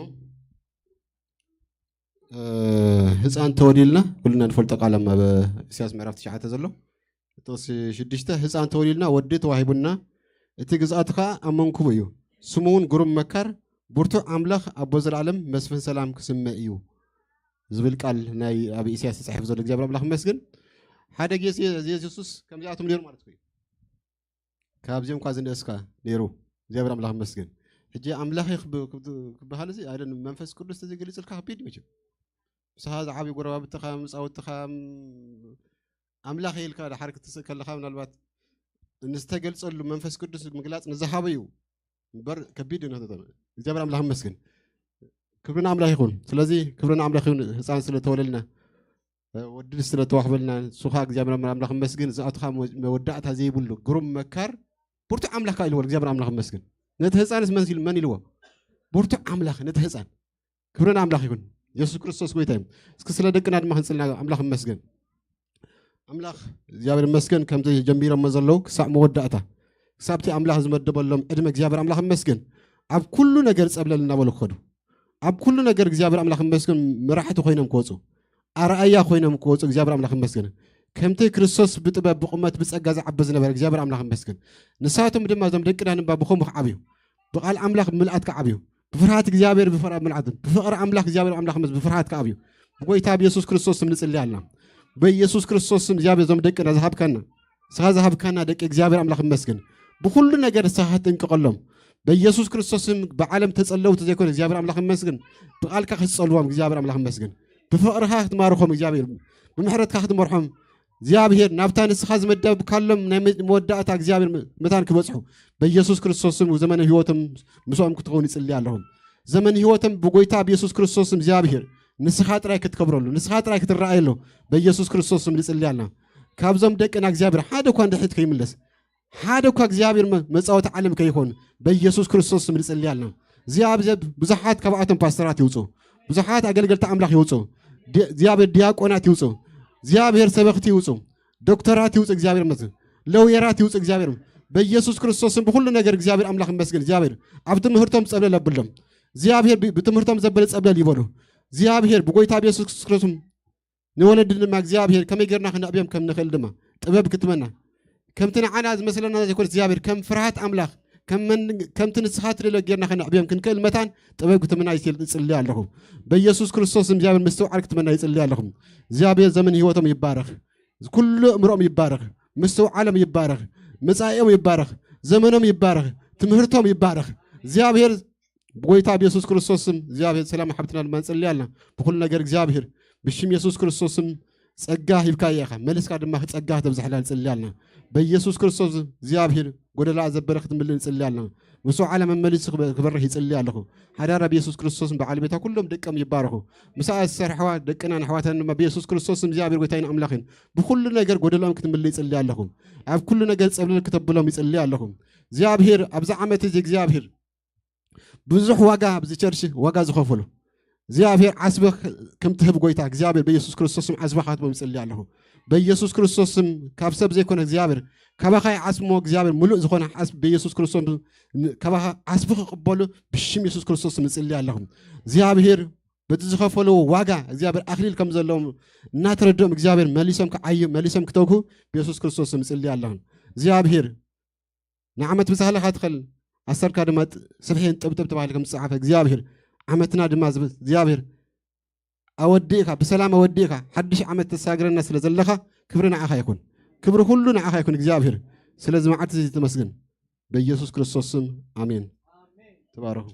ህፃን ተወሊልና ኩልና ንፈልጦ ቃል ኣብ ኢሳያስ ምዕራፍ ትሽዓተ ዘሎ ጥቕሲ ሽዱሽተ ህፃን ተወሊልና ወዲ ተዋሂቡና እቲ ግዝኣቱ ከዓ ኣብ መንኩቡ እዩ ስሙ እውን ግሩም መካር ብርቱዕ ኣምላኽ ኣቦ ዘለኣለም መስፍን ሰላም ክስመ እዩ ዝብል ቃል ናይ ኣብ ኢሳያስ ተፃሒፉ ዘሎ እግዚኣብሔር ኣምላኽ ይመስገን ሓደ ግዜ የሱስ ከምዚኣቶም ነይሩ ማለት እዩ ካብዚኦም እኳ ዝንእስካ ነይሩ እግዚኣብሔር ኣምላኽ ይመስገን ሕጂ ኣምላኽ ክበሃል እዚ ኣይደን መንፈስ ቅዱስ ተዘይገሊፅልካ ከቢድ መቸም ምሳኻ ዝዓብዩ ጎረባብትኻ ምፃውትኻ ኣምላኽ ኢልካ ድሓር ክትስእ ከለኻ ምናልባት ንዝተገልፀሉ መንፈስ ቅዱስ ምግላፅ ንዝሃበዩ እምበር ከቢድ እዩ እግዚኣብሔር ኣምላኽ ይመስገን ክብርና ኣምላኽ ይኹን ስለዚ ክብርና ኣምላኽ ይኹን ህፃን ስለተወለልና ወዲ ስለተዋህበልና ንሱ ከዓ እግዚኣብሔር ኣምላኽ ይመስግን ዝኣቱ ከዓ መወዳእታ ዘይብሉ ግሩም መካር ብርቱዕ ኣምላኽ ከዓ ኢልዎ እግዚኣብሔር ኣምላኽ ይመስግን ነቲ ህፃንስ መን ኢልዎ ብርቱዕ ኣምላኽ ነቲ ህፃን ክብርና ኣምላኽ ይኹን የሱስ ክርስቶስ ጎይታ እዩ እስኪ ስለ ደቅና ድማ ክንፅልና ኣምላኽ ይመስገን ኣምላኽ እግዚኣብሔር ይመስገን ከምዚ ጀሚሮሞ ዘለዉ ክሳዕ መወዳእታ ክሳብቲ ኣምላኽ ዝመደበሎም ዕድመ እግዚኣብሔር ኣምላኽ ይመስገን ኣብ ኩሉ ነገር ፀብለል እናበሉ ክኸዱ ኣብ ኩሉ ነገር እግዚኣብሔር ኣምላኽ ይመስገን መራሕቲ ኮይኖም ክወፁ ኣርኣያ ኮይኖም ክወፁ እግዚኣብሔር ኣምላኽ ይመስገን ከምቲ ክርስቶስ ብጥበብ ብቁመት ብፀጋ ዝዓበ ዝነበረ እግዚኣብሔር ኣምላኽ ይመስገን ንሳቶም ድማ እዞም ደቅና ንባ ብኸምኡ ክዓብዩ ብቃል ኣምላኽ ብምልኣት ክዓብዩ ብፍርሃት እግዚኣብሔር ብፍርሃት ምልኣትን ብፍቕሪ ኣምላኽ እግዚኣብሔር ኣምላኽ ምስ ብፍርሃት ክዓብዩ ብጎይታ ብየሱስ ክርስቶስ ስም ንጽሊ ኣልና። በየሱስ ክርስቶስ ስም እግዚኣብሔር ዞም ደቅና ዝሃብካና፣ ንስኻ ዝሃብካና ደቂ እግዚኣብሔር ኣምላኽ ይመስገን። ብኹሉ ነገር ንስኻ ክትጥንቀቐሎም። በየሱስ ክርስቶስ ስም ብዓለም ተጸለውቲ ዘይኮነ እግዚኣብሔር ኣምላኽ ይመስገን። ብቓልካ ክትጸልዎም እግዚኣብሔር ኣምላኽ ይመስገን። ብፍቕርኻ ክትማርኾም እግዚኣብሔር፣ ብምሕረትካ ክትመርሖም እግዚኣብሔር፣ ናብታ ንስኻ ዝመደብካሎም ናይ መ-፣ መወዳእታ እግዚኣብሔር ም-፣ መታን ክበጽሑ በየሱስ ክርስቶስ ስም ዘመነ ህይወቶም ምስኦም ክትኸውን ይጽሊ ኣለኹም። ዘመን ህይወቶም ብጎይታ ብየሱስ ክርስቶስ ስም እግዚኣብሔር ንስኻ ጥራይ ክትከብረሉ፣ ንስኻ ጥራይ ክትረኣየሉ በየሱስ ክርስቶስ ስም ንጽሊ ኣለና። ካብዞም ደቅና እግዚኣብሔር ሓደ እኳ እንድሕት ከይምለስ፣ ሓደ እኳ እግዚኣብሔር መ-፣ መጻወቲ ዓለም ከይኾን በየሱስ ክርስቶስ ስም ንጽሊ ኣለና። እግዚኣብሔር ብዙሓት ካብኣቶም ፓስተራት ይውጹ፣ ብዙሓት ኣገልገልቲ ኣምላኽ ይውጹ፣ ዲ-፣ እግዚኣብሔር ዲያቆናት ይውጹ፣ እግዚኣብሔር ሰበኽቲ ይውጹ፣ ዶክተራት ይውጹ። እግዚኣብሔር ይመስገን። ለውየራት ይውጹ። እግዚኣብሔር በኢየሱስ ክርስቶስን ብኹሉ ነገር እግዚኣብሔር ኣምላኽ ይመስገን። እግዚኣብሔር ኣብ ትምህርቶም ጸብለል ኣብሎም። እግዚኣብሔር ብ-፣ ብትምህርቶም ዘበለ ጸብለል ይበሉ። እግዚኣብሔር ብጎይታ ብየሱስ ክርስቶስም ንወለዲ ድማ እግዚኣብሔር ከመይ ጌርና ክነዕብዮም ከም ንኽእል ድማ ጥበብ ክትመና፣ ከምቲ ንዓና ዝመስለና ዘይኮነስ እግዚኣብሔር ከም ፍርሃት ኣምላኽ ከም መን-፣ ከምቲ ንስኻ ትደልዮ ጌርና ክነዕብዮም ክንክእል መታን ጥበብ ክትመና ይጽል-፣ ይጽሊ ኣለኹ። በኢየሱስ ክርስቶስ እግዚኣብሔር ምስትውዓል ክትመና ይጽሊ ኣለኹ። እግዚኣብሔር ዘመን ህይወቶም ይባረኽ። ኩሉ እምሮኦም ይባረኽ። ምስትውዓሎም ይባረኽ። መጻኢኦም ይባረኽ። ዘመኖም ይባረኽ። ትምህርቶም ይባረኽ። እግዚኣብሔር ብጎይታ ብየሱስ ክርስቶስ ስም እግዚኣብሔር ሰላም ሓብትና ድማ ንጽሊ ኣለና። ብኹሉ ነገር እግዚኣብሔር ብሽም የሱስ ክርስቶስ ስም ጸጋ ሂብካያ ኢኻ። መሊስካ ድማ ጸጋ ተብዝሐላ ንጽሊ ኣለና። በኢየሱስ ክርስቶስ እግዚኣብሔር ጎደላ ዘበለ ክትምልእ ንጽሊ ኣለና። ምስኡ ዓለም መመሊሱ ክበ-፣ ክበርህ ይጽሊ ኣለኹ። ሓዳራ ብየሱስ ክርስቶስ በዓል ቤታ ኩሎም ደቀም ይባረኹ። ምስኣ ዝሰርሕዋ ደቅናን ኣሕዋታን ድማ ብየሱስ ክርስቶስ ስም እግዚኣብሔር ጎይታይን ኣምላኽን ብኹሉ ነገር ጎደሎም ክትምልእ ይጽሊ ኣለኹ። ኣብ ኩሉ ነገር ጸብለል ክተብሎም ይጽሊ ኣለኹ። እግዚኣብሔር ኣብዚ ዓመት እዚ እግዚኣብሔር ብዙሕ ዋጋ ኣብዚ ቸርች ዋጋ ዝኸፈሉ እግዚኣብሔር ዓስቢ ከም ትህብ ጎይታ እግዚኣብሔር በኢየሱስ ክርስቶስ ስም ዓስቢ ካትቦም ይጽሊ ኣለኹ። በኢየሱስ ክርስቶስ ስም ካብ ሰብ ዘይኮነ እግዚኣብሔር ካባኻ ይዓስብሞ እግዚኣብሔር ምሉእ ዝኾነ ዓስቢ በኢየሱስ ክርስቶስ ስም ካባኻ ዓስቢ ክቕበሉ ብሽም የሱስ ክርስቶስ ስም እጽሊ ኣለኹ። እግዚኣብሔር በቲ ዝኸፈሉ ዋጋ እግዚኣብሔር ኣኽሊል ከም ዘለዎም እናተረድኦም እግዚኣብሔር መሊሶም ክዓዩ መሊሶም ክተግሁ ብየሱስ ክርስቶስ ስም እጽሊ ኣለኹ። እግዚኣብሔር ንዓመት ብሳህልኻ ትኸል ኣሰርካ ድማ ጥ-፣ ስብሕን ጥብጥብ ተባሂሉ ከም ዝተጻሕፈ እግዚኣብሔር ዓመትና ድማ ዝብ-፣ እግዚኣብሔር ኣወዲእካ ብሰላም ኣወዲእካ ሓድሽ ዓመት ተሳግረና ስለ ዘለኻ ክብሪ ንዓኻ ይኹን። ክብሪ ኩሉ ንዓኻ ይኹን እግዚኣብሔር። ስለዚ መዓልቲ እዚ ተመስገን። በኢየሱስ ክርስቶስ ስም ኣሜን። ተባረኹ።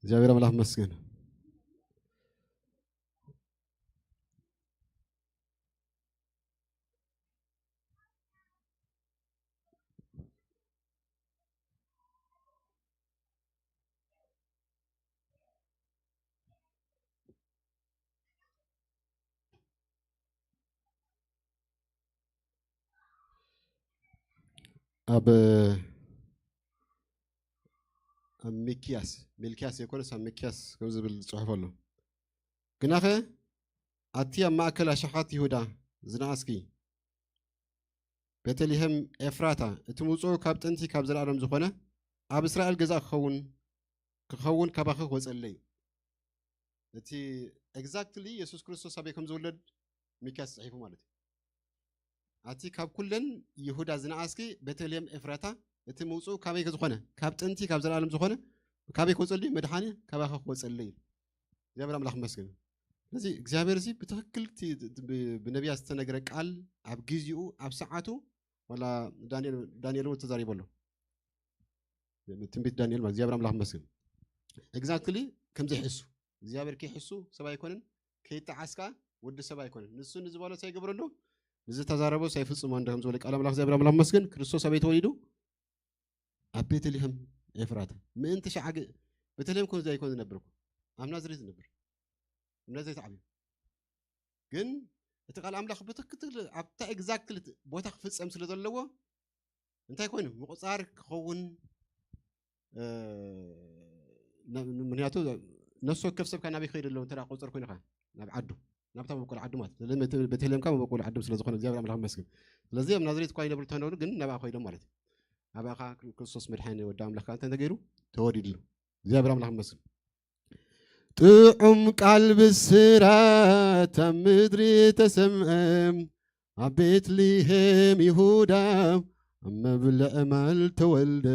እግዚኣብሔር ኣምላኽ ይመስገን። ኣብ፣ ኣብ ሚክያስ፣ ሚልክያስ ዘይኮነስ ኣብ ሚክያስ ከም ዝብል ጽሑፍ ኣሎ። ግናኸ ኣቲ ኣብ ማእከል ኣሽሓት ይሁዳ ዝነኣስኪ ቤተልሔም ኤፍራታ፣ እቲ ምውጽኡ ካብ ጥንቲ ካብ ዘለኣለም ዝኾነ፣ ኣብ እስራኤል ገዛእ ክኸውን፣ ክኸውን ካባኺ ክወጸለይ። እቲ ኤግዛክትሊ የሱስ ክርስቶስ ኣበይ ከም ዝውለድ ሚክያስ ጽሒፉ ማለት እዩ። ኣቲ ካብ ኩለን ይሁዳ ዝነኣስኪ ቤተልሔም ኤፍራታ፣ እቲ ምውጽኡ ካበይ ዝኾነ፣ ካብ ጥንቲ ካብ ዘለኣለም ዝኾነ፣ ካበይ ክወጸሉ እዩ? መድሓኒ ካባኺ ክወጸሉ እዩ። እግዚኣብሔር ኣምላኽ ይመስገን። ስለዚ እግዚኣብሔር እዚ ብትኽክል እቲ ብ-፣ ብነቢያት ዝተነግረ ቃል ኣብ ግዜኡ፣ ኣብ ሰዓቱ፣ ዋላ ዳንኤል፣ ዳንኤል እውን ተዛሪቡ ኣሎ። ትንቢት ዳንኤል ማለት እግዚኣብሔር ኣምላኽ መስግን። ኤግዛክትሊ ከምዚ ይሕሱ። እግዚኣብሔር ከይሕሱ ሰብ ኣይኮነን፣ ከይጠዓስ ከዓ ወዲ ሰብ ኣይኮነን። ንሱ ንዝበሎ እንታይ ይገብረሉ? ንዝተዛረቦ እንታይ ይፍጽሞ እንደ ከም ዝበለ ቃል ኣምላኽ እግዚኣብሔር ኣምላኽ መስግን። ክርስቶስ ኣበይ ተወሊዱ? ኣብ ቤተልሔም ኤፍራታ። ምእንቲ ሸዓ ግ-፣ ቤተልሔም ኮን ዘይኮን ዝነብር እኮ። ኣብ ናዝሬት ዝነብር። ኣብ ናዝሬት ዓብዩ። ግን እቲ ቃል ኣምላኽ ብትክክል ኣብታ ኤግዛክትሊ ቦታ ክፍጸም ስለ ዘለዎ እንታይ ኮይኑ ምቁጻር ክኸውን፣ እ፣ ነ-፣ ምክንያቱ ነፍሲ ወከፍ ሰብ ካብ ናበይ ክኸይድ ኣለዎ እንተ ደኣ ክቁጸር ኮይኑ ከኣ ናብ ዓዱ፣ ናብታ መበቆል ዓዱ ማለት። ስለዚ ቤተ-፣ ቤተልሔም ከኣ መበቆል ዓዱ ስለ ዝኾነ እግዚኣብሔር ኣምላኽ ይመስገን። ስለዚ ኣብ ናዝሬት እኳ ይነብሩ እንተነበሩ ግን ናብኣ ከይዶም ማለት እዩ። ኣብኣ ከኣ ክርስቶስ መድሓኒ ወዲ ኣምላኽ ከኣ እንታይ ተገይሩ? ተወሊድሉ። እግዚኣብሔር ኣምላኽ ይመስገን። ጥዑም ቃል ብስራት ኣብ ምድሪ ተሰምዐ፣ ኣብ ቤትልሔም ይሁዳ ኣብ መብልዕ ማል ተወልደ።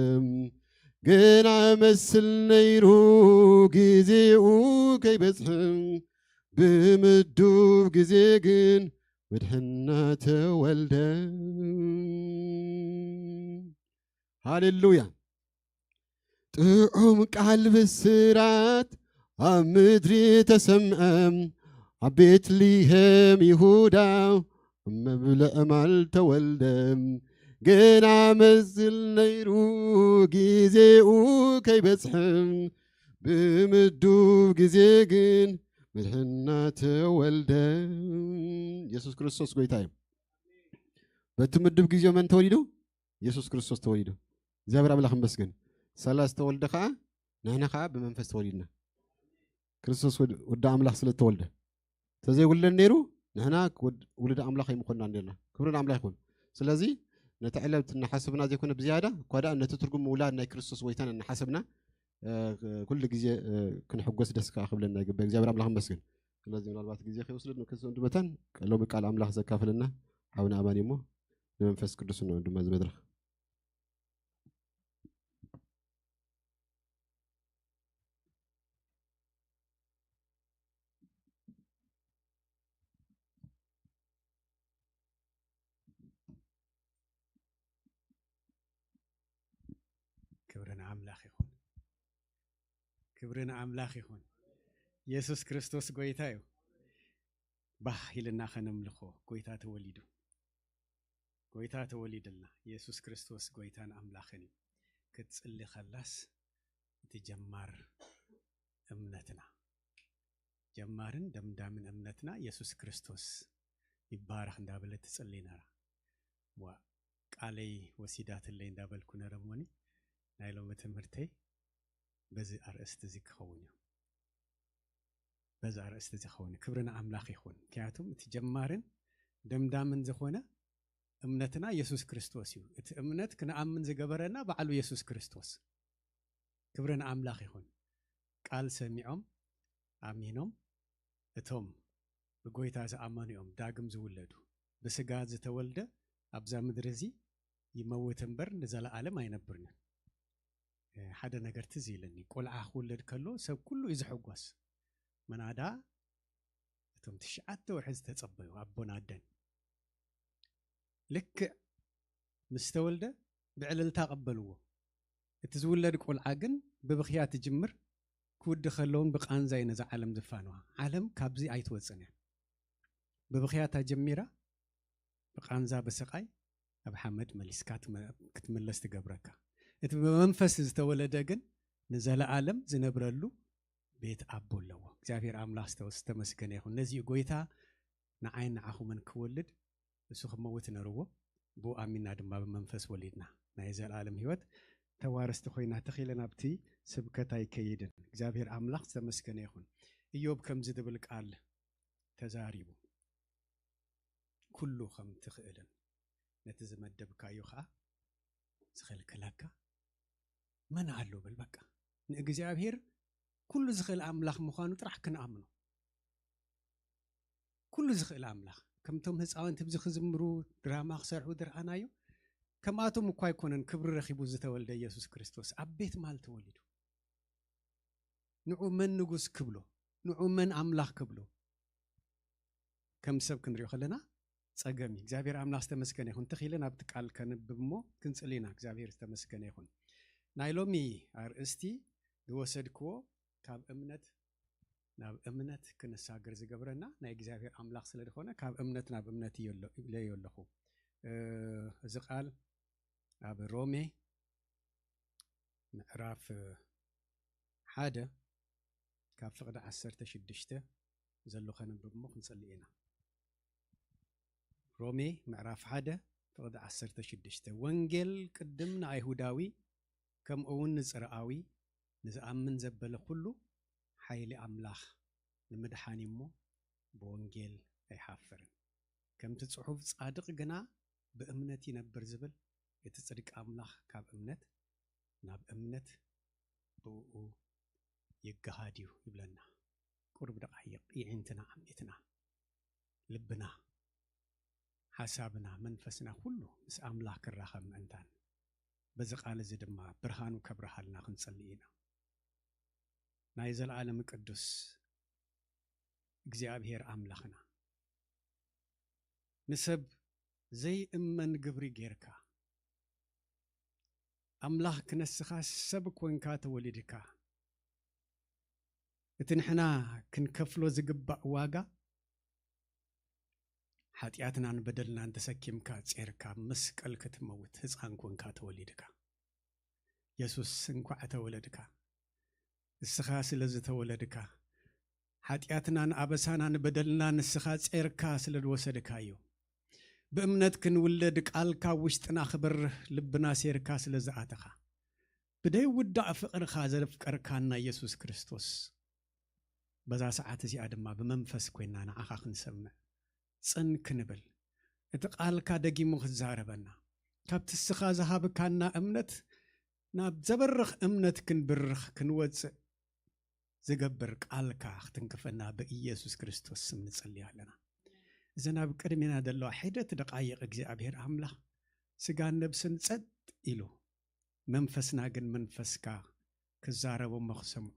ገና መስል ነይሩ ግዜኡ ከይበጽሐ፣ ብምዱብ ግዜ ግን መድሕና ተወልደ። ሃሌሉያ። ጥዑም ቃል ብስራት ኣብ ምድሪ ተሰምዐ፣ ኣብ ቤትልሔም ይሁዳ ኣብ መብልዕ ማል ተወልደ። ገና መስል ነይሩ ግዜኡ ከይበጽሐ፣ ብምዱብ ግዜ ግን መድሕና ተወልደ። የሱስ ክርስቶስ ጎይታ እዩ። በቲ ምዱብ ግዜ መን ተወሊዱ? የሱስ ክርስቶስ ተወሊዱ። እግዚኣብሔር ኣምላኽ ይመስገን። ሳላ ዝተወልደ ኸዓ ንሕና ኸዓ ብመንፈስ ተወሊድና። ክርስቶስ ወድ-፣ ወዲ ኣምላኽ ስለ ዝተወልደ። እንተዘይውለድ ነይሩ ንሕና ወድ-፣ ውሉድ ኣምላኽ ኣይምኾንና ነርና። ክብሪ ንኣምላኽ ይኹን። ስለዚ ነቲ ዕለት እናሓሰብና ዘይኮነ ብዝያዳ እኳ ደኣ ነቲ ትርጉም ምውላድ ናይ ክርስቶስ ጎይታና እናሓሰብና፣ እ፣ ኩሉ ግዜ፣ እ፣ ክንሕጎስ ደስ ከኣ ክብለና ይግባእ። እግዚኣብሔር ኣምላኽ ይመስገን። ስለዚ ምናልባት ግዜ ከይወስድ ንክንሰንዱ መታን ሎሚ ቃል ኣምላኽ ዘካፍለና ሓውና ኣማን እሞ ንመንፈስ ቅዱስ ነው ድማ እዚ መድረኽ። ክብሪ ንኣምላኽ ይኹን። ክብሪ ንኣምላኽ ይኹን። የሱስ ክርስቶስ ጎይታ እዩ። ባህ ኢልና ከነምልኾ፣ ጎይታ ተወሊዱ። ጎይታ ተወሊድልና። የሱስ ክርስቶስ ጎይታን ኣምላኽን እዩ። ክትጽሊ ከላስ እቲ ጀማር እምነትና፣ ጀማርን ደምዳምን እምነትና የሱስ ክርስቶስ ይባረኽ እንዳበለት ትጽሊ ነራ። ዋ፣ ቃለይ ወሲዳትለይ እንዳበልኩ ነረ እሞኒ፣ ናይ ሎሚ ትምህርተይ በዚ ኣርእስቲ እዚ ክኸውን እዩ። በዚ ኣርእስቲ እዚ ክኸውን እዩ። ክብሪ ንኣምላኽ ይኹን። ምክንያቱም እቲ ጀማርን ደምዳምን ዝኾነ እምነትና የሱስ ክርስቶስ እዩ። እቲ እምነት ክንኣምን ዝገበረና ባዕሉ የሱስ ክርስቶስ። ክብሪ ንኣምላኽ ይኹን። ቃል ሰሚዖም ኣሚኖም እቶም ብጎይታ ዝኣመኑ እዮም ዳግም ዝውለዱ። ብስጋ ዝተወልደ ኣብዛ ምድሪ እዚ ይመውት እምበር ንዘለኣለም ኣይነብርን እዩ። እ፣ ሓደ ነገር ትዝ ኢለኒ። ቆልዓ ክውለድ ከሎ ሰብ ኩሉ እዩ ዝሕጎስ። መናዳ እቶም ትሽዓተ ወርሒ ዝተጸበዩ ኣቦን ኣደን። ልክዕ ምስ ተወልደ ብዕልልታ ቀበልዎ። እቲ ዝውለድ ቆልዓ ግን ብብኽያት ትጅምር። ክውዲ ከለውን ብቃንዛ እዩ ነዛ ዓለም ዝፋንዋ። ዓለም ካብዚ ኣይትወጽን እያ። ብብኽያታ ጀሚራ፣ ብቃንዛ ብስቃይ ኣብ ሓመድ መሊስካ ትመ-፣ ክትምለስ ትገብረካ። እቲ ብመንፈስ ዝተወለደ ግን ንዘለኣለም ዝነብረሉ ቤት ኣቦ ኣለዎ። እግዚኣብሔር ኣምላኽ ዝተወ-፣ ዝተመስገነ ይኹን። ነዚ እዩ ጎይታ ንዓይን ንዓኹምን ክወልድ እሱ ክመውት ነርዎ። ብኡ ኣሚንና ድማ ብመንፈስ ወሊድና ናይ ዘለኣለም ህይወት ተዋረስቲ ኮይና ተኺለ ናብቲ ስብከት ኣይከይድን። እግዚኣብሔር ኣምላኽ ዝተመስገነ ይኹን። እዮብ ከምዚ ዝብል ቃል ተዛሪቡ፣ ኩሉ ከም ትኽእልን ነቲ ዝመደብካዮ ኸዓ ዝኸልክለካ መን ኣሎ? በል በቃ ንእግዚኣብሔር ኩሉ ዝኽእል ኣምላኽ ምዃኑ ጥራሕ ክንኣምኖ። ኩሉ ዝኽእል ኣምላኽ። ከምቶም ህፃውንቲ ብዚ ክዝምሩ፣ ድራማ ክሰርሑ ዝረኣናዮ፣ ከምኣቶም እኳ ኣይኮነን ክብሪ ረኺቡ ዝተወልደ ኢየሱስ ክርስቶስ። ኣብ ቤት ማል ተወሊዱ። ንዑ መን ንጉስ ክብሎ? ንዑ መን ኣምላኽ ክብሎ? ከም ሰብ ክንሪኦ ከለና ጸገም እዩ። እግዚኣብሔር ኣምላኽ ዝተመስገነ ይኹን። ትኽ ኢለ ናብቲ ቃል ከንብብ እሞ ክንጽሊ ኢና። እግዚኣብሔር ዝተመስገነ ይኹን። ናይ ሎሚ ኣርእስቲ ዝወሰድክዎ ካብ እምነት ናብ እምነት ክንሳገር ዝገብረና ናይ እግዚኣብሔር ኣምላኽ ስለ ዝኾነ ካብ እምነት ናብ እምነት እየ ኣሎ- ኢለዮ ኣለኹ። እ፣ እዚ ቃል ኣብ ሮሜ ምዕራፍ ሓደ ካብ ፍቕዲ ዓሰርተ ሽዱሽተ ዘሎ ከነንብብ እሞ ክንጸልእ ኢና። ሮሜ ምዕራፍ ሓደ ፍቕዲ ዓሰርተ ሽዱሽተ፣ ወንጌል ቅድም ንኣይሁዳዊ ከምኡ እውን ንጽርኣዊ ንዝኣምን ዘበለ ኩሉ ሓይሊ ኣምላኽ ንምድሓን እሞ ብወንጌል ኣይሓፍርን። ከምቲ ጽሑፍ ጻድቕ ግና ብእምነት ይነብር ዝብል እቲ ጽድቂ ኣምላኽ ካብ እምነት ናብ እምነት ብእኡ ይገሃድ እዩ ይብለና። ቁሩብ ደቓይቕ ይዒንትና ዓሚትና ልብና ሓሳብና መንፈስና ኩሉ ምስ ኣምላኽ ክራኸብ ምእንታን በዚ ቃል እዚ ድማ ብርሃኑ ከብርሃልና ክንጸሊ ኢና። ናይ ዘለዓለም ቅዱስ እግዚኣብሔር ኣምላኽና ንሰብ ዘይእመን ግብሪ ጌርካ ኣምላኽ ክነስኻ ሰብ ኮንካ ተወሊድካ እቲ ንሕና ክንከፍሎ ዝግባእ ዋጋ ሓጢኣትናን በደልናን ተሰኪምካ ጼርካ መስቀል ክትመውት ህፃን ኮንካ ተወሊድካ። የሱስ እንኳዕ ተወለድካ። እስኻ ስለ ዝተወለድካ ሓጢኣትናን ኣበሳናን በደልና ንስኻ ጼርካ ስለ ዝወሰድካዮ ብእምነት ክንውለድ ቃልካ ውሽጥና ክበርህ ልብና ሴርካ ስለ ዝኣተኻ ብደይ ውዳእ ፍቕርኻ ዘፍቀርካና የሱስ ክርስቶስ በዛ ሰዓት እዚኣ ድማ ብመንፈስ ኮይና ንዓኻ ክንሰምዕ ጽን ክንብል እቲ ቃልካ ደጊሙ ክዛረበና ካብቲ እስኻ ዝሃብካና እምነት ናብ ዘበርኽ እምነት ክንብርኽ ክንወፅእ ዝገብር ቃልካ ክትንክፈና ብኢየሱስ ክርስቶስ ስም ንጸልይ ኣለና። እዘን ኣብ ቅድሜና ዘለዋ ሒደት ደቃይቕ እግዚኣብሔር ኣምላኽ ስጋን ነብስን ጸጥ ኢሉ መንፈስና ግን መንፈስካ ክዛረቦ እሞ ክሰምዖ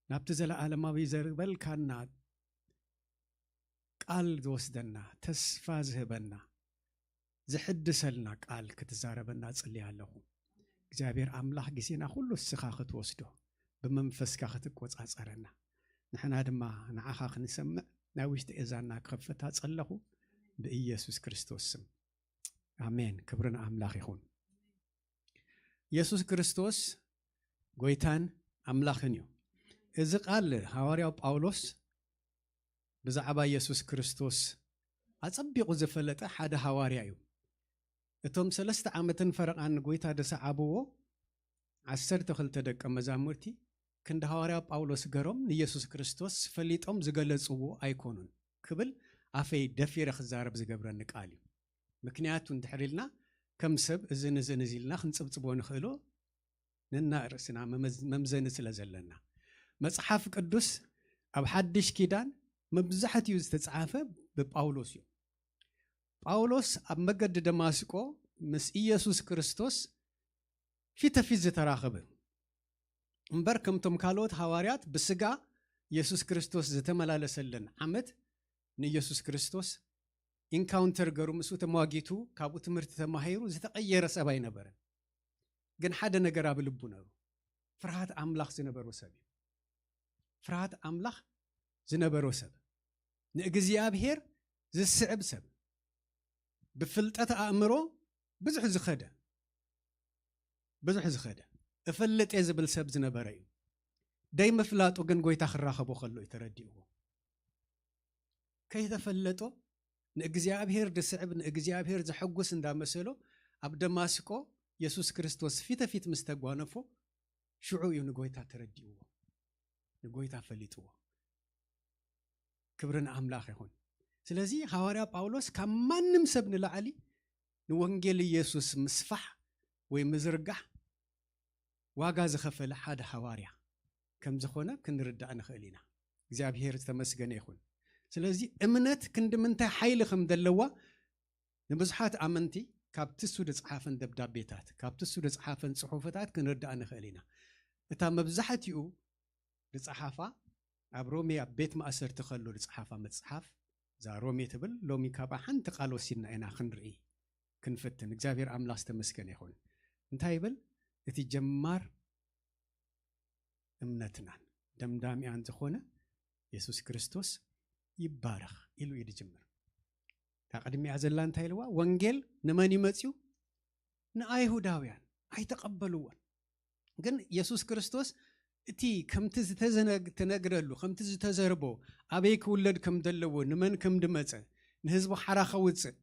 ናብቲ ዘለዓለማዊ ዘርበልካና ቃል ዝወስደና ተስፋ ዝህበና ዝሕድሰልና ቃል ክትዛረበና ጽልይ ኣለኹ። እግዚኣብሔር ኣምላኽ ግዜና ኩሉ እስኻ ክትወስዶ ብመንፈስካ ክትቆጻጸረና ንሕና ድማ ንዓኻ ክንሰምዕ ናይ ውሽጢ እዛና ክኸፍታ ጸለኹ ብኢየሱስ ክርስቶስ ስም ኣሜን። ክብሪ ንኣምላኽ ይኹን። የሱስ ክርስቶስ ጎይታን ኣምላኽን እዩ። እዚ ቃል ሃዋርያው ጳውሎስ ብዛዕባ የሱስ ክርስቶስ ኣጸቢቑ ዝፈለጠ ሓደ ሃዋርያ እዩ። እቶም ሰለስተ ዓመትን ፈረቓን ንጎይታ ዝሰዓብዎ ዓሰርተ ክልተ ደቀ መዛሙርቲ ክንዲ ሃዋርያ ጳውሎስ ገሮም ንየሱስ ክርስቶስ ፈሊጦም ዝገለጽዎ ኣይኮኑን ክብል ኣፈይ ደፊረ ክዛረብ ዝገብረኒ ቃል እዩ። ምክንያቱ እንድሕር ኢልና ከም ሰብ እዝን እዝን እዚ ኢልና ክንጽብጽቦ ንኽእሎ ነና ርእስና መመዝ- መምዘኒ ስለ ዘለና መጽሓፍ ቅዱስ ኣብ ሓድሽ ኪዳን መብዛሕትኡ ዝተጻሓፈ ብጳውሎስ እዩ። ጳውሎስ ኣብ መገዲ ደማስቆ ምስ ኢየሱስ ክርስቶስ ፊተ ፊት ዝተራኸበ እምበር ከምቶም ካልኦት ሃዋርያት ብስጋ የሱስ ክርስቶስ ዝተመላለሰለን ዓመት ንኢየሱስ ክርስቶስ ኢንካውንተር ገሩ ምስኡ ተሟጊቱ ካብኡ ትምህርቲ ተማሂሩ ዝተቐየረ ሰብ ኣይነበረን። ግን ሓደ ነገር ኣብ ልቡ ነሩ። ፍርሃት ኣምላኽ ዝነበሮ ሰብ እዩ። ፍርሃት ኣምላኽ ዝነበሮ ሰብ፣ ንእግዚኣብሔር ዝስዕብ ሰብ፣ ብፍልጠት ኣእምሮ ብዙሕ ዝኸደ ብዙሕ ዝኸደ እፈልጥ እየ ዝብል ሰብ ዝነበረ እዩ። ደይ ምፍላጡ ግን ጎይታ ክራኸቦ ከሎ እዩ ተረዲእዎ። ከይተፈለጦ ንእግዚኣብሔር ዝስዕብ ንእግዚኣብሔር ዘሐጉስ እንዳመሰሎ ኣብ ደማስቆ የሱስ ክርስቶስ ፊተ ፊት ምስ ተጓነፎ ሽዑ እዩ ንጎይታ ተረዲእዎ፣ ንጎይታ ፈሊጥዎ። ክብሪ ንኣምላኽ ይኹን። ስለዚ ሃዋርያ ጳውሎስ ካብ ማንም ሰብ ንላዕሊ ንወንጌል ኢየሱስ ምስፋሕ ወይ ምዝርጋሕ ዋጋ ዝኸፈለ ሓደ ሃዋርያ ከም ዝኾነ ክንርዳእ ንኽእል ኢና። እግዚኣብሔር ዝተመስገነ ይኹን። ስለዚ እምነት ክንዲ ምንታይ ሓይሊ ከም ዘለዋ ንብዙሓት ኣመንቲ ካብቲ እሱ ዝጸሓፈን ደብዳቤታት ካብቲ እሱ ዝጸሓፈን ጽሑፍታት ክንርዳእ ንኽእል ኢና። እታ መብዛሕትኡ ዝጸሓፋ ኣብ ሮሜ ኣብ ቤት ማእሰርቲ ከሎ ዝጸሓፋ መጽሓፍ እዛ ሮሜ ትብል ሎሚ ካብኣ ሓንቲ ቃል ወሲድና ኢና ክንርኢ ክንፍትን። እግዚኣብሔር ኣምላኽ ዝተመስገነ ይኹን። እንታይ ይብል? እቲ ጀማር እምነትናን ደምዳሚኣን ዝኾነ የሱስ ክርስቶስ ይባረኽ ኢሉ እዩ ዝጅምር። እታ ቅድሚኣ ዘላ እንታይ ኢልዋ? ወንጌል ንመን እዩ መፅዩ? ንኣይሁዳውያን። ኣይተቐበልዎን። ግን የሱስ ክርስቶስ እቲ ከምቲ ዝተዘነግ- ተነግረሉ፣ ከምቲ ዝተዘርቦ፣ ኣበይ ክውለድ ከም ዘለዎ፣ ንመን ከም ድመፀ፣ ንህዝቡ ሓራ ከውፅእ፣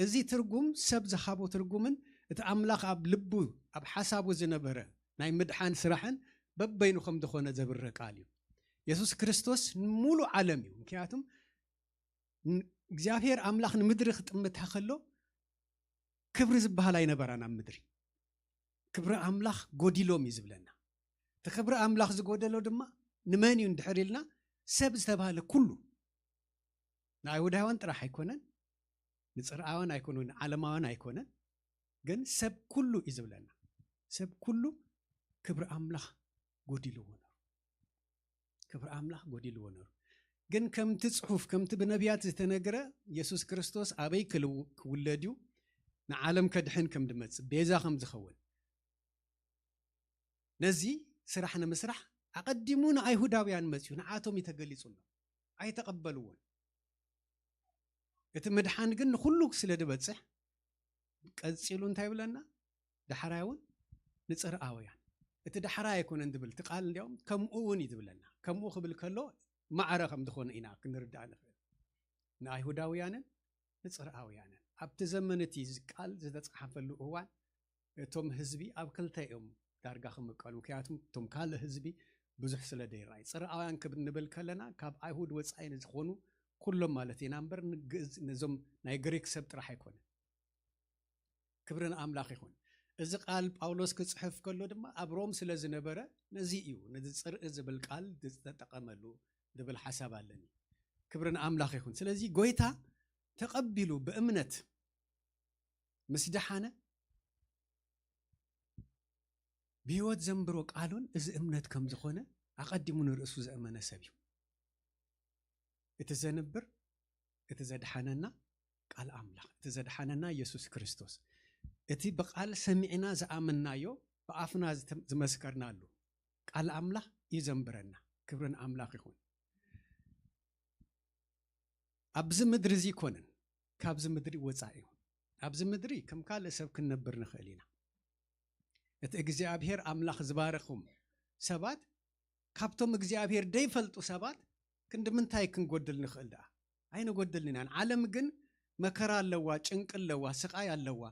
እዚ ትርጉም ሰብ ዝሃቦ ትርጉምን እቲ ኣምላኽ ኣብ ልቡ ኣብ ሓሳቡ ዝነበረ ናይ ምድሓን ስራሕን በበይኑ ከም ዝኾነ ዘብርህ ቃል እዩ። የሱስ ክርስቶስ ንሙሉእ ዓለም እዩ። ምክንያቱም ን- እግዚኣብሔር ኣምላኽ ንምድሪ ክጥምታ ከሎ ክብሪ ዝበሃል ኣይነበራን ኣብ ምድሪ። ክብሪ ኣምላኽ ጎዲሎም እዩ ዝብለና። እቲ ክብሪ ኣምላኽ ዝጎደሎ ድማ ንመን እዩ እንድሕር ኢልና፣ ሰብ ዝተባህለ ኩሉ፣ ንኣይሁዳውያን ጥራሕ ኣይኮነን፣ ንፅርኣውያን ኣይኮነን፣ ንዓለማውያን ኣይኮነን፣ ግን ሰብ ኩሉ እዩ ዝብለና። ሰብ ኩሉ ክብሪ ኣምላኽ ጎዲልዎ ነሩ። ክብሪ ኣምላኽ ጎዲልዎ ነሩ። ግን ከምቲ ጽሑፍ፣ ከምቲ ብነቢያት ዝተነገረ፣ የሱስ ክርስቶስ ኣበይ ክልው- ክውለድ እዩ፣ ንዓለም ከድሕን ከም ድመጽእ፣ ቤዛ ከም ዝኸውን፣ ነዚ ስራሕ ንምስራሕ ኣቐዲሙ ንኣይሁዳውያን መጽዩ፣ ንዓቶም እዩ ተገሊጹ ኣሎ። ኣይተቐበልዎን። እቲ ምድሓን ግን ንኹሉ ስለ ዝበጽሕ፣ ቀጺሉ እንታይ ይብለና? ዳሕራይ እውን ንጽርኣውያን። እቲ ዳሕራይ ኣይኮነን ዝብል እቲ ቃል፣ እንዲያውም ከምኡ እውን እዩ ዝብለና። ከምኡ ክብል ከሎ ማዕረ ከም ዝኾነ ኢና ክንርዳእ ንኽእል። ንኣይሁዳውያንን ንጽርኣውያንን። ኣብቲ ዘመን እቲ ቃል ዝተጻሓፈሉ እዋን እቶም ህዝቢ ኣብ ክልተ እዮም ዳርጋ ክምቀሉ። ምክንያቱም እቶም ካልእ ህዝቢ ብዙሕ ስለ ዘይረኣዩ። ጽርኣውያን ክብል ንብል ከለና ካብ ኣይሁድ ወጻኢ ንዝኾኑ ኩሎም ማለት ኢና እምበር፣ ንግእዝ፣ ነዞም ናይ ግሪክ ሰብ ጥራሕ ኣይኮነን። ክብሪ ንኣምላኽ ይኹን። እዚ ቃል ጳውሎስ ክጽሕፍ ከሎ ድማ ኣብ ሮም ስለ ዝነበረ፣ ነዚ እዩ፣ ነዚ ጽርእ ዝብል ቃል ዝተጠቐመሉ ዝብል ሓሳብ ኣለኒ። ክብሪ ንኣምላኽ ይኹን። ስለዚ ጎይታ ተቐቢሉ ብእምነት ምስ ደሓነ፣ ብህይወት ዘንብሮ ቃሉን እዚ እምነት ከም ዝኾነ ኣቐዲሙ ንርእሱ ዘእመነ ሰብ እዩ። እቲ ዘንብር፣ እቲ ዘድሓነና ቃል ኣምላኽ፣ እቲ ዘድሓነና የሱስ ክርስቶስ፣ እቲ ብቃል ሰሚዕና ዝኣመንናዮ፣ ብኣፍና ዝተ- ዝመስከርናሉ ቃል ኣምላኽ እዩ ዘንብረና። ክብሪ ንኣምላኽ ይኹን። ኣብዚ ምድሪ እዚ ይኮነን፣ ካብዚ ምድሪ ወጻኢ እዩ። ኣብዚ ምድሪ ከም ካልእ ሰብ ክንነብር ንኽእል ኢና። እቲ እግዚኣብሔር ኣምላኽ ዝባረኹም ሰባት፣ ካብቶም እግዚኣብሔር ደይፈልጡ ሰባት ክንዲ ምንታይ ክንጎድል ንኽእል ደኣ? ኣይንጎድልን ኢና። ዓለም ግን መከራ ኣለዋ፣ ጭንቂ ኣለዋ፣ ስቓይ ኣለዋ።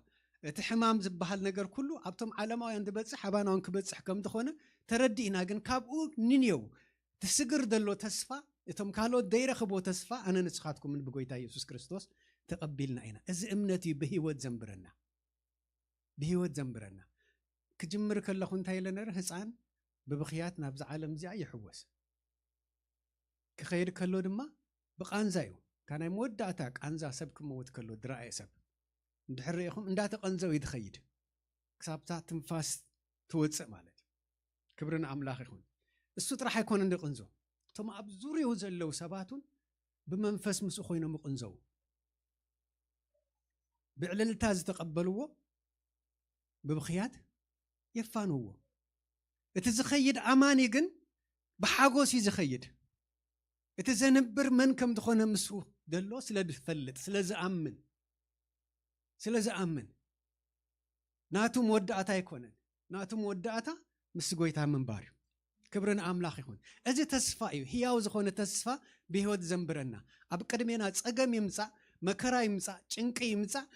እቲ ሕማም ዝበሃል ነገር ኩሉ ኣብቶም ዓለማውያን ዝበጽሕ ኣባናውን ክበጽሕ ከም ዝኾነ ተረዲእና፣ ግን ካብኡ ንንየው ትስግር ዘሎ ተስፋ፣ እቶም ካልኦት ዘይረኽብዎ ተስፋ፣ ኣነ ንስኻትኩምን ብጎይታ የሱስ ክርስቶስ ተቐቢልና ኢና። እዚ እምነት እዩ ብህይወት ዘንብረና። ብህይወት ዘንብረና። ክጅምር ከለኹ እንታይ ኢለ ነረ? ህፃን ብብኽያት ናብዛ ዓለም እዚኣ ይሕወስ። ክኸይድ ከሎ ድማ ብቃንዛ እዩ። እታ ናይ መወዳእታ ቃንዛ ሰብ ክመውት ከሎ ዝረኣየ ሰብ። እንድሕር ርኢኹም እንዳተቐንዘው እዩ ዝኸይድ። ክሳብታ ትንፋስ ትወፅእ ማለት እዩ። ክብሪ ንኣምላኽ ይኹን። እሱ ጥራሕ ኣይኮነን ዝቕንዞ። እቶም ኣብ ዙርያኡ ዘለዉ ሰባት እውን ብመንፈስ ምስኡ ኮይኖም ይቕንዘው። ብዕልልታ ዝተቐበልዎ ብብኽያት የፋንውዎ። እቲ ዝኸይድ ኣማኒ ግን ብሓጎስ እዩ ዝኸይድ። እቲ ዘንብር መን ከም ዝኾነ ምስኡ ዘሎ ስለ ዝፈልጥ፣ ስለ ዝኣምን፣ ስለ ዝኣምን ናቱ መወዳእታ ኣይኮነን። ናቱ መወዳእታ ምስ ጎይታ ምንባር እዩ። ክብሪ ንኣምላኽ ይኹን። እዚ ተስፋ እዩ፣ ህያው ዝኾነ ተስፋ ብህይወት ዘንብረና። ኣብ ቅድሜና ጸገም ይምጻእ፣ መከራ ይምጻእ፣ ጭንቂ ይምጻእ፣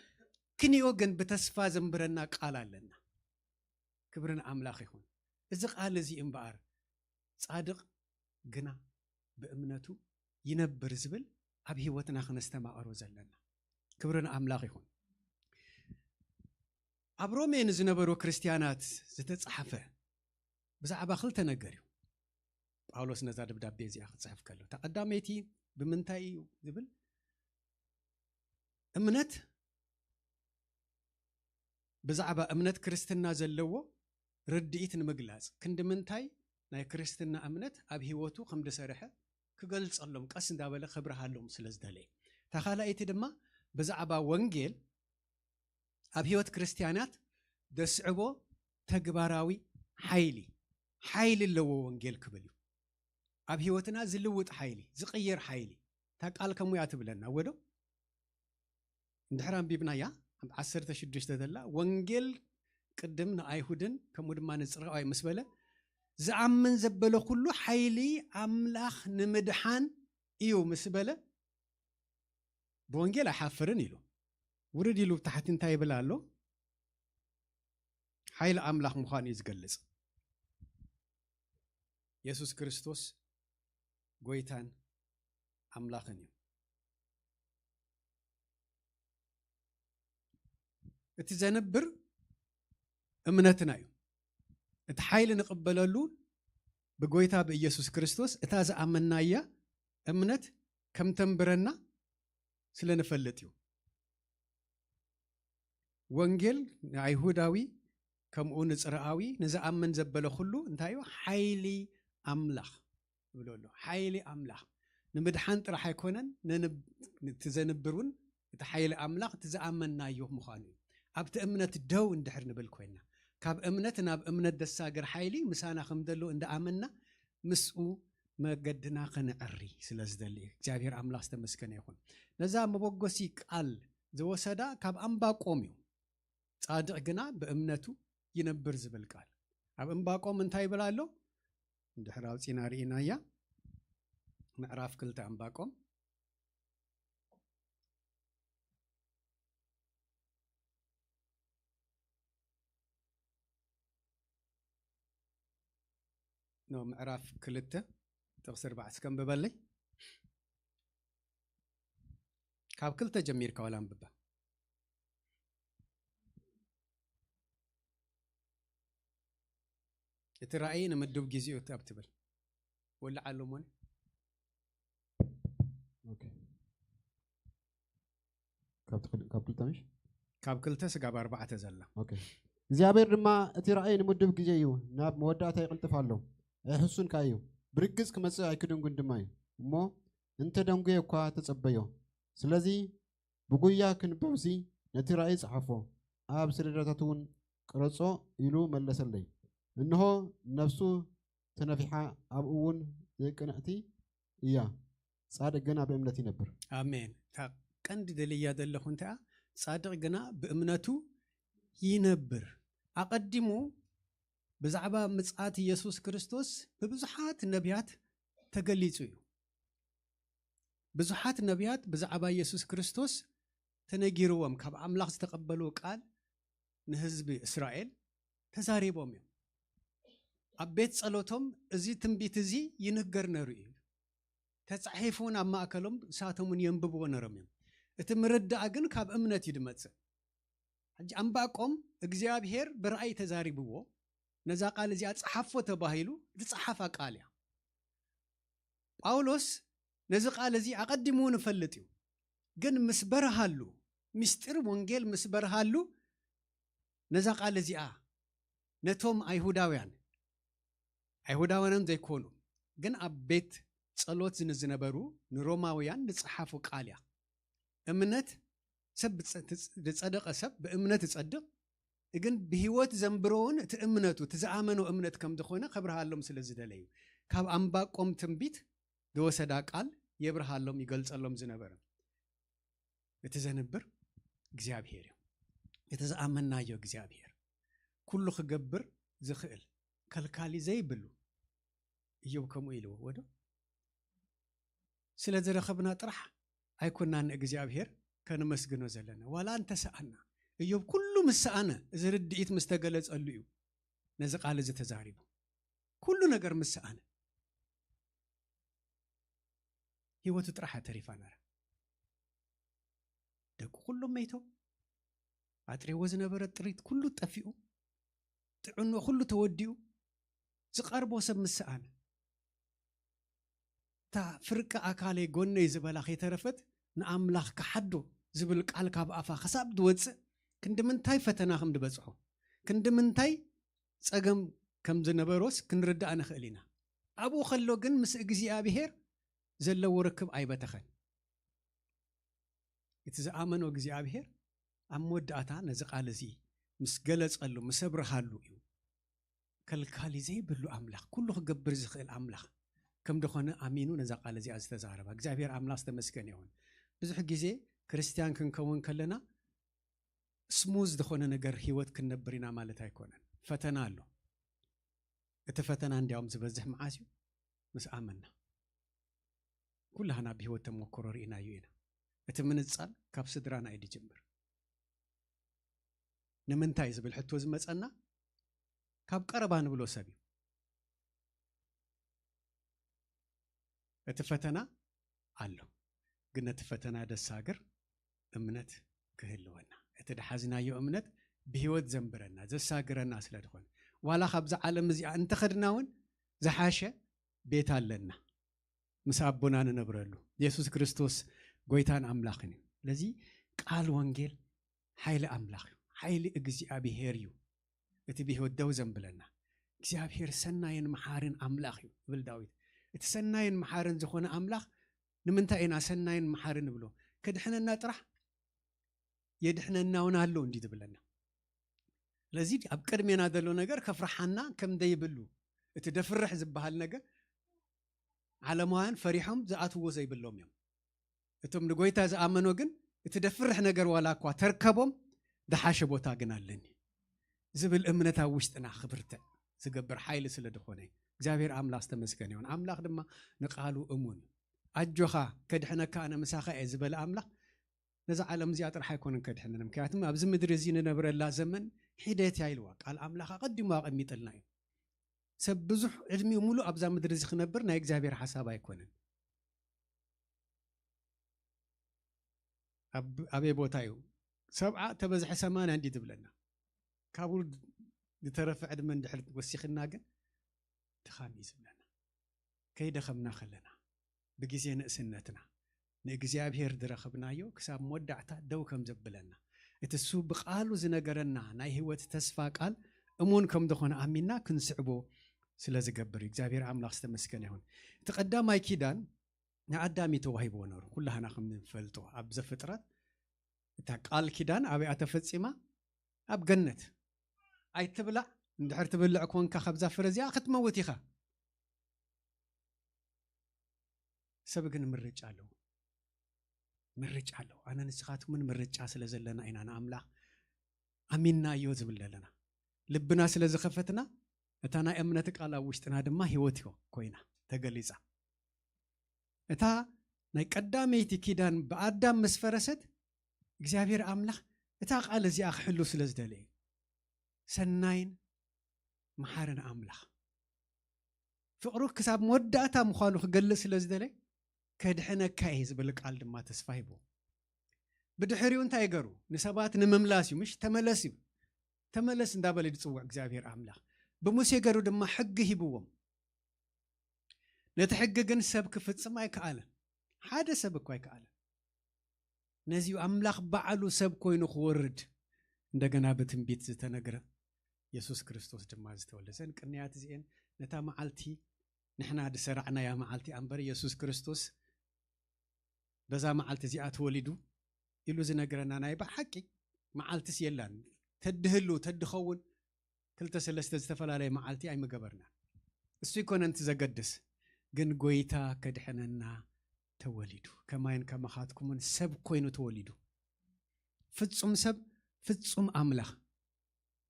ክንዮ ግን ብተስፋ ዘንብረና ቃል ኣለና። ክብሪ ንኣምላኽ ይኹን። እዚ ቃል እዚ እምበኣር፣ ጻድቕ ግና ብእምነቱ ይነብር ዝብል ኣብ ህይወትና ክነስተማቕሮ ዘለና። ክብሪ ንኣምላኽ ይኹን። ኣብ ሮሜ ንዝነበሩ ክርስትያናት ዝተጻሕፈ ብዛዕባ ክልተ ነገር እዩ። ጳውሎስ ነዛ ደብዳቤ እዚኣ ክጽሕፍ ከሎ፣ እታ ቀዳመይቲ ብምንታይ እዩ ዝብል፣ እምነት፣ ብዛዕባ እምነት ክርስትና ዘለዎ ርድኢት ንምግላጽ፣ ክንዲ ምንታይ ናይ ክርስትና እምነት ኣብ ህይወቱ ከም ዝሰርሐ ክገልጸሎም ቀስ እንዳበለ ከብርሃሎም ስለ ዝደለየ። እታ ካልኣይቲ ድማ ብዛዕባ ወንጌል ኣብ ህይወት ክርስትያናት ዘስዕቦ ተግባራዊ ሓይሊ፣ ሓይሊ ኣለዎ ወንጌል ክብል እዩ። ኣብ ህይወትና ዝልውጥ ሓይሊ፣ ዝቕይር ሓይሊ። እታ ቃል ከምኡ እያ ትብለና። ወዶ እንድሕር ኣንቢብናያ፣ ኣብ ዓሰርተ ሽዱሽተ ዘላ፣ ወንጌል ቅድም ንኣይሁድን ከምኡ ድማ ንጽርኣዊ ምስ በለ፣ ዝኣምን ዘበለ ኩሉ ሓይሊ ኣምላኽ ንምድሓን እዩ ምስ በለ፣ ብወንጌል ኣይሓፍርን ኢሉ። ውርድ ኢሉ ብታሕቲ እንታይ ይብል ኣሎ? ሓይሊ ኣምላኽ ምዃኑ እዩ ዝገልጽ። የሱስ ክርስቶስ ጎይታን ኣምላኽን እዩ። እቲ ዘንብር እምነትና እዩ። እቲ ሓይሊ ንቕበለሉ ብጎይታ ብኢየሱስ ክርስቶስ እታ ዝኣመናያ እምነት ከም ተንብረና ስለ ንፈልጥ እዩ። ወንጌል ንኣይሁዳዊ ከምኡ ንጽርኣዊ ንዝኣምን ዘበለ ኩሉ እንታይ እዩ? ሓይሊ ኣምላኽ ይብሎ ኣሎ። ሓይሊ ኣምላኽ ንምድሓን ጥራሕ ኣይኮነን፣ ነንብ-፣ እቲ ዘንብር እውን እቲ ሓይሊ ኣምላኽ እቲ ዝኣመናዮ ምዃኑ እዩ። ኣብቲ እምነት ደው እንድሕር ንብል ኮይንና፣ ካብ እምነት ናብ እምነት ደሳገር ሓይሊ ምሳና ከም ዘሎ እንዳኣመንና ምስኡ መገድና ከነዕሪ ስለ ዝደሊ እዩ። እግዚኣብሔር ኣምላኽ ዝተመስገነ ይኹን። ነዛ መበገሲ ቃል ዝወሰዳ ካብ ኣንባቆም እዩ። ጻድቕ ግና ብእምነቱ ይነብር ዝብል ቃል ኣብ እምባቆም እንታይ ይብል ኣሎ? እንድሕር ኣውጺና ርኢናያ፣ ምዕራፍ ክልተ ኣንባቆም። ኖ፣ ምዕራፍ ክልተ ጥቕሲ ኣርባዕተ እስከ ኣንብበለይ። ካብ ክልተ ጀሚርካ ዋላ ኣንብባ። እቲ ራእይ ንምድብ ግዜኡ ኣብ ትብል ወላ ዓለሞን። ኦኬ። ካብ ትኽል-፣ ካብ ክልተ ምሽ? ካብ ክልተ ስጋብ ኣርባዕተ ዘላ። ኦኬ። እግዚኣብሔር ድማ፣ እቲ ራእይ ንምድብ ግዜ እዩ፣ ናብ መወዳእታ ይቕልጥፍ ኣሎ፣ ኣይሕሱን ከኣ እዩ። ብርግጽ ክመጽእ ኣይክድንጉን ድማ እዩ። እሞ እንተ ደንጉየ እኳ ተጸበዮ። ስለዚ ብጉያ ክንበብሲ ነቲ ራእይ ጸሓፎ፣ ኣብ ሰሌዳታት እውን ቅረጾ ኢሉ መለሰለይ። እንሆ ነፍሱ ተነፊሓ፣ ኣብኡ እውን ዘይቅንዕቲ እያ፣ ጻድቕ ግና ብእምነት ይነብር። ኣሜን። እታ ቀንዲ ደልያ ዘለኹ እንታይ እያ? ጻድቕ ግና ብእምነቱ ይነብር። ኣቐዲሙ ብዛዕባ ምጽኣት ኢየሱስ ክርስቶስ ብብዙሓት ነቢያት ተገሊጹ እዩ። ብዙሓት ነቢያት ብዛዕባ ኢየሱስ ክርስቶስ ተነጊርዎም፣ ካብ ኣምላኽ ዝተቐበልዎ ቃል ንህዝቢ እስራኤል ተዛሪቦም እዮም። ኣብ ቤት ጸሎቶም እዚ ትንቢት እዚ ይንገር ነሩ እዩ። ተጻሒፉ እውን ኣብ ማእከሎም ንሳቶም እውን የንብብዎ ነሮም እዮም። እቲ ምርዳእ ግን ካብ እምነት እዩ ዝመጽእ። ሕጂ ኣንባቆም እግዚኣብሔር ብራእይ ተዛሪብዎ፣ ነዛ ቃል እዚኣ ጸሓፎ ተባሂሉ ዝጸሓፋ ቃል እያ። ጳውሎስ ነዚ ቃል እዚ ኣቐዲሙ እውን ይፈልጥ እዩ። ግን ምስ በርሃሉ፣ ምስጢር ወንጌል ምስ በርሃሉ፣ ነዛ ቃል እዚኣ ነቶም ኣይሁዳውያን፣ ኣይሁዳውያን ዘይኮኑ፣ ግን ኣብ ቤት ጸሎት ንዝነበሩ ንሮማውያን ዝጸሓፉ ቃል እያ። እምነት ሰብ ብጸ-፣ ዝጸደቐ ሰብ ብእምነት ይጸድቕ፣ ግን ብህይወት ዘንብሮ እውን እቲ እምነቱ፣ እቲ ዝኣመኖ እምነት ከም ዝኾነ ከብርሃሎም ስለ ዝደለዩ፣ ካብ ኣንባቆም ትንቢት ዝወሰዳ ቃል የብርሃሎም፣ ይገልጸሎም ዝነበረ። እቲ ዘንብር እግዚኣብሔር እዩ። እቲ ዝኣመናዮ እግዚኣብሔር፣ ኩሉ ክገብር ዝኽእል፣ ከልካሊ ዘይብሉ። እዮብ ከምኡ ኢልዎ ወዶ። ስለ ዝረኸብና ጥራሕ ኣይኮናን ንእግዚኣብሔር ከነመስግኖ ዘለና፣ ዋላ እንተሰኣና። እዮብ ኩሉ ምስ ሰኣነ፣ እዚ ርድኢት ምስ ተገለጸሉ እዩ ነዚ ቃል እዚ ተዛሪቡ። ኩሉ ነገር ምስ ሰኣነ፣ ህይወቱ ጥራሕ ተሪፋ ነራ። ደቁ ኩሎም መይቶም፣ ኣጥሬዎ ዝነበረ ጥሪት ኩሉ ጠፊኡ፣ ጥዕኖ ኩሉ ተወዲኡ፣ ዝቐርቦ ሰብ ምስ ሰኣነ፣ እታ ፍርቂ ኣካለይ ጎነይ ዝበላ ከይተረፈት ንኣምላኽ ክሓዶ ዝብል ቃል ካብ ኣፋ ክሳብ ዝወጽእ፣ ክንዲ ምንታይ ፈተና ከም ዝበጽሖ፣ ክንዲ ምንታይ ጸገም ከም ዝነበሮስ ክንርዳእ ንኽእል ኢና። ኣብኡ ከሎ ግን ምስ እግዚኣብሔር ዘለዎ ርክብ ኣይበተኸን። እቲ ዝኣመኖ እግዚኣብሔር ኣብ መወዳእታ ነዚ ቃል እዚ ምስ ገለጸሉ፣ ምስ ኣብርሃሉ እዩ ከልካሊ ዘይብሉ ኣምላኽ፣ ኩሉ ክገብር ዝኽእል ኣምላኽ ከም ዝኾነ ኣሚኑ ነዛ ቃል እዚኣ ዝተዛረባ እግዚኣብሔር ኣምላኽ ዝተመስገነ ይኹን። ብዙሕ ግዜ ክርስትያን ክንከውን ከለና ስሙዝ ዝኾነ ነገር ህይወት ክንነብር ኢና ማለት ኣይኮነን። ፈተና ኣሎ። እቲ ፈተና እንዲያውም ዝበዝሕ መዓስ እዩ? ምስ ኣመና። ኩላህና ብህይወት ተመክሮ ርኢናዮ ኢና። እቲ ምንጻል ካብ ስድራና እዩ ዝጅምር። ንምንታይ ዝብል ሕቶ ዝመጸና ካብ ቀረባ ንብሎ ሰብ እዩ። እቲ ፈተና ኣሎ፣ ግን ነቲ ፈተና ደሳግር እምነት ክህልወና፣ እቲ ድሓዝናዮ እምነት ብህይወት ዘንብረና ዘሳግረና ስለ ዝኾነ፣ ዋላ ካብዛ ዓለም እዚኣ እንተኸድና እውን ዝሓሸ ቤት ኣለና፣ ምስ ኣቦና ንነብረሉ። የሱስ ክርስቶስ ጎይታን ኣምላኽን እዩ። ስለዚ ቃል ወንጌል ሓይሊ ኣምላኽ እዩ፣ ሓይሊ እግዚኣብሄር እዩ። እቲ ብህይወት ደው ዘንብለና እግዚኣብሄር ሰናይን መሓርን ኣምላኽ እዩ ይብል ዳዊት። እቲ ሰናይን መሓርን ዝኾነ ኣምላኽ ንምንታይ ኢና ሰናይን መሓርን ንብሎ? ከድሕነና ጥራሕ የድሕነና እውን ኣሎ እንዲ ዝብለና። ስለዚ ኣብ ቅድሜና ዘሎ ነገር ከፍርሓና ከም ዘይብሉ፣ እቲ ደፍርሕ ዝበሃል ነገር ዓለማውያን ፈሪሖም ዝኣትዎ ዘይብሎም እዮም። እቶም ንጎይታ ዝኣመኖ ግን እቲ ደፍርሕ ነገር ዋላ እኳ ተርከቦም፣ ዝሓሸ ቦታ ግን ኣለኒ ዝብል እምነት ኣብ ውሽጥና ክብርትዕ ዝገብር ሓይሊ ስለ ዝኾነ፣ እግዚኣብሔር ኣምላኽ ዝተመስገነ ይኹን። ኣምላኽ ድማ ንቃሉ እሙን እዩ። ኣጆኻ፣ ከድሕነካ ኣነ ምሳኻ እየ ዝበለ ኣምላኽ ነዛ ዓለም እዚኣ ጥራሕ ኣይኮነን ከድሕነን። ምክንያቱም ኣብዚ ምድሪ እዚ ንነብረላ ዘመን ሒደት እያ ኢልዋ ቃል ኣምላኽ ኣቐዲሙ ኣቐሚጥልና እዩ። ሰብ ብዙሕ ዕድሚኡ ሙሉእ ኣብዛ ምድሪ እዚ ክነብር ናይ እግዚኣብሔር ሓሳብ ኣይኮነን። ኣብ ኣበይ ቦታ እዩ? ሰብዓ ተበዝሐ ሰማንያ እንዲ ትብለና፣ ካብኡ ዝተረፈ ዕድመ እንድሕር ወሲኽና ግን ድኻም እዩ ዝብለና። ከይደኸምና ከለና ብግዜ ንእስነትና ንእግዚኣብሔር ዝረኸብናዮ ክሳብ መወዳእታ ደው ከም ዘብለና፣ እቲ እሱ ብቃሉ ዝነገረና ናይ ህይወት ተስፋ ቃል እሙን ከም ዝኾነ ኣሚንና ክንስዕቦ ስለ ዝገብር እዩ። እግዚኣብሔር ኣምላኽ ዝተመስገነ ይኹን። እቲ ቀዳማይ ኪዳን ንኣዳም እዩ ተዋሂብዎ ነሩ። ኩላህና ከም ንፈልጦ ኣብ ዘፍጥረት እታ ቃል ኪዳን ኣበይኣ ተፈጺማ? ኣብ ገነት። ኣይትብላዕ፣ እንድሕር ትብልዕ ኮንካ ካብዛ ፍረ እዚኣ ክትመውት ኢኻ። ሰብ ግን ምርጫ ኣለዎ። ምርጫ ኣለዎ። ኣነ ንስኻትኩምን ምርጫ ስለ ዘለና ኢና ንኣምላኽ ኣሚንናዮ ዝብል ዘለና። ልብና ስለ ዝኸፈትና እታ ናይ እምነት ቃል ኣብ ውሽጥና ድማ ህይወት ኮይና ተገሊጻ። እታ ናይ ቀዳመይቲ ኪዳን ብኣዳም ምስ ፈረሰት እግዚኣብሔር ኣምላኽ እታ ቃል እዚኣ ክሕሉ ስለ ዝደለየ እዩ። ሰናይን መሓርን ኣምላኽ ፍቕሩ ክሳብ መወዳእታ ምዃኑ ክገልጽ ስለ ዝደለየ ከድሕነካ እየ ዝብል ቃል ድማ ተስፋ ሂቡ። ብድሕሪኡ እንታይ ገሩ? ንሰባት ንምምላስ እዩ፣ ምሽ ተመለስ እዩ። ተመለስ እንዳበለ ዝጽውዕ እግዚኣብሔር ኣምላኽ ብሙሴ ገሩ ድማ ሕጊ ሂብዎም። ነቲ ሕጊ ግን ሰብ ክፍጽም ኣይከኣለን። ሓደ ሰብ እኳ ኣይከኣለን። ነዚዩ ኣምላኽ ባዕሉ ሰብ ኮይኑ ክወርድ እንደገና ብትንቢት ዝተነግረ የሱስ ክርስቶስ ድማ ዝተወልደ። እዘን ቅንያት እዚኤን ነታ መዓልቲ ንሕና ዝሰራዕናያ መዓልቲ ኣንበር የሱስ ክርስቶስ በዛ መዓልቲ እዚኣ ተወሊዱ ኢሉ ዝነግረና ናይ ብሓቂ መዓልትስ የላን። ተድህሉ ተድኸውን ክልተ ሰለስተ ዝተፈላለየ መዓልቲ ኣይምገበርናን። እሱ ይኮነንቲ ዘገድስ ግን ጎይታ ከድሕነና ተወሊዱ። ከማይን ከማኻትኩምን ሰብ ኮይኑ ተወሊዱ። ፍጹም ሰብ ፍጹም ኣምላኽ።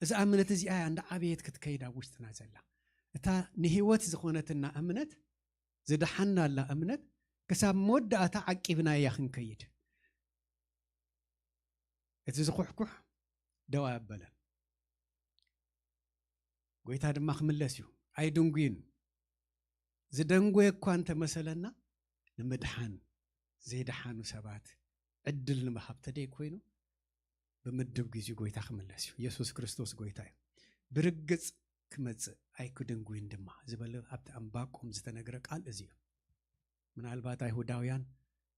እዛ እምነት እዚኣ እያ እንዳ ዓበየት ክትከይድ ኣብ ውሽጥና ዘላ። እታ ንህይወት ዝኾነትና እምነት ዝደሓናላ እምነት ክሳብ መወዳእታ ዓቂብና እያ ክንከይድ። እቲ ዝኩሕኩሕ ደው ኣበለን። ጎይታ ድማ ክምለስ እዩ፣ ኣይድንጉይን። ዝደንጎየ እኳ እንተመሰለና ንምድሓን ዘይደሓኑ ሰባት ዕድል ንምሃብ ተደይ ኮይኑ ብምድብ ግዜኡ ጎይታ ክምለስ እዩ። የሱስ ክርስቶስ ጎይታ እዩ። ብርግጽ ክመጽእ ኣይክድንጉይን ድማ ዝበለ ኣብቲ ኣንባቆም ዝተነግረ ቃል እዚ እዩ። ምናልባት ኣይሁዳውያን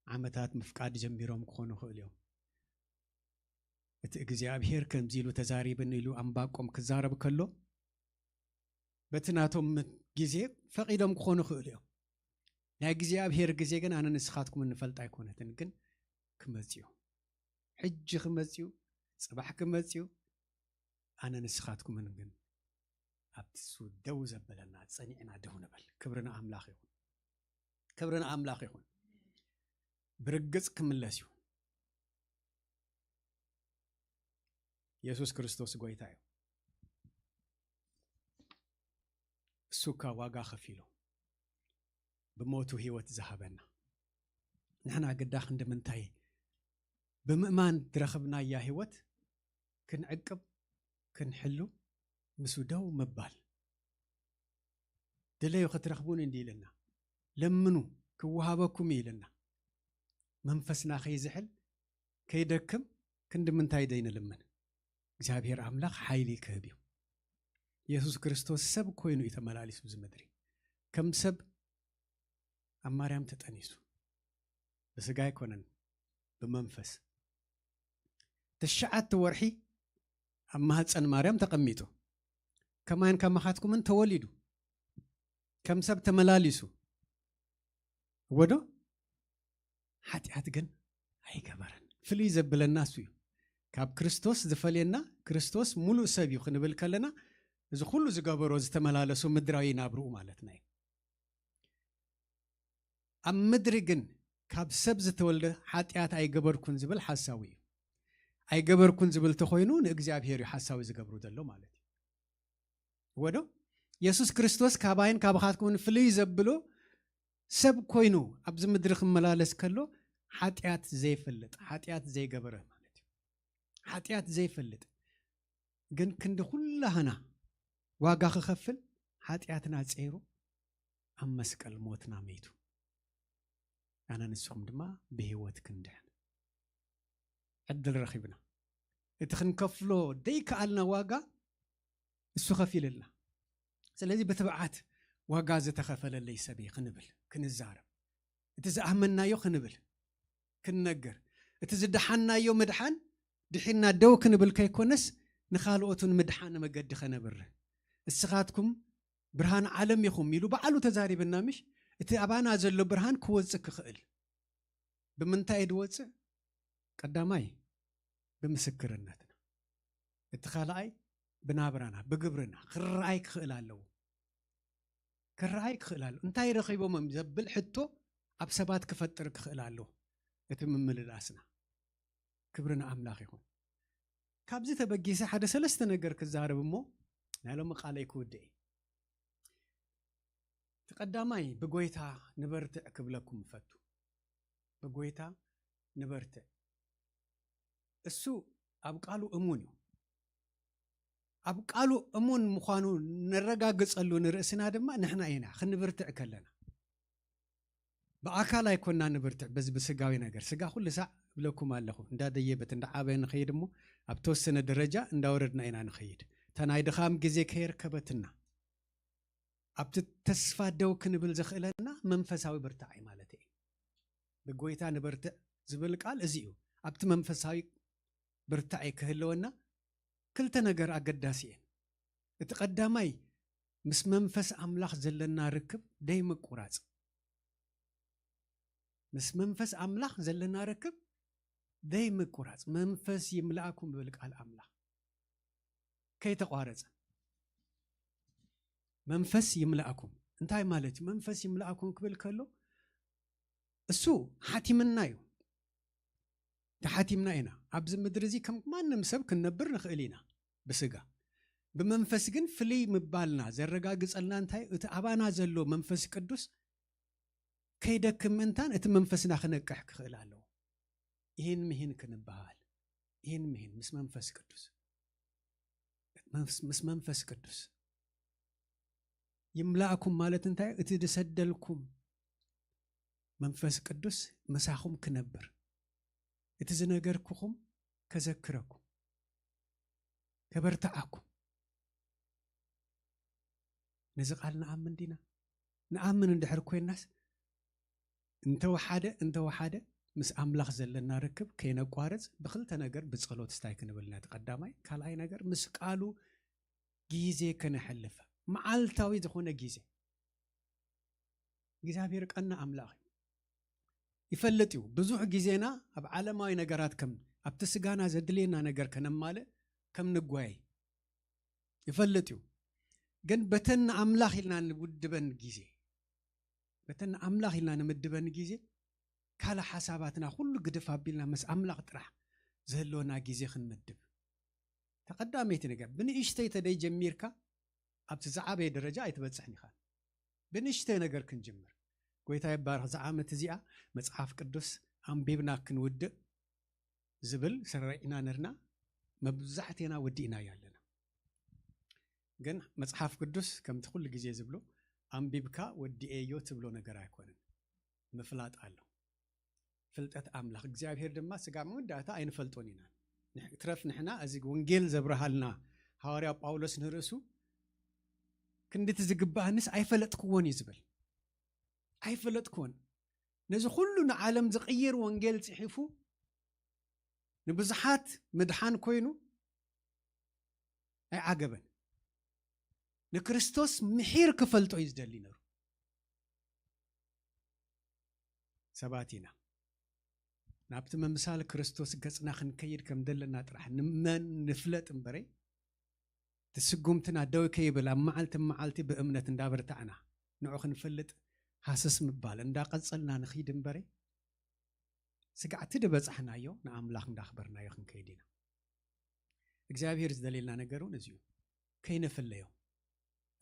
ዓመታት ምፍቃድ ጀሚሮም ክኾኑ ይኽእሉ እዮም። እቲ እግዚኣብሔር ከምዚ ኢሉ ተዛሪብን ኢሉ ኣንባቆም ክዛረብ ከሎ በቲ ናቶም ግዜ ፈቒዶም ክኾኑ ይኽእሉ እዮም። ናይ እግዚኣብሔር ግዜ ግን ኣነ ንስኻትኩም እንፈልጥ ኣይኮነትን፣ ግን ክመጽዩ ሕጂ ክመጽዩ፣ ጽባሕ ክመጽዩ፣ ኣነ ንስኻትኩምን ግን ኣብቲ እሱ ደው ዘበለና ጸኒዕና ደው ንበል። ክብሪ ንኣምላኽ ይኹን። ክብሪ ንኣምላኽ ይኹን። ብርግጽ ክምለስ እዩ። የሱስ ክርስቶስ ጎይታ እዩ። እሱ እካ ዋጋ ከፊሉ ብሞቱ ህይወት ዝሃበና። ንሕና ግዳ ክንዲ ምንታይ ብምእማን ዝረኸብናያ ህይወት ክንዕቅብ፣ ክንሕሉ፣ ምስኡ ደው ምባል። ድለዩ ክትረኽቡኒ እንዲ ኢልና፣ ለምኑ ክወሃበኩም እዩ ኢልና። መንፈስና ከይዝሕል፣ ከይደክም ክንዲ ምንታይ ደይንልምን? እግዚኣብሔር ኣምላኽ ሓይሊ ክህብ እዩ። የሱስ ክርስቶስ ሰብ ኮይኑ እዩ ተመላሊሱ እዚ ምድሪ። ከም ሰብ ኣብ ማርያም ተጠኒሱ። ብስጋ ኣይኮነን፣ ብመንፈስ። ትሽዓተ ወርሒ ኣብ ማህፀን ማርያም ተቐሚጡ። ከማይን ከማኻትኩምን ተወሊዱ። ከም ሰብ ተመላሊሱ። ወዶ ሓጢኣት ግን ኣይገበረን። ፍልይ ዘብለና እሱ እዩ። ካብ ክርስቶስ ዝፈልየና፣ ክርስቶስ ሙሉእ ሰብ እዩ ክንብል ከለና፣ እዚ ኩሉ ዝገበሮ ዝተመላለሶ ምድራዊ ናብርኡ ማለትና እዩ። ኣብ ምድሪ ግን ካብ ሰብ ዝተወልደ ሓጢኣት ኣይገበርኩን ዝብል ሓሳዊ እዩ። ኣይገበርኩን ዝብል ተኾይኑ ንእግዚኣብሔር እዩ ሓሳዊ ዝገብሩ ዘሎ ማለት እዩ። ወዶ የሱስ ክርስቶስ ካባይን ካባኻትኩምን ፍልይ ዘብሎ ሰብ ኮይኑ ኣብዚ ምድሪ ክመላለስ ከሎ ሓጢኣት ዘይፈልጥ፣ ሓጢኣት ዘይገበረ ማለት እዩ። ሓጢኣት ዘይፈልጥ ግን ክንዲ ኩላህና ዋጋ ክኸፍል ሓጢኣትና ጸይሩ ኣብ መስቀል ሞትና መይቱ። ኣነ ንስኹም ድማ ብህይወት ክንድሕን ዕድል ረኺብና። እቲ ክንከፍሎ ደይከኣልና ዋጋ እሱ ከፊልልና። ስለዚ ብትብዓት ዋጋ ዝተኸፈለለይ ሰብ እየ ክንብል፣ ክንዛረብ፣ እቲ ዝኣመናዮ ክንብል፣ ክንነግር፣ እቲ ዝደሓናዮ ምድሓን ድሒና ደው ክንብል ከይኮነስ ንኻልኦት እውን ምድሓን መገዲ ከነብርህ። እስኻትኩም ብርሃን ዓለም ኢኹም ኢሉ ባዕሉ ተዛሪብና ምሽ? እቲ ኣባና ዘሎ ብርሃን ክወጽእ ክኽእል ብምንታይ እዩ ዝወጽእ? ቀዳማይ ብምስክርነትና፣ እቲ ካልኣይ ብናብራና፣ ብግብርና ክረኣይ ክኽእል ኣለዎ። ክረኣይ ክኽእል ኣለዎ። እንታይ ረኺቦም እዮም ዘብል ሕቶ ኣብ ሰባት ክፈጥር ክኽእል ኣለዎ። እቲ ምምልላስና። ክብሪ ንኣምላኽ ይኹን። ካብዚ ተበጊሰ ሓደ ሰለስተ ነገር ክዛረብ እሞ ናይ ሎሚ ቃለይ ክውድእ እየ። እቲ ቀዳማይ ብጎይታ ንበርትዕ ክብለኩም እፈቱ። ብጎይታ ንበርትዕ። እሱ ኣብ ቃሉ እሙን እዩ። ኣብ ቃሉ እሙን ምዃኑ ነረጋግጸሉ ንርእስና ድማ ንሕና ኢና ክንብርትዕ ከለና። ብኣካል ኣይኮና ንብርትዕ በዚ ብስጋዊ ነገር። ስጋ ኩሉ ሳዕ እብለኩም ኣለኹ፣ እንዳደየበት እንዳዓበየ ንኸይድ እሞ ኣብ ተወሰነ ደረጃ እንዳወረድና ኢና ንኸይድ። እታ ናይ ድኻም ግዜ ከየርከበትና ኣብቲ ተስፋ ደው ክንብል ዘኽእለና መንፈሳዊ ብርታዕ እዩ ማለት እዩ። ብጎይታ ንበርትዕ ዝብል ቃል እዚ እዩ። ኣብቲ መንፈሳዊ ብርታዕ ክህልወና ክልተ ነገር ኣገዳሲ እየን። እቲ ቀዳማይ ምስ መንፈስ ኣምላኽ ዘለና ርክብ ደይ ምቁራጽ። ምስ መንፈስ ኣምላኽ ዘለና ርክብ ደይ ምቁራጽ። መንፈስ ይምልኣኩም ይብል ቃል ኣምላኽ። ከይተቋረጸ መንፈስ ይምልኣኩም። እንታይ ማለት እዩ? መንፈስ ይምልኣኩም ክብል ከሎ እሱ ሓቲምና እዩ። ተሓቲምና ኢና። ኣብዚ ምድሪ እዚ ከም ማንም ሰብ ክንነብር ንኽእል ኢና ብስጋ። ብመንፈስ ግን ፍልይ ምባልና ዘረጋግጸልና እንታይ እዩ? እቲ ኣባና ዘሎ መንፈስ ቅዱስ ከይደክም ምእንታን እቲ መንፈስና ክነቅሕ ክኽእል ኣለዎ። ይህን ምሂን ክንበሃል፣ ይህን ምሂን ምስ መንፈስ ቅዱስ፣ ምስ፣ ምስ መንፈስ ቅዱስ ይምላእኩም ማለት እንታይ? እቲ ዝሰደልኩም መንፈስ ቅዱስ ምሳኹም ክነብር፣ እቲ ዝነገርኩኹም ከዘክረኩም፣ ከበርትዓኩም። ነዚ ቃል ንኣምን ዲና? ንኣምን እንድሕር ኮይናስ፣ እንተወሓደ፣ እንተወሓደ ምስ ኣምላኽ ዘለና ርክብ ከይነቋርጽ ብኽልተ ነገር ብጸሎት ስታይ ክንብል ኢና። እቲ ቀዳማይ፣ ካልኣይ ነገር ምስ ቃሉ ግዜ ከነሕልፍ፣ መዓልታዊ ዝኾነ ግዜ። እግዚኣብሔር ቀና ኣምላኽ እዩ። ይፈልጥ እዩ ብዙሕ ግዜና ኣብ ዓለማዊ ነገራት ከም ኣብቲ ስጋና ዘድልየና ነገር ከነማልእ ከም ንጓየ ይፈልጥ እዩ። ግን በተን ንኣምላኽ ኢልና ንውድበን ግዜ፣ በተን ንኣምላኽ ኢልና ንምድበን ግዜ፣ ካልእ ሓሳባትና ኩሉ ግድፍ ኣቢልና ምስ ኣምላኽ ጥራሕ ዝህልወና ግዜ ክንመድብ። ተቐዳመይቲ ነገር፣ ብንእሽተይ ተደይ ጀሚርካ ኣብቲ ዝዓበየ ደረጃ ኣይትበጽሕን ኢኻ። ብንእሽተይ ነገር ክንጅምር። ጎይታ ይባረኽ። እዛ ዓመት እዚኣ መጽሓፍ ቅዱስ ኣንቢብና ክንውድእ ዝብል ሰሪዕና ነርና፣ መብዛሕቴና ወዲእና ኣለና። ግን መጽሓፍ ቅዱስ ከምቲ ኩሉ ግዜ ዝብሎ፣ ኣንቢብካ ወዲኤዮ ትብሎ ነገር ኣይኮነን። ምፍላጥ ኣሎ። ፍልጠት ኣምላኽ እግዚኣብሔር ድማ ስጋብ መወዳእታ ኣይንፈልጦን ኢና። ንሕ-፣ ትረፍ ንሕና እዚ ወንጌል ዘብርሃልና ሃዋርያ ጳውሎስ ንርእሱ ክንድቲ ዝግባኣንስ ኣይፈለጥክዎን እዩ ዝብል። ኣይፈለጥክዎን። ነዚ ኩሉ ንዓለም ዝቕይር ወንጌል ጽሒፉ ንብዙሓት ምድሓን ኮይኑ ኣይዓገበን። ንክርስቶስ ምሒር ክፈልጦ እዩ ዝደሊ ነሩ። ሰባት ኢና ናብቲ ምምሳል ክርስቶስ ገጽና ክንከይድ ከም ዘለና ጥራሕ ንመን ንፍለጥ እምበረይ፣ እቲ ስጉምትና ደው ከይብል ኣብ መዓልቲ መዓልቲ ብእምነት እንዳበርታዕና ንዑ ክንፈልጥ ሃሰስ ምባል እንዳቐጸልና ንኺድ እምበረይ፣ ስጋዕቲ ድበጻሕናዮ ንኣምላኽ እንዳኽበርናዮ ክንከይድ ኢና። እግዚኣብሔር ዝደልየልና ነገር እውን እዚ እዩ። ከይንፍለዮ።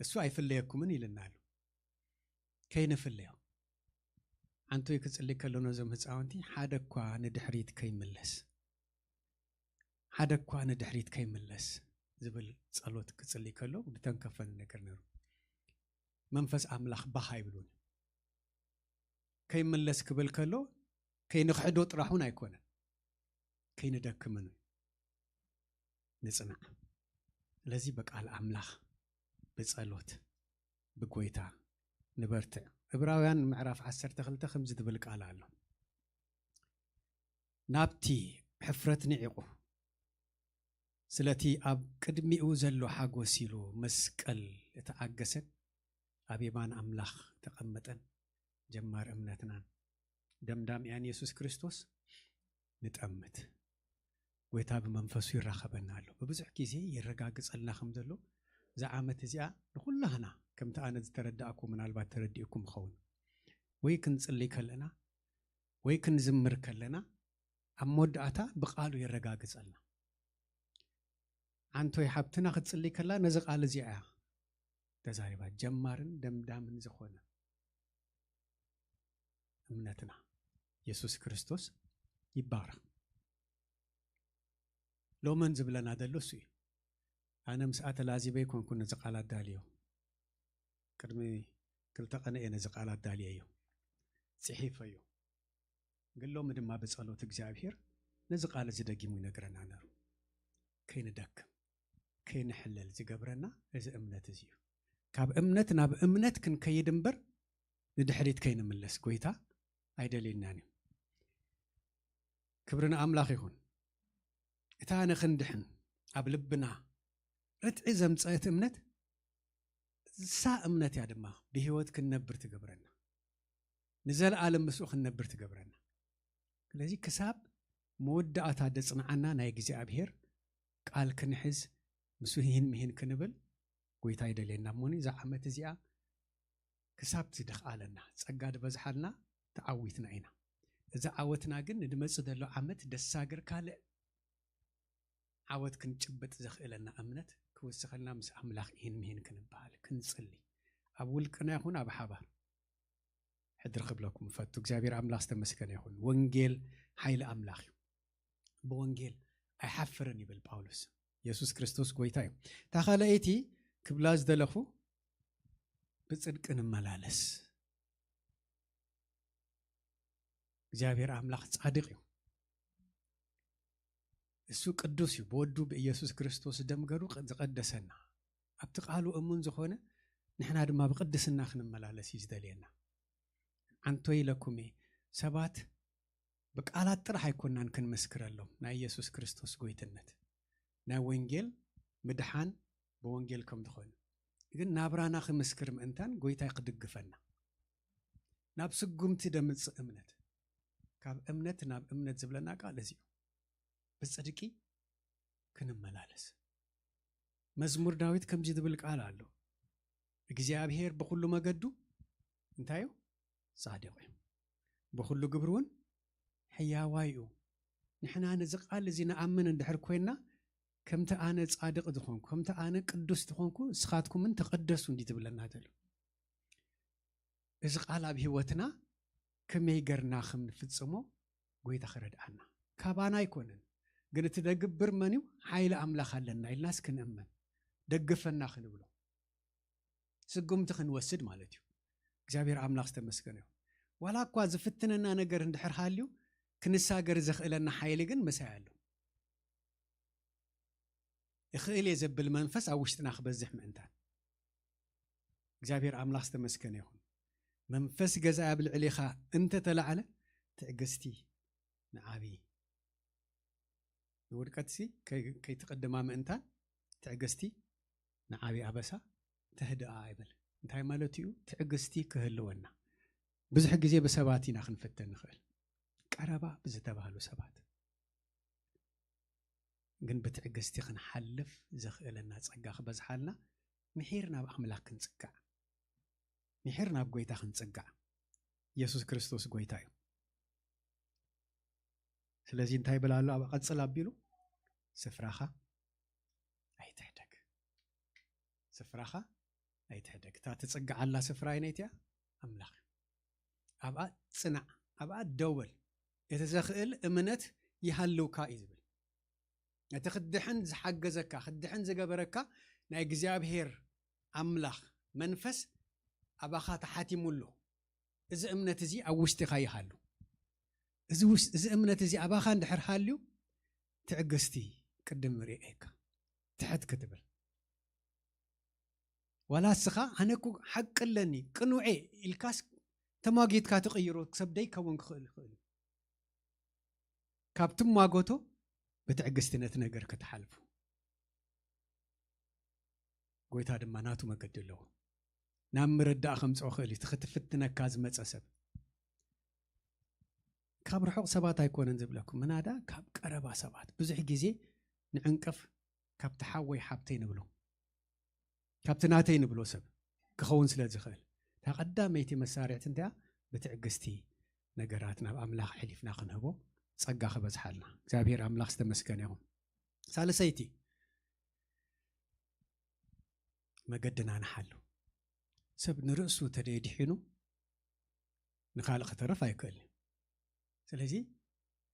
እሱ ኣይፍለየኩምን ኢልና ኣሎ። ከይንፍለዮ። ኣንቶይ ክጽሊ ከሎ ነዞም ህፃውንቲ ሓደ እኳ ንድሕሪት ከይምለስ፣ ሓደ እኳ ንድሕሪት ከይምለስ ዝብል ጸሎት ክጽሊ ከሎ ዝተንከፈኒ ነገር ነሩ። መንፈስ ኣምላኽ ባህ ኣይብሉን። ከይምለስ ክብል ከሎ ከይንኽሕዶ ጥራሑን ኣይኮነን፣ ከይንደክምን እዩ። ንጽናዕ። ስለዚ ብቃል ኣምላኽ፣ ብጸሎት፣ ብጎይታ ንበርትዕ። ዕብራውያን ምዕራፍ ዓሰርተ ክልተ ከምዚ ዝብል ቃል ኣሎ። ናብቲ ሕፍረት ንዒቑ፣ ስለቲ ኣብ ቅድሚኡ ዘሎ ሓጎስ ኢሉ መስቀል እተዓገሰን ኣብ የማን ኣምላኽ ተቐመጠን ጀማር እምነትናን ደምዳሚኣን የሱስ ክርስቶስ ንጠምት። ጎይታ ብመንፈሱ ይራኸበና ኣሎ። ብብዙሕ ግዜ የረጋግጸልና ከም ዘሎ፣ እዛ ዓመት እዚኣ ንኹላህና፣ ከምቲ ኣነ ዝተረዳእኩ፣ ምናልባት ተረዲእኩም ይኸውን፣ ወይ ክንጽሊ ከለና፣ ወይ ክንዝምር ከለና፣ ኣብ መወዳእታ ብቃሉ የረጋግጸልና። ዓንቶይ ሓብትና ክትጽሊ ከላ ነዚ ቃል እዚኣ እያ ተዛሪባ። ጀማርን ደምዳምን ዝኾነ እምነትና የሱስ ክርስቶስ ይባረኽ። ሎመን ዝብለና ዘሎ እሱ እዩ። ኣነ ምስኣ ተላዚበ ኣይኮንኩን ነዚ ቃል ኣዳልዮ። ቅድሚ ክልተ ቀነ እየ ነዚ ቃል ኣዳልየዮ፣ ጽሒፈዮ። ግን ሎሚ ድማ ብጸሎት እግዚኣብሔር ነዚ ቃል እዚ ደጊሙ ይነግረና ነሩ። ከይንደክም፣ ከይንሕለል ዝገብረና እዚ እምነት እዚ እዩ። ካብ እምነት ናብ እምነት ክንከይድ እምበር ንድሕሪት ከይንምለስ ጎይታ ኣይደልየናን እዩ። ክብሪ ንኣምላኽ ይኹን። እታ ንኽንድሕን ኣብ ልብና ርትዒ ዘምጸአት እምነት፣ እሳ እምነት እያ ድማ ብህይወት ክንነብር ትገብረና። ንዘለኣለም ምስኡ ክንነብር ትገብረና። ስለዚ ክሳብ መወዳእታ ደጽንዓና ናይ እግዚኣብሔር ቃል ክንሕዝ፣ ምስኡ ሂን ምሂን ክንብል ጎይታ ይደልየና። እሞኒ እዛ ዓመት እዚኣ ክሳብ ትደኽኣለና፣ ጸጋ ዝበዝሓልና ተዓዊትና ኢና። እዚ ዓወትና ግን ንድመጽእ ዘሎ ዓመት ደሳግር ካልእ ዓወት ክንጭብጥ ዘኽእለና እምነት ክውስኸልና ምስ ኣምላኽ ኢሂን ምሂን ክንበሃል፣ ክንጽሊ። ኣብ ውልቅና ይኹን ኣብ ሓባር። ሕድሪ ክብለኩም እፈቱ። እግዚኣብሔር ኣምላኽ ዝተመስገነ ይኹን። ወንጌል ሓይሊ ኣምላኽ እዩ። ብወንጌል ኣይሓፍርን ይብል ጳውሎስ። የሱስ ክርስቶስ ጎይታ እዩ። እታ ካልኣይቲ ክብላ ዝደለኹ ብጽድቂ ንመላለስ። እግዚኣብሔር ኣምላኽ ጻድቕ እዩ። እሱ ቅዱስ እዩ። ብወዱ ብኢየሱስ ክርስቶስ ደም ገሩ ዝቐደሰና። ኣብቲ ቃሉ እሙን ዝኾነ ንሕና ድማ ብቅድስና ክንመላለስ እዩ ዝደልየና። ኣንቶ ኢለኩም እየ፣ ሰባት ብቃላት ጥራሕ ኣይኮናን ክንምስክረሎም ናይ ኢየሱስ ክርስቶስ ጎይትነት፣ ናይ ወንጌል ምድሓን ብወንጌል ከም ዝኾነ፣ ግን ናብራና ክምስክር ምእንታን ጎይታ ክድግፈና። ናብ ስጉምቲ ደምጽእ እምነት፣ ካብ እምነት ናብ እምነት ዝብለና ቃል እዚ እዩ። ብጽድቂ ክንመላለስ። መዝሙር ዳዊት ከምዚ ዝብል ቃል ኣሎ፣ እግዚኣብሔር ብኹሉ መገዱ እንታይ እዩ? ጻድቕ እዩ። ብኹሉ ግብሩ እውን ሕያዋይ እዩ። ንሕና ነዚ ቃል እዚ ንኣምን እንድሕር ኮይና፣ ከምቲ ኣነ ጻድቕ ዝኾንኩ፣ ከምቲ ኣነ ቅዱስ ዝኾንኩ፣ ንስኻትኩምን ተቐደሱ እንዲ ትብለና ዘሎ። እዚ ቃል ኣብ ህይወትና ከመይ ገርና ከም ንፍጽሞ ጎይታ ክረድኣና። ካባና ኣይኮነን፣ ግን እቲ ደግብር መን እዩ? ሓይሊ ኣምላኽ ኣለና ኢልናስ ክንእመን፣ ደግፈና ክንብሎ። ስጉምቲ ክንወስድ ማለት እዩ። እግዚኣብሔር ኣምላኽ ዝተመስገነ እዩ። ዋላ እኳ ዝፍትነና ነገር እንድሕር ሃልዩ፣ ክንሳገር ዘኽእለና ሓይሊ ግን ምሳይ ኣሎ። እኽእል እየ ዘብል መንፈስ ኣብ ውሽጥና ክበዝሕ ምእንታን። እግዚኣብሔር ኣምላኽ ዝተመስገነ ይኹን። መንፈስ ገዛ ኣብ ልዕሌኻ እንተተላዕለ፣ ትዕግስቲ ንዓቢ። ንውድቀትሲ ከይ-፣ ከይትቕድማ ምእንታን፣ ትዕግስቲ ንዓቢ ኣበሳ ተህድኣ ይብል። እንታይ ማለት እዩ? ትዕግስቲ ክህልወና። ብዙሕ ግዜ ብሰባት ኢና ክንፍተን ንኽእል። ቀረባ ብዝተባህሉ ሰባት። ግን ብትዕግስቲ ክንሓልፍ ዘኽእለና ጸጋ ክበዝሓልና፣ ምሒር ናብ ኣምላኽ ክንጽጋዕ፣ ምሒር ናብ ጎይታ ክንጽጋዕ። ኢየሱስ ክርስቶስ ጎይታ እዩ። ስለዚ እንታይ ይብል ኣሎ? ኣብ ቀጽል ኣቢሉ፣ "ስፍራኻ ኣይትሕደግ፣ ስፍራኻ ኣይትሕደግ." እታ ትጽግዓላ ስፍራ ኣይነይትያ? ኣምላኽ። ኣብኣ ጽናዕ፣ ኣብኣ ደው በል። እቲ ዘኽእል እምነት ይሃልውካ እዩ ዝብል። እቲ ክድሕን ዝሓገዘካ፣ ክድሕን ዝገበረካ ናይ እግዚኣብሔር ኣምላኽ መንፈስ ኣባኻ ተሓቲሙ ኣሎ። እዚ እምነት እዚ ኣብ ውሽጢኻ ይሃሉ። እዚ ውስ-፣ እዚ እምነት እዚ ኣባኻ እንድሕር ሃልዩ፣ ትዕግስቲ ቅድም ርእየካ፣ ትሕት ክትብል። ዋላ እስኻ፣ "ኣነ እኮ ሓቂ ኣለኒ፣ ቅኑዕ እየ" ኢልካስ ተሟጊትካ ትቕይሮ ሰብ ደይከውን ክኽእል ይኽእል እዩ። ካብ ትሟገቶ ብትዕግስቲ ነቲ ነገር ክትሓልፉ። ጎይታ ድማ ናቱ መገዲ ኣለዎ። ናብ ምርዳእ ከምጽኦ ክእል እዩ፣ እቲ ክትፍትነካ ዝመጸ ሰብ። ካብ ርሑቕ ሰባት ኣይኮነን ዝብለኩም፣ ምናዳ ካብ ቀረባ ሰባት። ብዙሕ ግዜ ንዕንቅፍ ካብቲ ሓወይ ሓብተይ ንብሎ፣ ካብቲ ናተይ ንብሎ ሰብ ክኸውን ስለ ዝኽእል። እታ ቀዳመይቲ መሳርዕቲ እንተያ ብትዕግስቲ ነገራት ናብ ኣምላኽ ኣሕሊፍና ክንህቦ ጸጋ ክበዝሓልና። እግዚኣብሔር ኣምላኽ ዝተመስገነ ይኹን። ሳልሰይቲ፣ መገድና ንሓሉ። ሰብ ንርእሱ ተደይድሒኑ ንኻልእ ክተርፍ ኣይክእልን እዩ። ስለዚ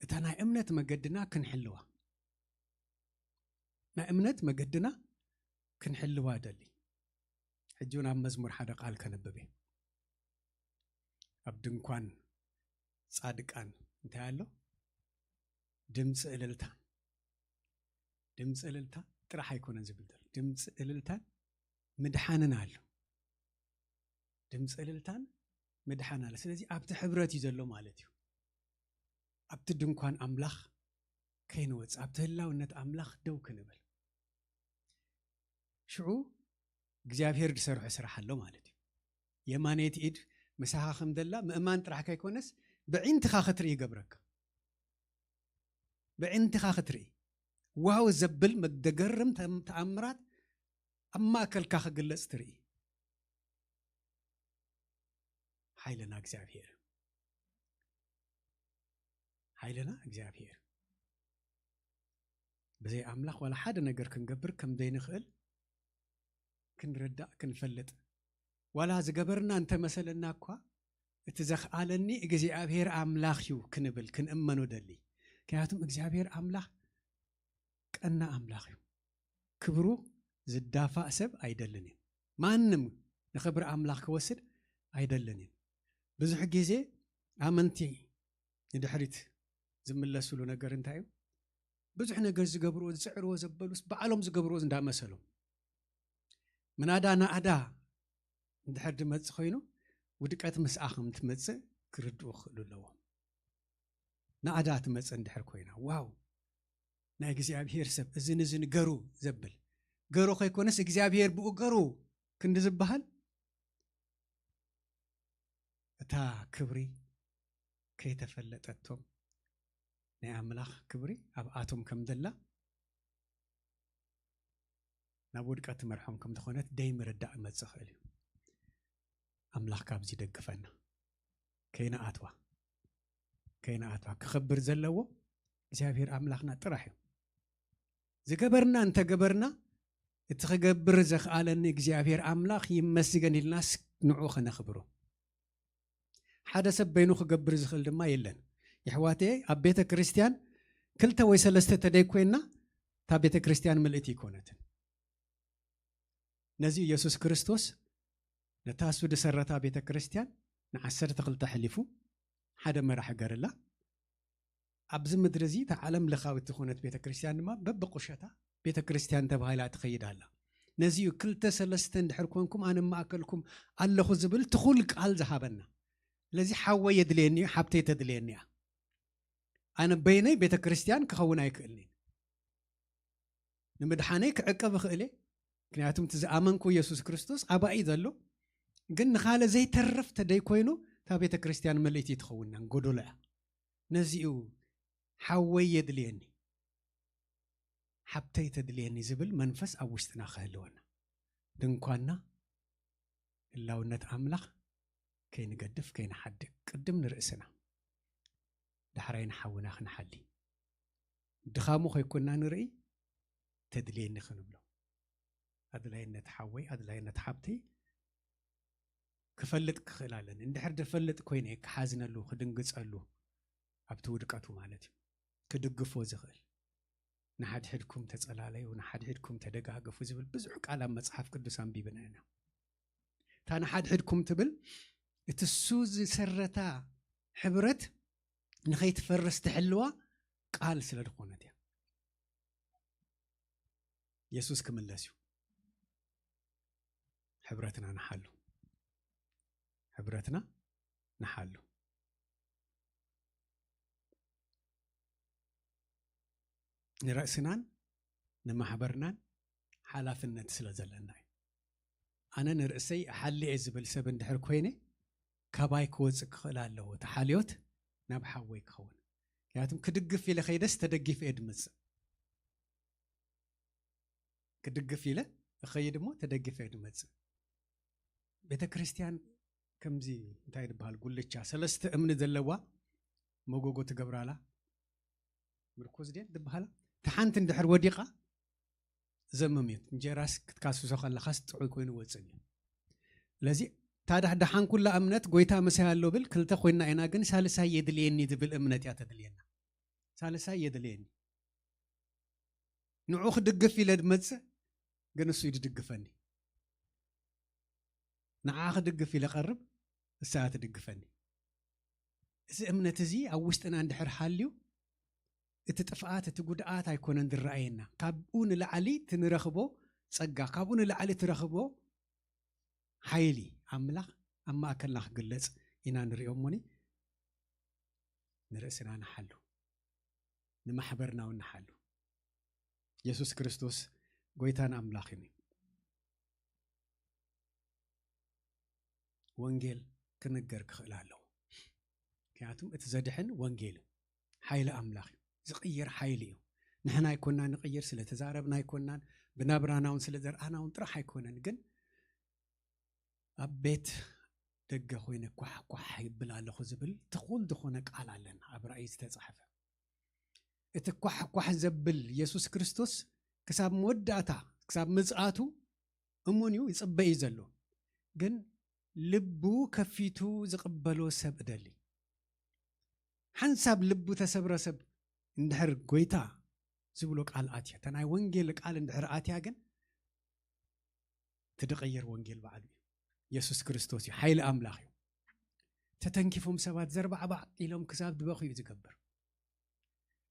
እታ ናይ እምነት መገድና ክንሕልዋ፣ ናይ እምነት መገድና ክንሕልዋ እደሊ። ሕጂ እውን ኣብ መዝሙር ሓደ ቃል ከነብብ እየ። ኣብ ድንኳን ጻድቃን እንታይ ኣሎ? ድምፂ እልልታ። ድምፂ እልልታ ጥራሕ ኣይኮነን ዝብል ዘሎ። ድምፂ እልልታን ምድሓንን ኣሎ። ድምፂ እልልታን ምድሓን ኣሎ። ስለዚ ኣብቲ ሕብረት እዩ ዘሎ ማለት እዩ። ኣብቲ ድንኳን ኣምላኽ ከይንወፅእ፣ ኣብቲ ህላውነት ኣምላኽ ደው ክንብል። ሽዑ እግዚኣብሔር ዝሰርሖ ስራሕ ኣሎ ማለት እዩ። የማነይቲ ኢድ ምሳኻ ከም ዘላ ምእማን ጥራሕ ከይኮነስ፣ ብዒንትኻ ክትርኢ ይገብረካ። ብዒንትኻ ክትርኢ። ዋው ዘብል መ-፣ ዘገርም ተም-፣ ተኣምራት ኣብ ማእከልካ ክግለጽ ትርኢ። ሓይልና እግዚኣብሔር። ሓይልና እግዚኣብሔር። ብዘይ ኣምላኽ ዋላ ሓደ ነገር ክንገብር ከም ዘይንኽእል ክንርዳእ፣ ክንፈልጥ። ዋላ ዝገበርና እንተመሰለና እኳ፣ እቲ ዘኽኣለኒ እግዚኣብሔር ኣምላኽ እዩ ክንብል፣ ክንእመኖ ደሊ። ምክንያቱም እግዚኣብሔር ኣምላኽ ቀና ኣምላኽ እዩ። ክብሩ ዝዳፋእ ሰብ ኣይደልን እዩ። ማንም ንኽብሪ ኣምላኽ ክወስድ ኣይደልን እዩ። ብዙሕ ግዜ ኣመንቲ ንድሕሪት ዝምለስሉ ነገር እንታይ እዩ? ብዙሕ ነገር ዝገብርዎ፣ ዝጽዕርዎ፣ ዘበሉስ ባዕሎም ዝገብርዎ እንዳመሰሎም። ምናዳ ናእዳ እንድሕር ድመጽእ ኮይኑ፣ ውድቀት ምስኣ ከም ትመጽእ ክርድኡ ክኽእሉ ኣለዎም። ናእዳ ትመጽእ እንድሕር ኮይና፣ ዋው፣ ናይ እግዚኣብሔር ሰብ እዝን እዝን ገሩ ዘብል፣ ገሩ ከይኮነስ እግዚኣብሔር ብኡ ገሩ ክንዲ ዝበሃል፣ እታ ክብሪ ከይተፈለጠቶም፣ ናይ ኣምላኽ ክብሪ ኣብኣቶም ከም ዘላ፣ ናብ ውድቀት ትመርሖም ከም ዝኾነት ደይ ምርዳእ ክመጽእ ይኽእል እዩ። ኣምላኽ ካብዚ ይደግፈና። ከይንኣትዋ ከይንኣትዋ ክኸብር ዘለዎ እግዚኣብሔር ኣምላኽና ጥራሕ እዩ። ዝገበርና እንተገበርና፣ እቲ ክገብር ዘኽኣለኒ እግዚኣብሔር ኣምላኽ ይመስገን ኢልናስ ንዑ ከነኽብሮ። ሓደ ሰብ በይኑ ክገብር ዝኽእል ድማ የለን። የሕዋተየ፣ ኣብ ቤተ ክርስቲያን ክልተ ወይ ሰለስተ ተደይ ኮይንና፣ እታ ቤተ ክርስቲያን ምልእቲ ኣይኮነትን። ነዚ ኢየሱስ ክርስቶስ ነታ እሱ ዝሰረታ ቤተ ክርስቲያን ንዓሰርተ ክልተ ኣሕሊፉ ሓደ መራሒ ገርላ ኣብዚ ምድሪ እዚ እታ ዓለም ለኻዊት ዝኾነት ቤተ ክርስቲያን ድማ በብቁሸታ ቤተ ክርስቲያን ተባሂላ ትኸይድ ኣላ። ነዚ እዩ ክልተ ሰለስተ እንድሕር ኮንኩም ኣነ ማእከልኩም ኣለኹ ዝብል ትኹል ቃል ዝሃበና። ስለዚ ሓወይ የድልየኒ እዩ፣ ሓብተይ ተድልየኒ እያ። ኣነ በይነይ ቤተ ክርስቲያን ክኸውን ኣይክእልን እዩ። ንምድሓነይ ክዕቀብ እኽእል እየ። ምክንያቱም እቲ ዝኣመንኩ ኢየሱስ ክርስቶስ ኣባይ ዘሎ፣ ግን ንኻለ ዘይተርፍ ተደይ ኮይኑ እታ ቤተ ክርስቲያን ምልእቲ ትኸውንና ጎዶሎ እያ። ነዚኡ ሓወይ የድልየኒ፣ ሓብተይ ተድልየኒ ዝብል መንፈስ ኣብ ውሽጥና ክህልወና፣ ድንኳንና ህላውነት ኣምላኽ ከይንገድፍ ከይንሓድግ፣ ቅድም ንርእስና ዳሕራይ ንሓውና ክንሓሊ፣ ድኻሙ ከይኮንና ንርኢ፣ ተድልየኒ ክንብሎ፣ ኣድላይነት ሓወይ ኣድላይነት ሓብተይ ክፈልጥ ክኽእል ኣለኒ። እንድሕር ድፈልጥ ኮይነ ክሓዝነሉ ክድንግጸሉ ኣብቲ ውድቀቱ ማለት እዩ ክድግፎ ዝኽእል። ንሓድሕድኩም ተጸላለዩ፣ ንሓድሕድኩም ተደጋገፉ ዝብል ብዙሕ ቃል ኣብ መጽሓፍ ቅዱስ ኣንቢብና ኢና። እታ ንሓድሕድኩም ትብል እቲ እሱ ዝሰረታ ሕብረት ንኸይትፈርስ ትሕልዋ ቃል ስለ ዝኾነት እያ። የሱስ ክምለስ እዩ። ሕብረትና ንሓሉ፣ ሕብረትና ንሓሉ። ንርእስናን ንማሕበርናን ሓላፍነት ስለ ዘለና እዩ። ኣነ ንርእሰይ እሓሊ እየ ዝብል ሰብ እንድሕር ኮይነ፣ ካባይ ክወፅእ ክኽእል ኣለዎ። እቲ ሓልዮት ናብ ሓወይ ክኸውን። ምክንያቱም ክድግፍ ኢለ ከይደስ ተደጊፈ እየ ድመፅእ። ክድግፍ ኢለ እኸይድ እሞ ተደጊፈ እየ ድመፅእ። ቤተ ክርስቲያን ከምዚ እንታይ ዝበሃል ጉልቻ ሰለስተ እምኒ ዘለዋ መጎጎ ትገብራላ። ምርኩዝ ድየን ዝበሃላ። እቲ ሓንቲ እንድሕር ወዲቓ ዘምም እዩ። እንጀራስ ክትካስሶ ከለኻስ ጥዑይ ኮይኑ ወፅን እዩ። ስለዚ ታድሕ ደሓን ኩላ እምነት ጎይታ ምሳይ ኣሎ ብል ክልተ ኮይና ኢና፣ ግን ሳልሳይ የድልየኒ ዝብል እምነት እያ ተድልየና። ሳልሳይ የድልየኒ። ንዑ ክድግፍ ኢለ ድመፅእ፣ ግን እሱ እዩ ድድግፈኒ። ንዓ ክድግፍ ኢለ ቀርብ፣ እሳ እያ ትድግፈኒ። እዚ እምነት እዚ ኣብ ውሽጥና እንድሕር ሃልዩ፣ እቲ ጥፍኣት፣ እቲ ጉድኣት ኣይኮነን ዝረኣየና። ካብኡ ንላዕሊ እቲ ንረኽቦ ጸጋ፣ ካብኡ ንላዕሊ ትረኽቦ ሓይሊ ኣምላኽ ኣብ ማእከልና ክግለጽ ኢና ንሪኦ እሞኒ፣ ንርእስና ንሓሉ፣ ንማሕበርና እውን ንሓሉ። የሱስ ክርስቶስ ጎይታን ኣምላኽን እዩ። ወንጌል ክንገር ክኽእል ኣለዎ። ምክንያቱም እቲ ዘድሕን ወንጌል እዩ። ሓይሊ ኣምላኽ እዩ። ዝቕይር ሓይሊ እዩ። ንሕና ኣይኮንና ንቕይር፣ ስለ ተዛረብና ኣይኮንናን፣ ብናብራና እውን ስለ ዘርኣና እውን ጥራሕ ኣይኮነን። ግን ኣብ ቤት ደገ ኮይነ ኳሕ ኳሕ ይብል ኣለኹ ዝብል ትኹል ዝኾነ ቃል ኣለና ኣብ ራእይ ዝተጻሕፈ። እቲ ኳሕ ኳሕ ዘብል የሱስ ክርስቶስ ክሳብ መወዳእታ፣ ክሳብ ምጽኣቱ እሙን እዩ፣ ይጽበ እዩ ዘሎ። ግን ልቡ ከፊቱ ዝቕበሎ ሰብ እደሊ። ሓንሳብ ልቡ ተሰብረ ሰብ እንድሕር ጎይታ ዝብሎ ቃል ኣትያ፣ እታ ናይ ወንጌል ቃል እንድሕር ኣትያ ግን እቲ ድቕይር ወንጌል ባዕሉ እዩ። የሱስ ክርስቶስ እዩ፣ ሓይሊ ኣምላኽ እዩ። ተተንኪፎም ሰባት ዘርባዕባዕ ኢሎም ክሳብ ዝበኹ እዩ ዝገብር።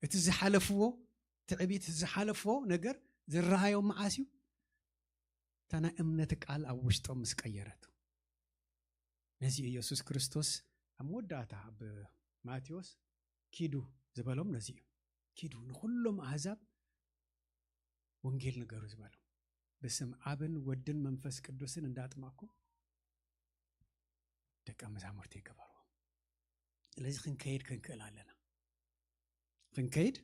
እቲ ዝሓለፍዎ ትዕቢት፣ ዝሓለፍዎ ነገር ዝረኣዮም መዓስ እዩ? እታ ናይ እምነት ቃል ኣብ ውሽጦም ምስ ቀየረት። ነዚ እዩ የሱስ ክርስቶስ ኣብ መወዳእታ ኣብ ማቴዎስ ኪዱ ዝበሎም ነዚ እዩ። ኪዱ ንኹሎም ኣህዛብ ወንጌል ንገሩ ዝበሎም። ብስም ኣብን ወድን መንፈስ ቅዱስን እንዳጥመቕኩም ደቀ መዛሙርቲ ይገበርዎም። ስለዚ ክንከይድ ክንክእል ኣለና። ክንከይድ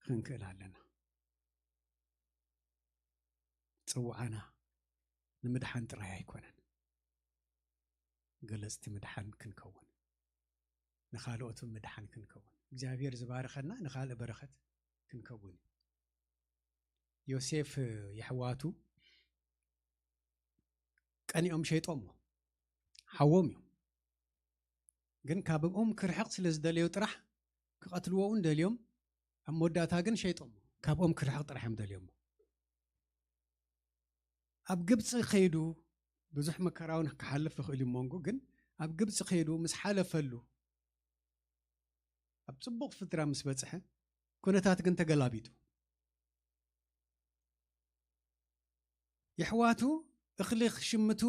ክንክእል ኣለና። ጽውዓና ንምድሓን ጥራይ ኣይኮነን። ገለጽቲ ምድሓን ክንከውን፣ ንኻልኦት ምድሓን ክንከውን፣ እግዚኣብሔር ዝባረኸና ንኻልእ በረኸት ክንከውን እዩ። ዮሴፍ የሕዋቱ ቀኒኦም ሸይጦሞ፣ ሓዎም እዮም። ግን ካብኦም ክርሕቕ ስለ ዝደለዩ ጥራሕ፣ ክቐትልዎ እውን ደልዮም፣ ኣብ መወዳእታ ግን ሸይጦሞ። ካብኦም ክርሕቕ ጥራሕ እዮም ደልዮሞ። ኣብ ግብፂ ከይዱ ብዙሕ መከራውን ክሓልፍ ይኽእል እዩ፣ መንጎ ግን ኣብ ግብፂ ከይዱ ምስ ሓለፈሉ፣ ኣብ ፅቡቕ ፍጥራ ምስ በፅሐ፣ ኩነታት ግን ተገላቢጡ። የሕዋቱ እኽሊ ክሽምቱ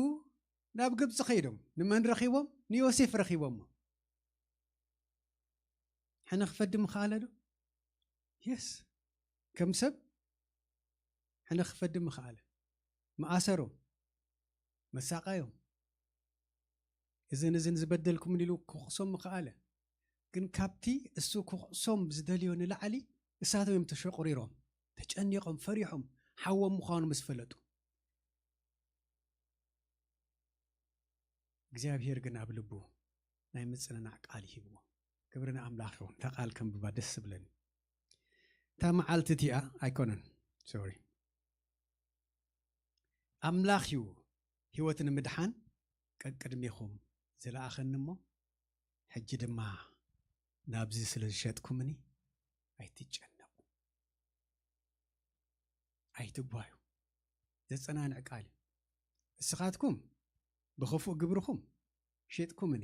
ናብ ግብፂ ከይዶም፣ ንመን ረኺቦም? ንዮሴፍ ረኺቦሞ። ሕነ ክፈዲ ምኽኣለ ዶ? የስ። ከም ሰብ ሕነ ክፈዲ ምኽኣለ። መኣሰሮም፣ መሳቃዮም። እዝን እዝን ዝበደልኩምን ኢሉ ክወቕሶም ምኽኣለ። ግን ካብቲ እሱ ክወቕሶም ዝደልዮ ንላዕሊ፣ እሳቶም እዮም ተሸቑሪሮም፣ ተጨኒቖም፣ ፈሪሖም፣ ሓዎም ምዃኑ ምስ ፈለጡ። እግዚኣብሔር ግን ኣብ ልቡ ናይ ምጽንናዕ ቃል ሂብዎ። ክብሪ ንኣምላኽ ይኹን። እታ ቃል ከንብባ ደስ ዝብለኒ። እታ መዓልቲ እቲኣ ኣይኮነን፣ ሶሪ። ኣምላኽ እዩ ህይወት ንምድሓን ቀቅድሜኹም ዝለኣኸኒ እሞ፣ ሕጂ ድማ ናብዚ ስለ ዝሸጥኩምኒ ኣይትጨነቑ፣ ኣይትጓዩ። ዘጸናንዕ ቃል እዩ። እስኻትኩም ብኽፉእ ግብርኹም ሸጥኩምኒ።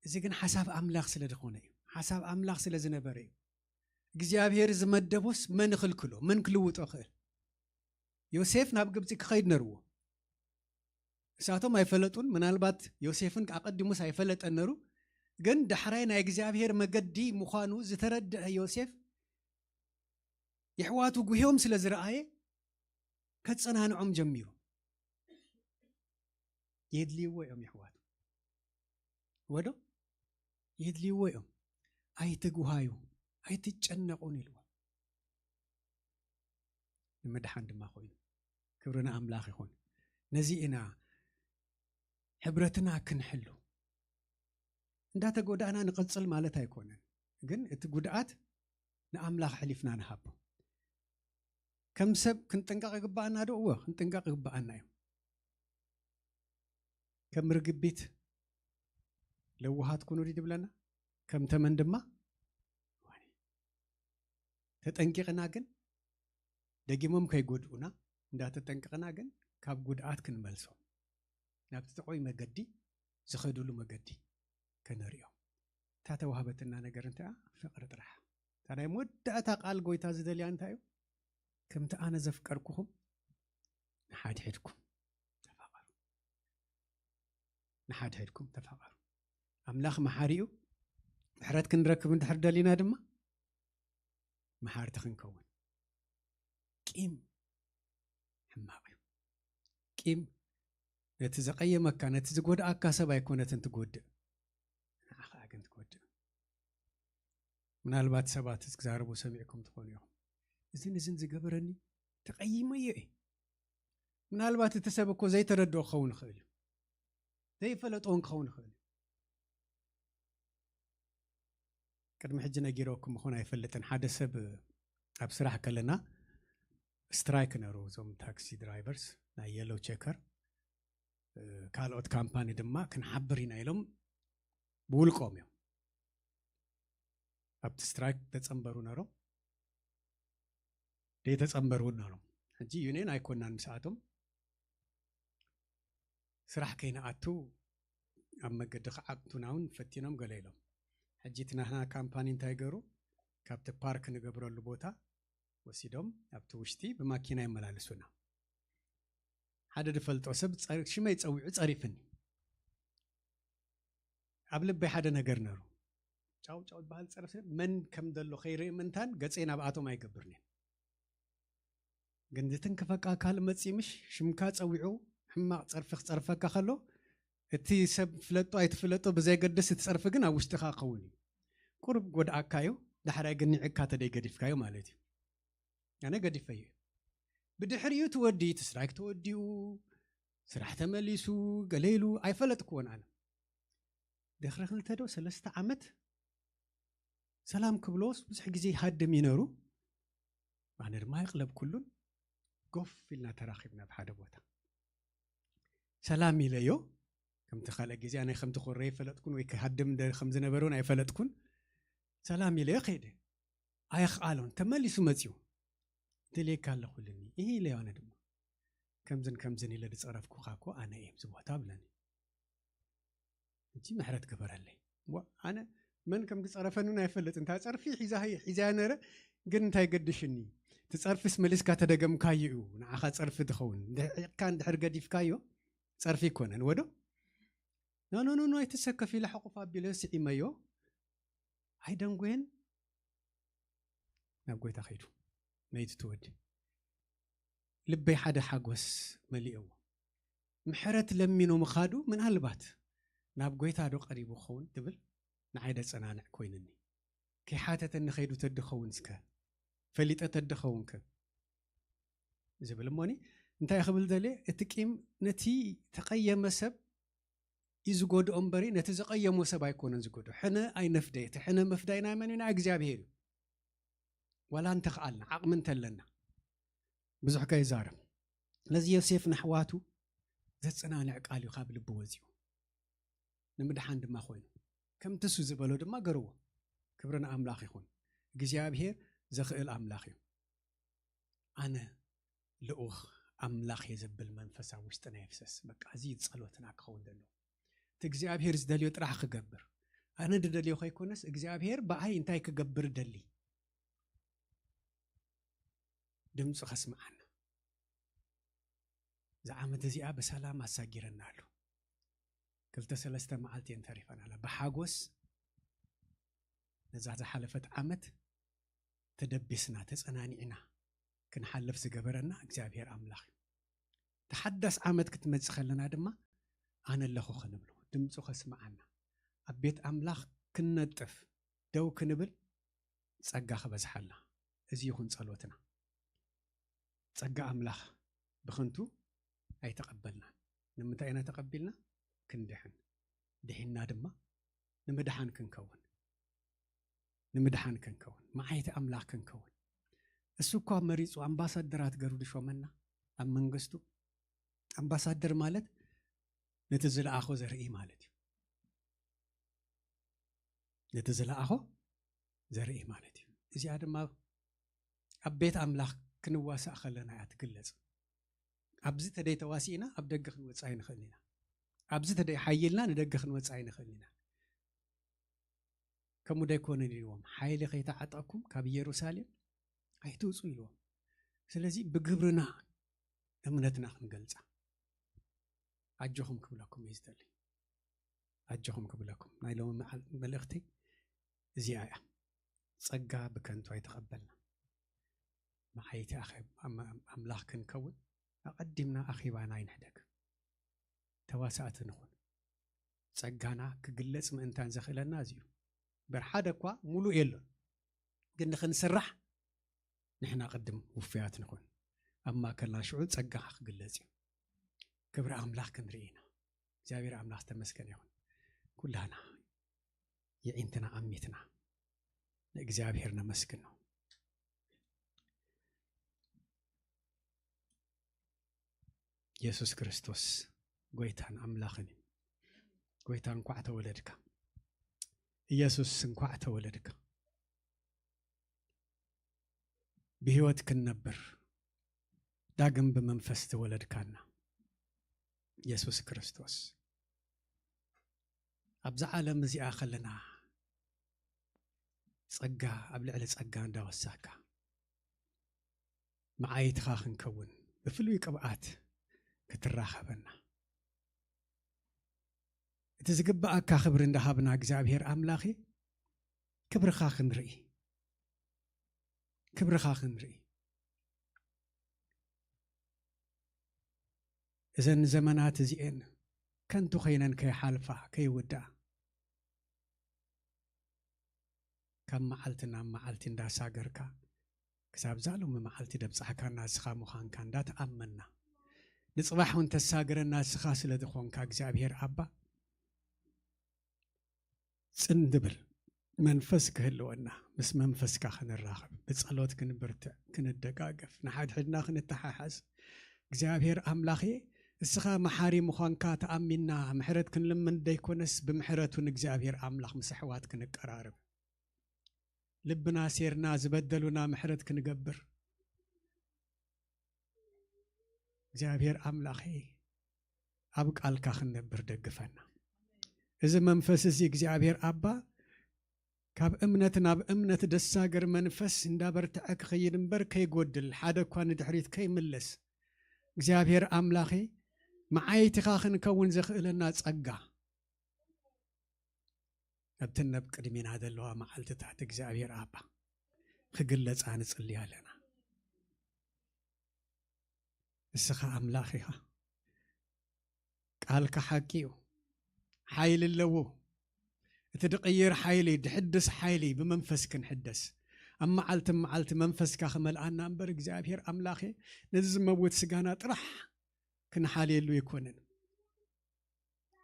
እዚ ግን ሓሳብ ኣምላኽ ስለ ዝኾነ እዩ። ሓሳብ ኣምላኽ ስለ ዝነበረ እዩ። እግዚኣብሔር ዝመደቦስ መን ይኽልክሎ? መን ክልውጦ ይኽእል? ዮሴፍ ናብ ግብጺ ክኸይድ ነርዎ። እሳቶም ኣይፈለጡን። ምናልባት ዮሴፍን ኣቐዲሙስ ኣይፈለጠን ነሩ። ግን ዳሕራይ ናይ እግዚኣብሔር መገዲ ምዃኑ ዝተረድአ ዮሴፍ፣ የሕዋቱ ጉህዮም ስለ ዝረኣየ፣ ከጸናንዖም ጀሚሩ። የድልይዎ እዮም የሕዋቱ። ወዶ? የድልይዎ እዮም። "ኣይትጉሃዩ፣ ኣይትጨነቑን" ኢልዎ። ንምድሓን ድማ ኮይኑ። ክብሪ ንኣምላኽ ይኹን። ነዚ ኢና ሕብረትና ክንሕሉ። እንዳተጎዳእና ንቐጽል ማለት ኣይኮነን። ግን እቲ ጉድኣት ንኣምላኽ ኣሕሊፍና ንሃቦ። ከም ሰብ ክንጥንቀቕ ይግብኣና ዶ? እወ፣ ክንጥንቀቕ ይግብኣና እዩ። ከም ርግቢት ለውሃት ኩኑ ድዩ ዝብለና? ከም ተመን ድማ ዋኒ። ተጠንቂቕና ግን፣ ደጊሞም ከይጎድኡና እንዳተጠንቀቕና ግን፣ ካብ ጉድኣት ክንመልሶም፣ ናብቲ ጥዑይ መገዲ ዝኸድሉ መገዲ ከነርእዮም። እታ ተዋህበትና ነገር እንታይ እያ? ፍቕሪ ጥራሕ። እታ ናይ መወዳእታ ቃል ጎይታ ዝደልያ እንታይ እዩ? "ከምቲ ኣነ ዘፍቀርኩኹም፣ ንሓድሕድኩም ተፋቐሩ። ንሓድሕድኩም ተፋቐሩ።" ኣምላኽ መሓሪ እዩ። ምሕረት ክንረክብ እንድሕር ደሊና ድማ፣ መሓርቲ ክንከውን። ቂም ሕማቕ እዩ። ቂም ነቲ ዘቐየመካ፣ ነቲ ዝጎድኣካ ሰብ ኣይኮነትን ትጎድእ፣ ንዓኻ ግን ትጎድእ። ምናልባት ሰባት ክዛረቡ ሰሚዕኩም ትኾኑ ኢኹም። "እዝን እዝን ዝገበረኒ ተቐይመዮ እየ።" ምናልባት እቲ ሰብ እኮ ዘይተረድኦ ክኸውን ይኽእል እዩ። ዘይፈለጦ እውን ክኸውን ይኽእል እዩ። ቅድሚ ሕጂ ነጊረኩም ይኹን ኣይፈልጥን። ሓደ ሰብ ኣብ ስራሕ ከለና ስትራይክ ነሩ፣ እዞም ታክሲ ድራይቨርስ ናይ የሎ ቸከር፣ እ፣ ካልኦት ካምፓኒ ድማ ክንሓብር ኢና ኢሎም ብውልቆም እዮም ኣብቲ ስትራይክ ተጸንበሩ ነሮም። ዘይተጸንበሩ ነሮም። ሕጂ ዩኒየን ኣይኮናን ምስኣቶም። ስራሕ ከይንኣቱ ኣብ መገዲ ክዓግቱና እውን ፈቲኖም ገለ ኢሎም። ሕጂ እቲ ናህና ካምፓኒ እንታይ ገሩ? ካብቲ ፓርክ ንገብረሉ ቦታ ወሲዶም ኣብቲ ውሽጢ ብማኪና የመላልሱና። ሓደ ዝፈልጦ ሰብ ጸ-፣ ሽመይ ጸዊዑ ጸሪፍኒ። ኣብ ልበይ ሓደ ነገር ነሩ። ጫው ጫው ዝበሃል ጸርፊ መን ከም ዘሎ ከይርኢ ምእንታን ገጸይ ናብኣቶም ኣይገብርን እየ። ግን ዝትንክፈካ ኣካል መጺኡ ምሽ ሽምካ ጸዊዑ ሕማቕ ጸርፊ ክጸርፈካ ከሎ፣ እቲ ሰብ ፍለጦ ኣይትፍለጦ ብዘየገድስ፣ እቲ ጸርፊ ግን ኣብ ውሽጥኻ ክኸውን እዩ። ቁሩብ ጎድኣካ እዩ፣ ዳሕራይ ግን ንዕካ ተደይ ገዲፍካዮ ማለት እዩ። ኣነ ገዲፈዮ። ብድሕሪኡ ትወዲ፣ እቲ ስትራይክ ተወዲኡ፣ ስራሕ ተመሊሱ ገለ ኢሉ ኣይፈለጥክዎን። ኣነ ድሕሪ ክልተ ዶ ሰለስተ ዓመት ሰላም ክብሎስ ብዙሕ ግዜ ይሃድም ይነሩ። ኣነ ድማ ኣይቕለብኩሉን። ጎፍ ኢልና ተራኺብና ኣብ ሓደ ቦታ። ሰላም ኢለዮ። ከምቲ ካልእ ግዜ ኣነ ከምቲ ኮረ ኣይፈለጥኩን ወይ ክሃድም እንደ ከም ዝነበረ እውን ኣይፈለጥኩን። ሰላም ኢለዮ ከይደ። ኣየኽኣሎን። ተመሊሱ መጺኡ። ደልየካ ኣለኹ ኢሉኒ። እህ ኢለዮ ኣነ ድማ። ከምዝን ከምዝን ኢለ ዝጸረፍኩኻ እኮ ኣነ እየ ኣብዚ ቦታ ብለኒ። ሕጂ ምሕረት ግበረለይ። ዋ፣ ኣነ መን ከም ዝጸረፈኒ እውን ኣይፈልጥ። እንታ ጸርፊ ሒዛ ሒዛያ ነረ፣ ግን እንታይ ገድሽኒ? እቲ ጸርፊስ መሊስካ ተደገምካዮ እዩ ንዓኻ ጸርፊ ትኸውን። ድሕርካ እንድሕር ገዲፍካዮ ጸርፊ ይኮነን ወዶ። ኖ ኖ ኖ ኖ፣ ኣይትሰከፍ ኢለ ሕቑፍ ኣቢለ ስዒመዮ። ኣይደንጎየን፣ ናብ ጎይታ ከይዱ። መይቱ ትወዲ። ልበይ ሓደ ሓጎስ መሊእዎ። ምሕረት ለሚኑ ምኻዱ ምናልባት ናብ ጎይታ ዶ ቀሪቡ ክኸውን ትብል ንዓይ ደጸናንዕ ኮይንኒ። ከይሓተተኒ ከይዱ ተድኸውን እስከ፣ ፈሊጠ ተድኸውን ከ ዝብል እሞኒ። እንታይ ክብል ደልየ? እቲ ቂም ነቲ ተቐየመ ሰብ እዩ ዝጎድኦ እምበሪ ነቲ ዘቐየሞ ሰብ ኣይኮነን ዝጎድኦ። ሕነ ኣይነፍደየ። እቲ ሕነ ምፍዳይ ናይ መን እዩ? ናይ እግዚኣብሄር እዩ። ዋላ እንተኽኣልና፣ ዓቕሚ እንተለና፣ ብዙሕ ከይዛረብ። ስለዚ ዮሴፍ ንኣሕዋቱ ዘጸናንዕ ቃል እዩ ካብ ልቢ ወጺኡ። ንምድሓን ድማ ኮይኑ። ከምቲ እሱ ዝበሎ ድማ ገርዎ። ክብሪ ንኣምላኽ ይኹን። እግዚኣብሄር ዘኽእል ኣምላኽ እዩ። ኣነ ልኡኽ ኣምላኽ እየ ዘብል መንፈስ ኣብ ውሽጥና ይፍሰስ። በቃ፣ እዚ እዩ ጸሎትና ክኸውን ዘለዎ። እቲ እግዚኣብሄር ዝደልዮ ጥራሕ ክገብር። ኣነ ዝደልዮ ከይኮነስ፣ እግዚኣብሄር ብኣይ እንታይ ክገብር ደሊ? ድምፁ ከስምዓና። እዛ ዓመት እዚኣ ብሰላም ኣሳጊረና ኣሎ። ክልተ ሰለስተ መዓልቲ እየን ተሪፈን ኣላ። ብሓጎስ ነዛ ዝሓለፈት ዓመት ተደቢስና፣ ተጸናኒዕና ክንሓልፍ ዝገበረና እግዚኣብሄር ኣምላኽ እዩ። ተሓዳስ ዓመት ክትመጽእ ከለና ድማ ኣነ ኣለኹ ክንብሎ፣ ድምፁ ከስምዓና፣ ኣብ ቤት ኣምላኽ ክንነጥፍ፣ ደው ክንብል ጸጋ ክበዝሓልና። እዚ ይኹን ጸሎትና። ጸጋ ኣምላኽ ብኸንቱ ኣይተቐበልናን። ንምንታይ ኢና ተቐቢልና? ክንድሕን። ድሒንና ድማ ንምድሓን ክንከውን። ንምድሓን ክንከውን። መዓይቲ ኣምላኽ ክንከውን። እሱ እኳ መሪጹ ኣምባሳደራት ገሩ ድሾመና ኣብ መንግስቱ። ኣምባሳደር ማለት ነቲ ዝለኣኾ ዘርኢ ማለት እዩ። ነቲ ዝለኣኾ ዘርኢ ማለት እዩ። እዚኣ ድማ ኣብ ቤት ኣምላኽ ክንዋሳእ ከለና እያ ትግለጽ። ኣብዚ ተደይ ተዋሲእና ኣብ ደገ ክንወጽእ ኣይንኽእልን ኢና። ኣብዚ ተደይ ሓይልና ንደገ ክንወጽእ ኣይንኽእልን ኢና። ከምኡ ደይኮነን ኢልዎም፣ ሓይሊ ከይተዓጠቕኩም ካብ ኢየሩሳሌም ኣይትውጹ ኢልዎም። ስለዚ ብግብርና እምነትና ክንገልጻ ኣጆኹም ክብለኩም እየ ዝደሊ። ኣጆኹም ክብለኩም። ናይ ሎሚ መዓል-፣ መልእኽቲ እዚኣ እያ። ጸጋ ብከንቱ ኣይተቐበልና። መዓይቲ ኣኸ-፣ ኣም-፣ ኣምላኽ ክንከውን ኣቐዲምና ኣኼባና ኣይንሕደግ። ተዋሳእቲ ንኹን። ጸጋና ክግለጽ ምእንታን ዘኽእለና እዚ እዩ። እምበር ሓደ እኳ ሙሉእ የሎን። ግን ንኽንስራሕ ንሕና ቅድም ውፉያት ንኹን። ኣብ ማእከልና ሽዑ ጸጋ ክግለጽ እዩ። ክብሪ ኣምላኽ ክንርኢ ኢና። እግዚኣብሔር ኣምላኽ ዝተመስገነ ይኹን። ኩላና የዒንትና ኣሚትና ንእግዚኣብሔር ነመስግኖ። የሱስ ክርስቶስ ጎይታን ኣምላኽን እዩ። ጎይታ እንኳዕ ተወለድካ። ኢየሱስ እንኳዕ ተወለድካ። ብህይወት ክንነብር ዳግም ብመንፈስ ተወለድካና። የሱስ ክርስቶስ ኣብዛ ዓለም እዚኣ ከለና ጸጋ ኣብ ልዕሊ ጸጋ እንዳወሳካ መዓይትኻ ክንከውን ብፍሉይ ቅብኣት ክትራኸበና እቲ ዝግብኣካ ክብሪ እንዳሃብና እግዚኣብሔር ኣምላኸ ክብርኻ ክንርኢ፣ ክብርኻ ክንርኢ። እዘን ዘመናት እዚኤን ከንቱ ኮይነን ከይሓልፋ፣ ከይውድኣ፣ ካብ መዓልቲ ናብ መዓልቲ እንዳሳገርካ ክሳብ እዛ ሎሚ መዓልቲ ደብጻሕካና ንስኻ ምዃንካ እንዳተኣመንና፣ ንጽባሕ እውን ተሳግረና ንስኻ ስለ ዝኾንካ እግዚኣብሔር ኣባ፣ ጽን ድብል መንፈስ ክህልወና፣ ምስ መንፈስካ ክንራኸብ፣ ብጸሎት ክንብርትዕ፣ ክንደጋገፍ፣ ንሓድሕድና ክንተሓሓዝ፣ እግዚኣብሔር ኣምላኽየ፣ እስኻ መሓሪ ምዃንካ ተኣሚንና ምሕረት ክንልምን ደይኮነስ፣ ብምሕረቱ ንእግዚኣብሔር ኣምላኽ ምስ ኣሕዋት ክንቀራረብ፣ ልብና ሴርና ዝበደሉና ምሕረት ክንገብር፣ እግዚኣብሔር ኣምላኸይ፣ ኣብ ቃልካ ክንነብር ደግፈና። እዚ መንፈስ እዚ እግዚኣብሔር ኣባ፣ ካብ እምነት ናብ እምነት ደሳገር መንፈስ እንዳበርትዐ ክኸይድ እምበር ከይጎድል፣ ሓደ እኳ ንድሕሪት ከይምለስ፣ እግዚኣብሔር ኣምላኸይ፣ መዓይትኻ ክንከውን ዘኽእለና ጸጋ፣ ኣብተን ኣብ ቅድሜና ዘለዋ መዓልትታት እግዚኣብሔር ኣባ፣ ክግለጻ ንጽሊ ኣለና። እስኻ ኣምላኽ ኢኻ። ቃልካ ሓቂ እዩ። ሓይሊ ኣለዎ። እቲ ድቕይር ሓይሊ፣ ድሕድስ ሓይሊ ብመንፈስ ክንሕደስ፣ ኣብ መዓልቲ መዓልቲ መንፈስካ ክመልኣና እምበር እግዚኣብሔር ኣምላኸ፣ ነዚ ዝመውት ስጋና ጥራሕ ክንሓልየሉ ኣይኮነን።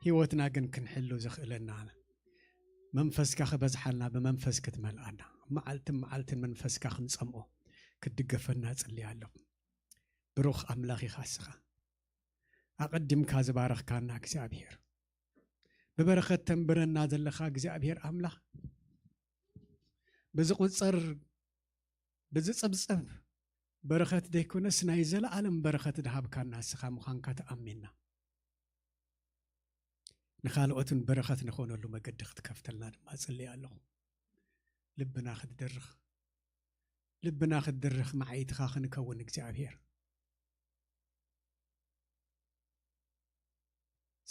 ህይወትና ግን ክንሕሉ ዘኽእለና መንፈስካ ክበዝሓልና፣ ብመንፈስ ክትመልኣና፣ መዓልትን መዓልትን መንፈስካ ክንጸምኦ ክትድገፈና ጽሊ ኣለኹ። ብሩኽ ኣምላኽ ኢኻ እስኻ። ኣቐዲምካ ዝባረኽካና እግዚኣብሔር፣ ብበረኸት ተንብረና ዘለኻ እግዚኣብሔር ኣምላኽ፣ ብዝቑጸር ብዝጽብጸብ በረኸት ደይኮነስ ናይ ዘለኣለም በረኸት ድሃብካና እስኻ ምዃንካ ተኣሚንና፣ ንኻልኦትን በረኸት ንኾነሉ መገዲ ክትከፍተልና ድማ ጽልየ ኣለኹ። ልብና ክትድርኽ፣ ልብና ክትድርኽ መዓይትኻ ክንከውን እግዚኣብሔር፣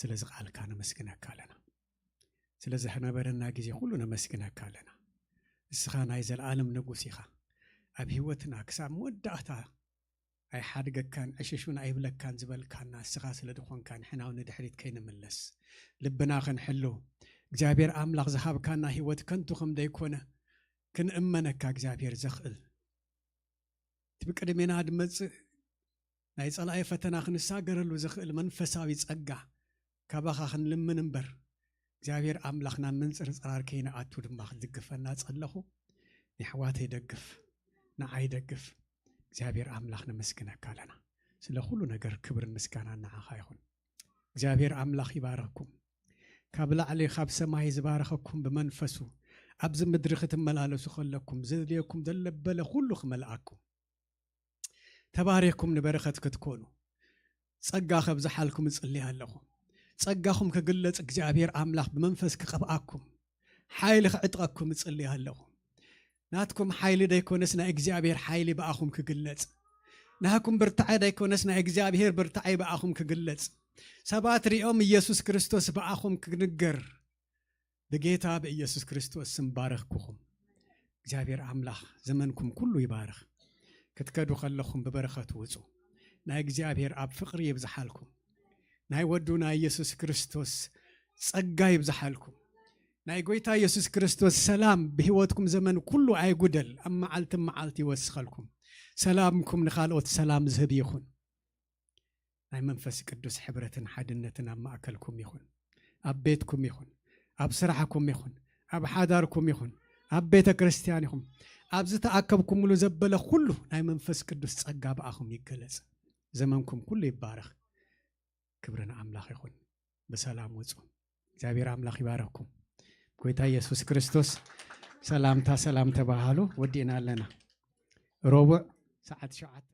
ስለዚ ቃልካ ነመስግነካ ኣለና። ስለዚ ዝነበረና ግዜ ኩሉ ነመስግነካ ኣለና። እስኻ ናይ ዘለኣለም ንጉስ ኢኻ። ኣብ ህይወትና ክሳብ መወዳእታ ኣይሓድገካን፣ ዕሽሹን ኣይብለካን ዝበልካና እስኻ ስለ ዝኾንካ፣ ንሕና እውን ንድሕሪት ከይንምለስ፣ ልብና ክንሕሉ፣ እግዚኣብሔር ኣምላኽ ዝሃብካና ህይወት ከንቱ ከም ዘይኮነ ክንእመነካ እግዚኣብሔር ዘኽእል፣ እቲ ብቅድሜና ድመጽእ ናይ ጸላኢ ፈተና ክንሳገረሉ ዝኽእል መንፈሳዊ ጸጋ ካባኻ ክንልምን እምበር፣ እግዚኣብሔር ኣምላኽ ናብ ምንጽርጻር ከይንኣቱ ድማ ክትድግፈና ጸለኹ። ንኣሕዋተይ ደግፍ፣ ንዓይ ደግፍ። እግዚኣብሔር ኣምላኽ ነመስግነካ ኣለና። ስለ ኩሉ ነገር ክብርን ምስጋናን ንዓኻ ይኹን። እግዚኣብሔር ኣምላኽ ይባርኽኩም። ካብ ላዕሊ ካብ ሰማይ ዝባረኸኩም ብመንፈሱ፣ ኣብዚ ምድሪ ክትመላለሱ ከለኩም ዘድልየኩም ዘለበለ ኩሉ ክመልኣኩም፣ ተባሪኽኩም ንበረኸት ክትኮኑ፣ ጸጋ ከብዝሓልኩም እጽሊ ኣለኹ። ጸጋኹም ክግለጽ እግዚኣብሔር ኣምላኽ ብመንፈስ ክቐብኣኩም፣ ሓይሊ ክዕጥቀኩም እጽሊ ኣለኹ። ናትኩም ሓይሊ ደይኮነስ ናይ እግዚኣብሔር ሓይሊ ብኣኹም ክግለጽ፣ ናህኩም ብርታዐ ደይኮነስ ናይ እግዚኣብሔር ብርታዐ ብኣኹም ክግለጽ፣ ሰባት ሪኦም ኢየሱስ ክርስቶስ ብኣኹም ክንገር፣ ብጌታ ብኢየሱስ ክርስቶስ ስም ባረኽኩኹም። እግዚኣብሔር ኣምላኽ ዘመንኩም ኩሉ ይባርኽ። ክትከዱ ከለኹም ብበረኸት ውጹ። ናይ እግዚኣብሔር ኣብ ፍቕሪ ይብዝሓልኩም። ናይ ወዱ ናይ ኢየሱስ ክርስቶስ ጸጋ ይብዝሓልኩም። ናይ ጎይታ ኢየሱስ ክርስቶስ ሰላም ብህይወትኩም ዘመን ኩሉ ኣይጉደል፣ ኣብ መዓልቲ መዓልቲ ይወስኸልኩም። ሰላምኩም ንኻልኦት ሰላም ዝህብ ይኹን። ናይ መንፈስ ቅዱስ ሕብረትን ሓድነትን ኣብ ማእከልኩም ይኹን። ኣብ ቤትኩም ይኹን፣ ኣብ ስራሕኩም ይኹን፣ ኣብ ሓዳርኩም ይኹን፣ ኣብ ቤተ ክርስቲያን ይኹን፣ ኣብ ዝተኣከብኩምሉ ዘበለ ኩሉ ናይ መንፈስ ቅዱስ ጸጋ ብኣኹም ይገለጽ። ዘመንኩም ኩሉ ይባረኽ። ክብሪ ንኣምላኽ ይኹን። ብሰላም ውጹ። እግዚኣብሔር ኣምላኽ ይባረኽኩም። ጎይታ ኢየሱስ ክርስቶስ ሰላምታ ሰላም ተባሃሉ። ወዲእና ኣለና። ረቡዕ ሰዓት ሸውዓተ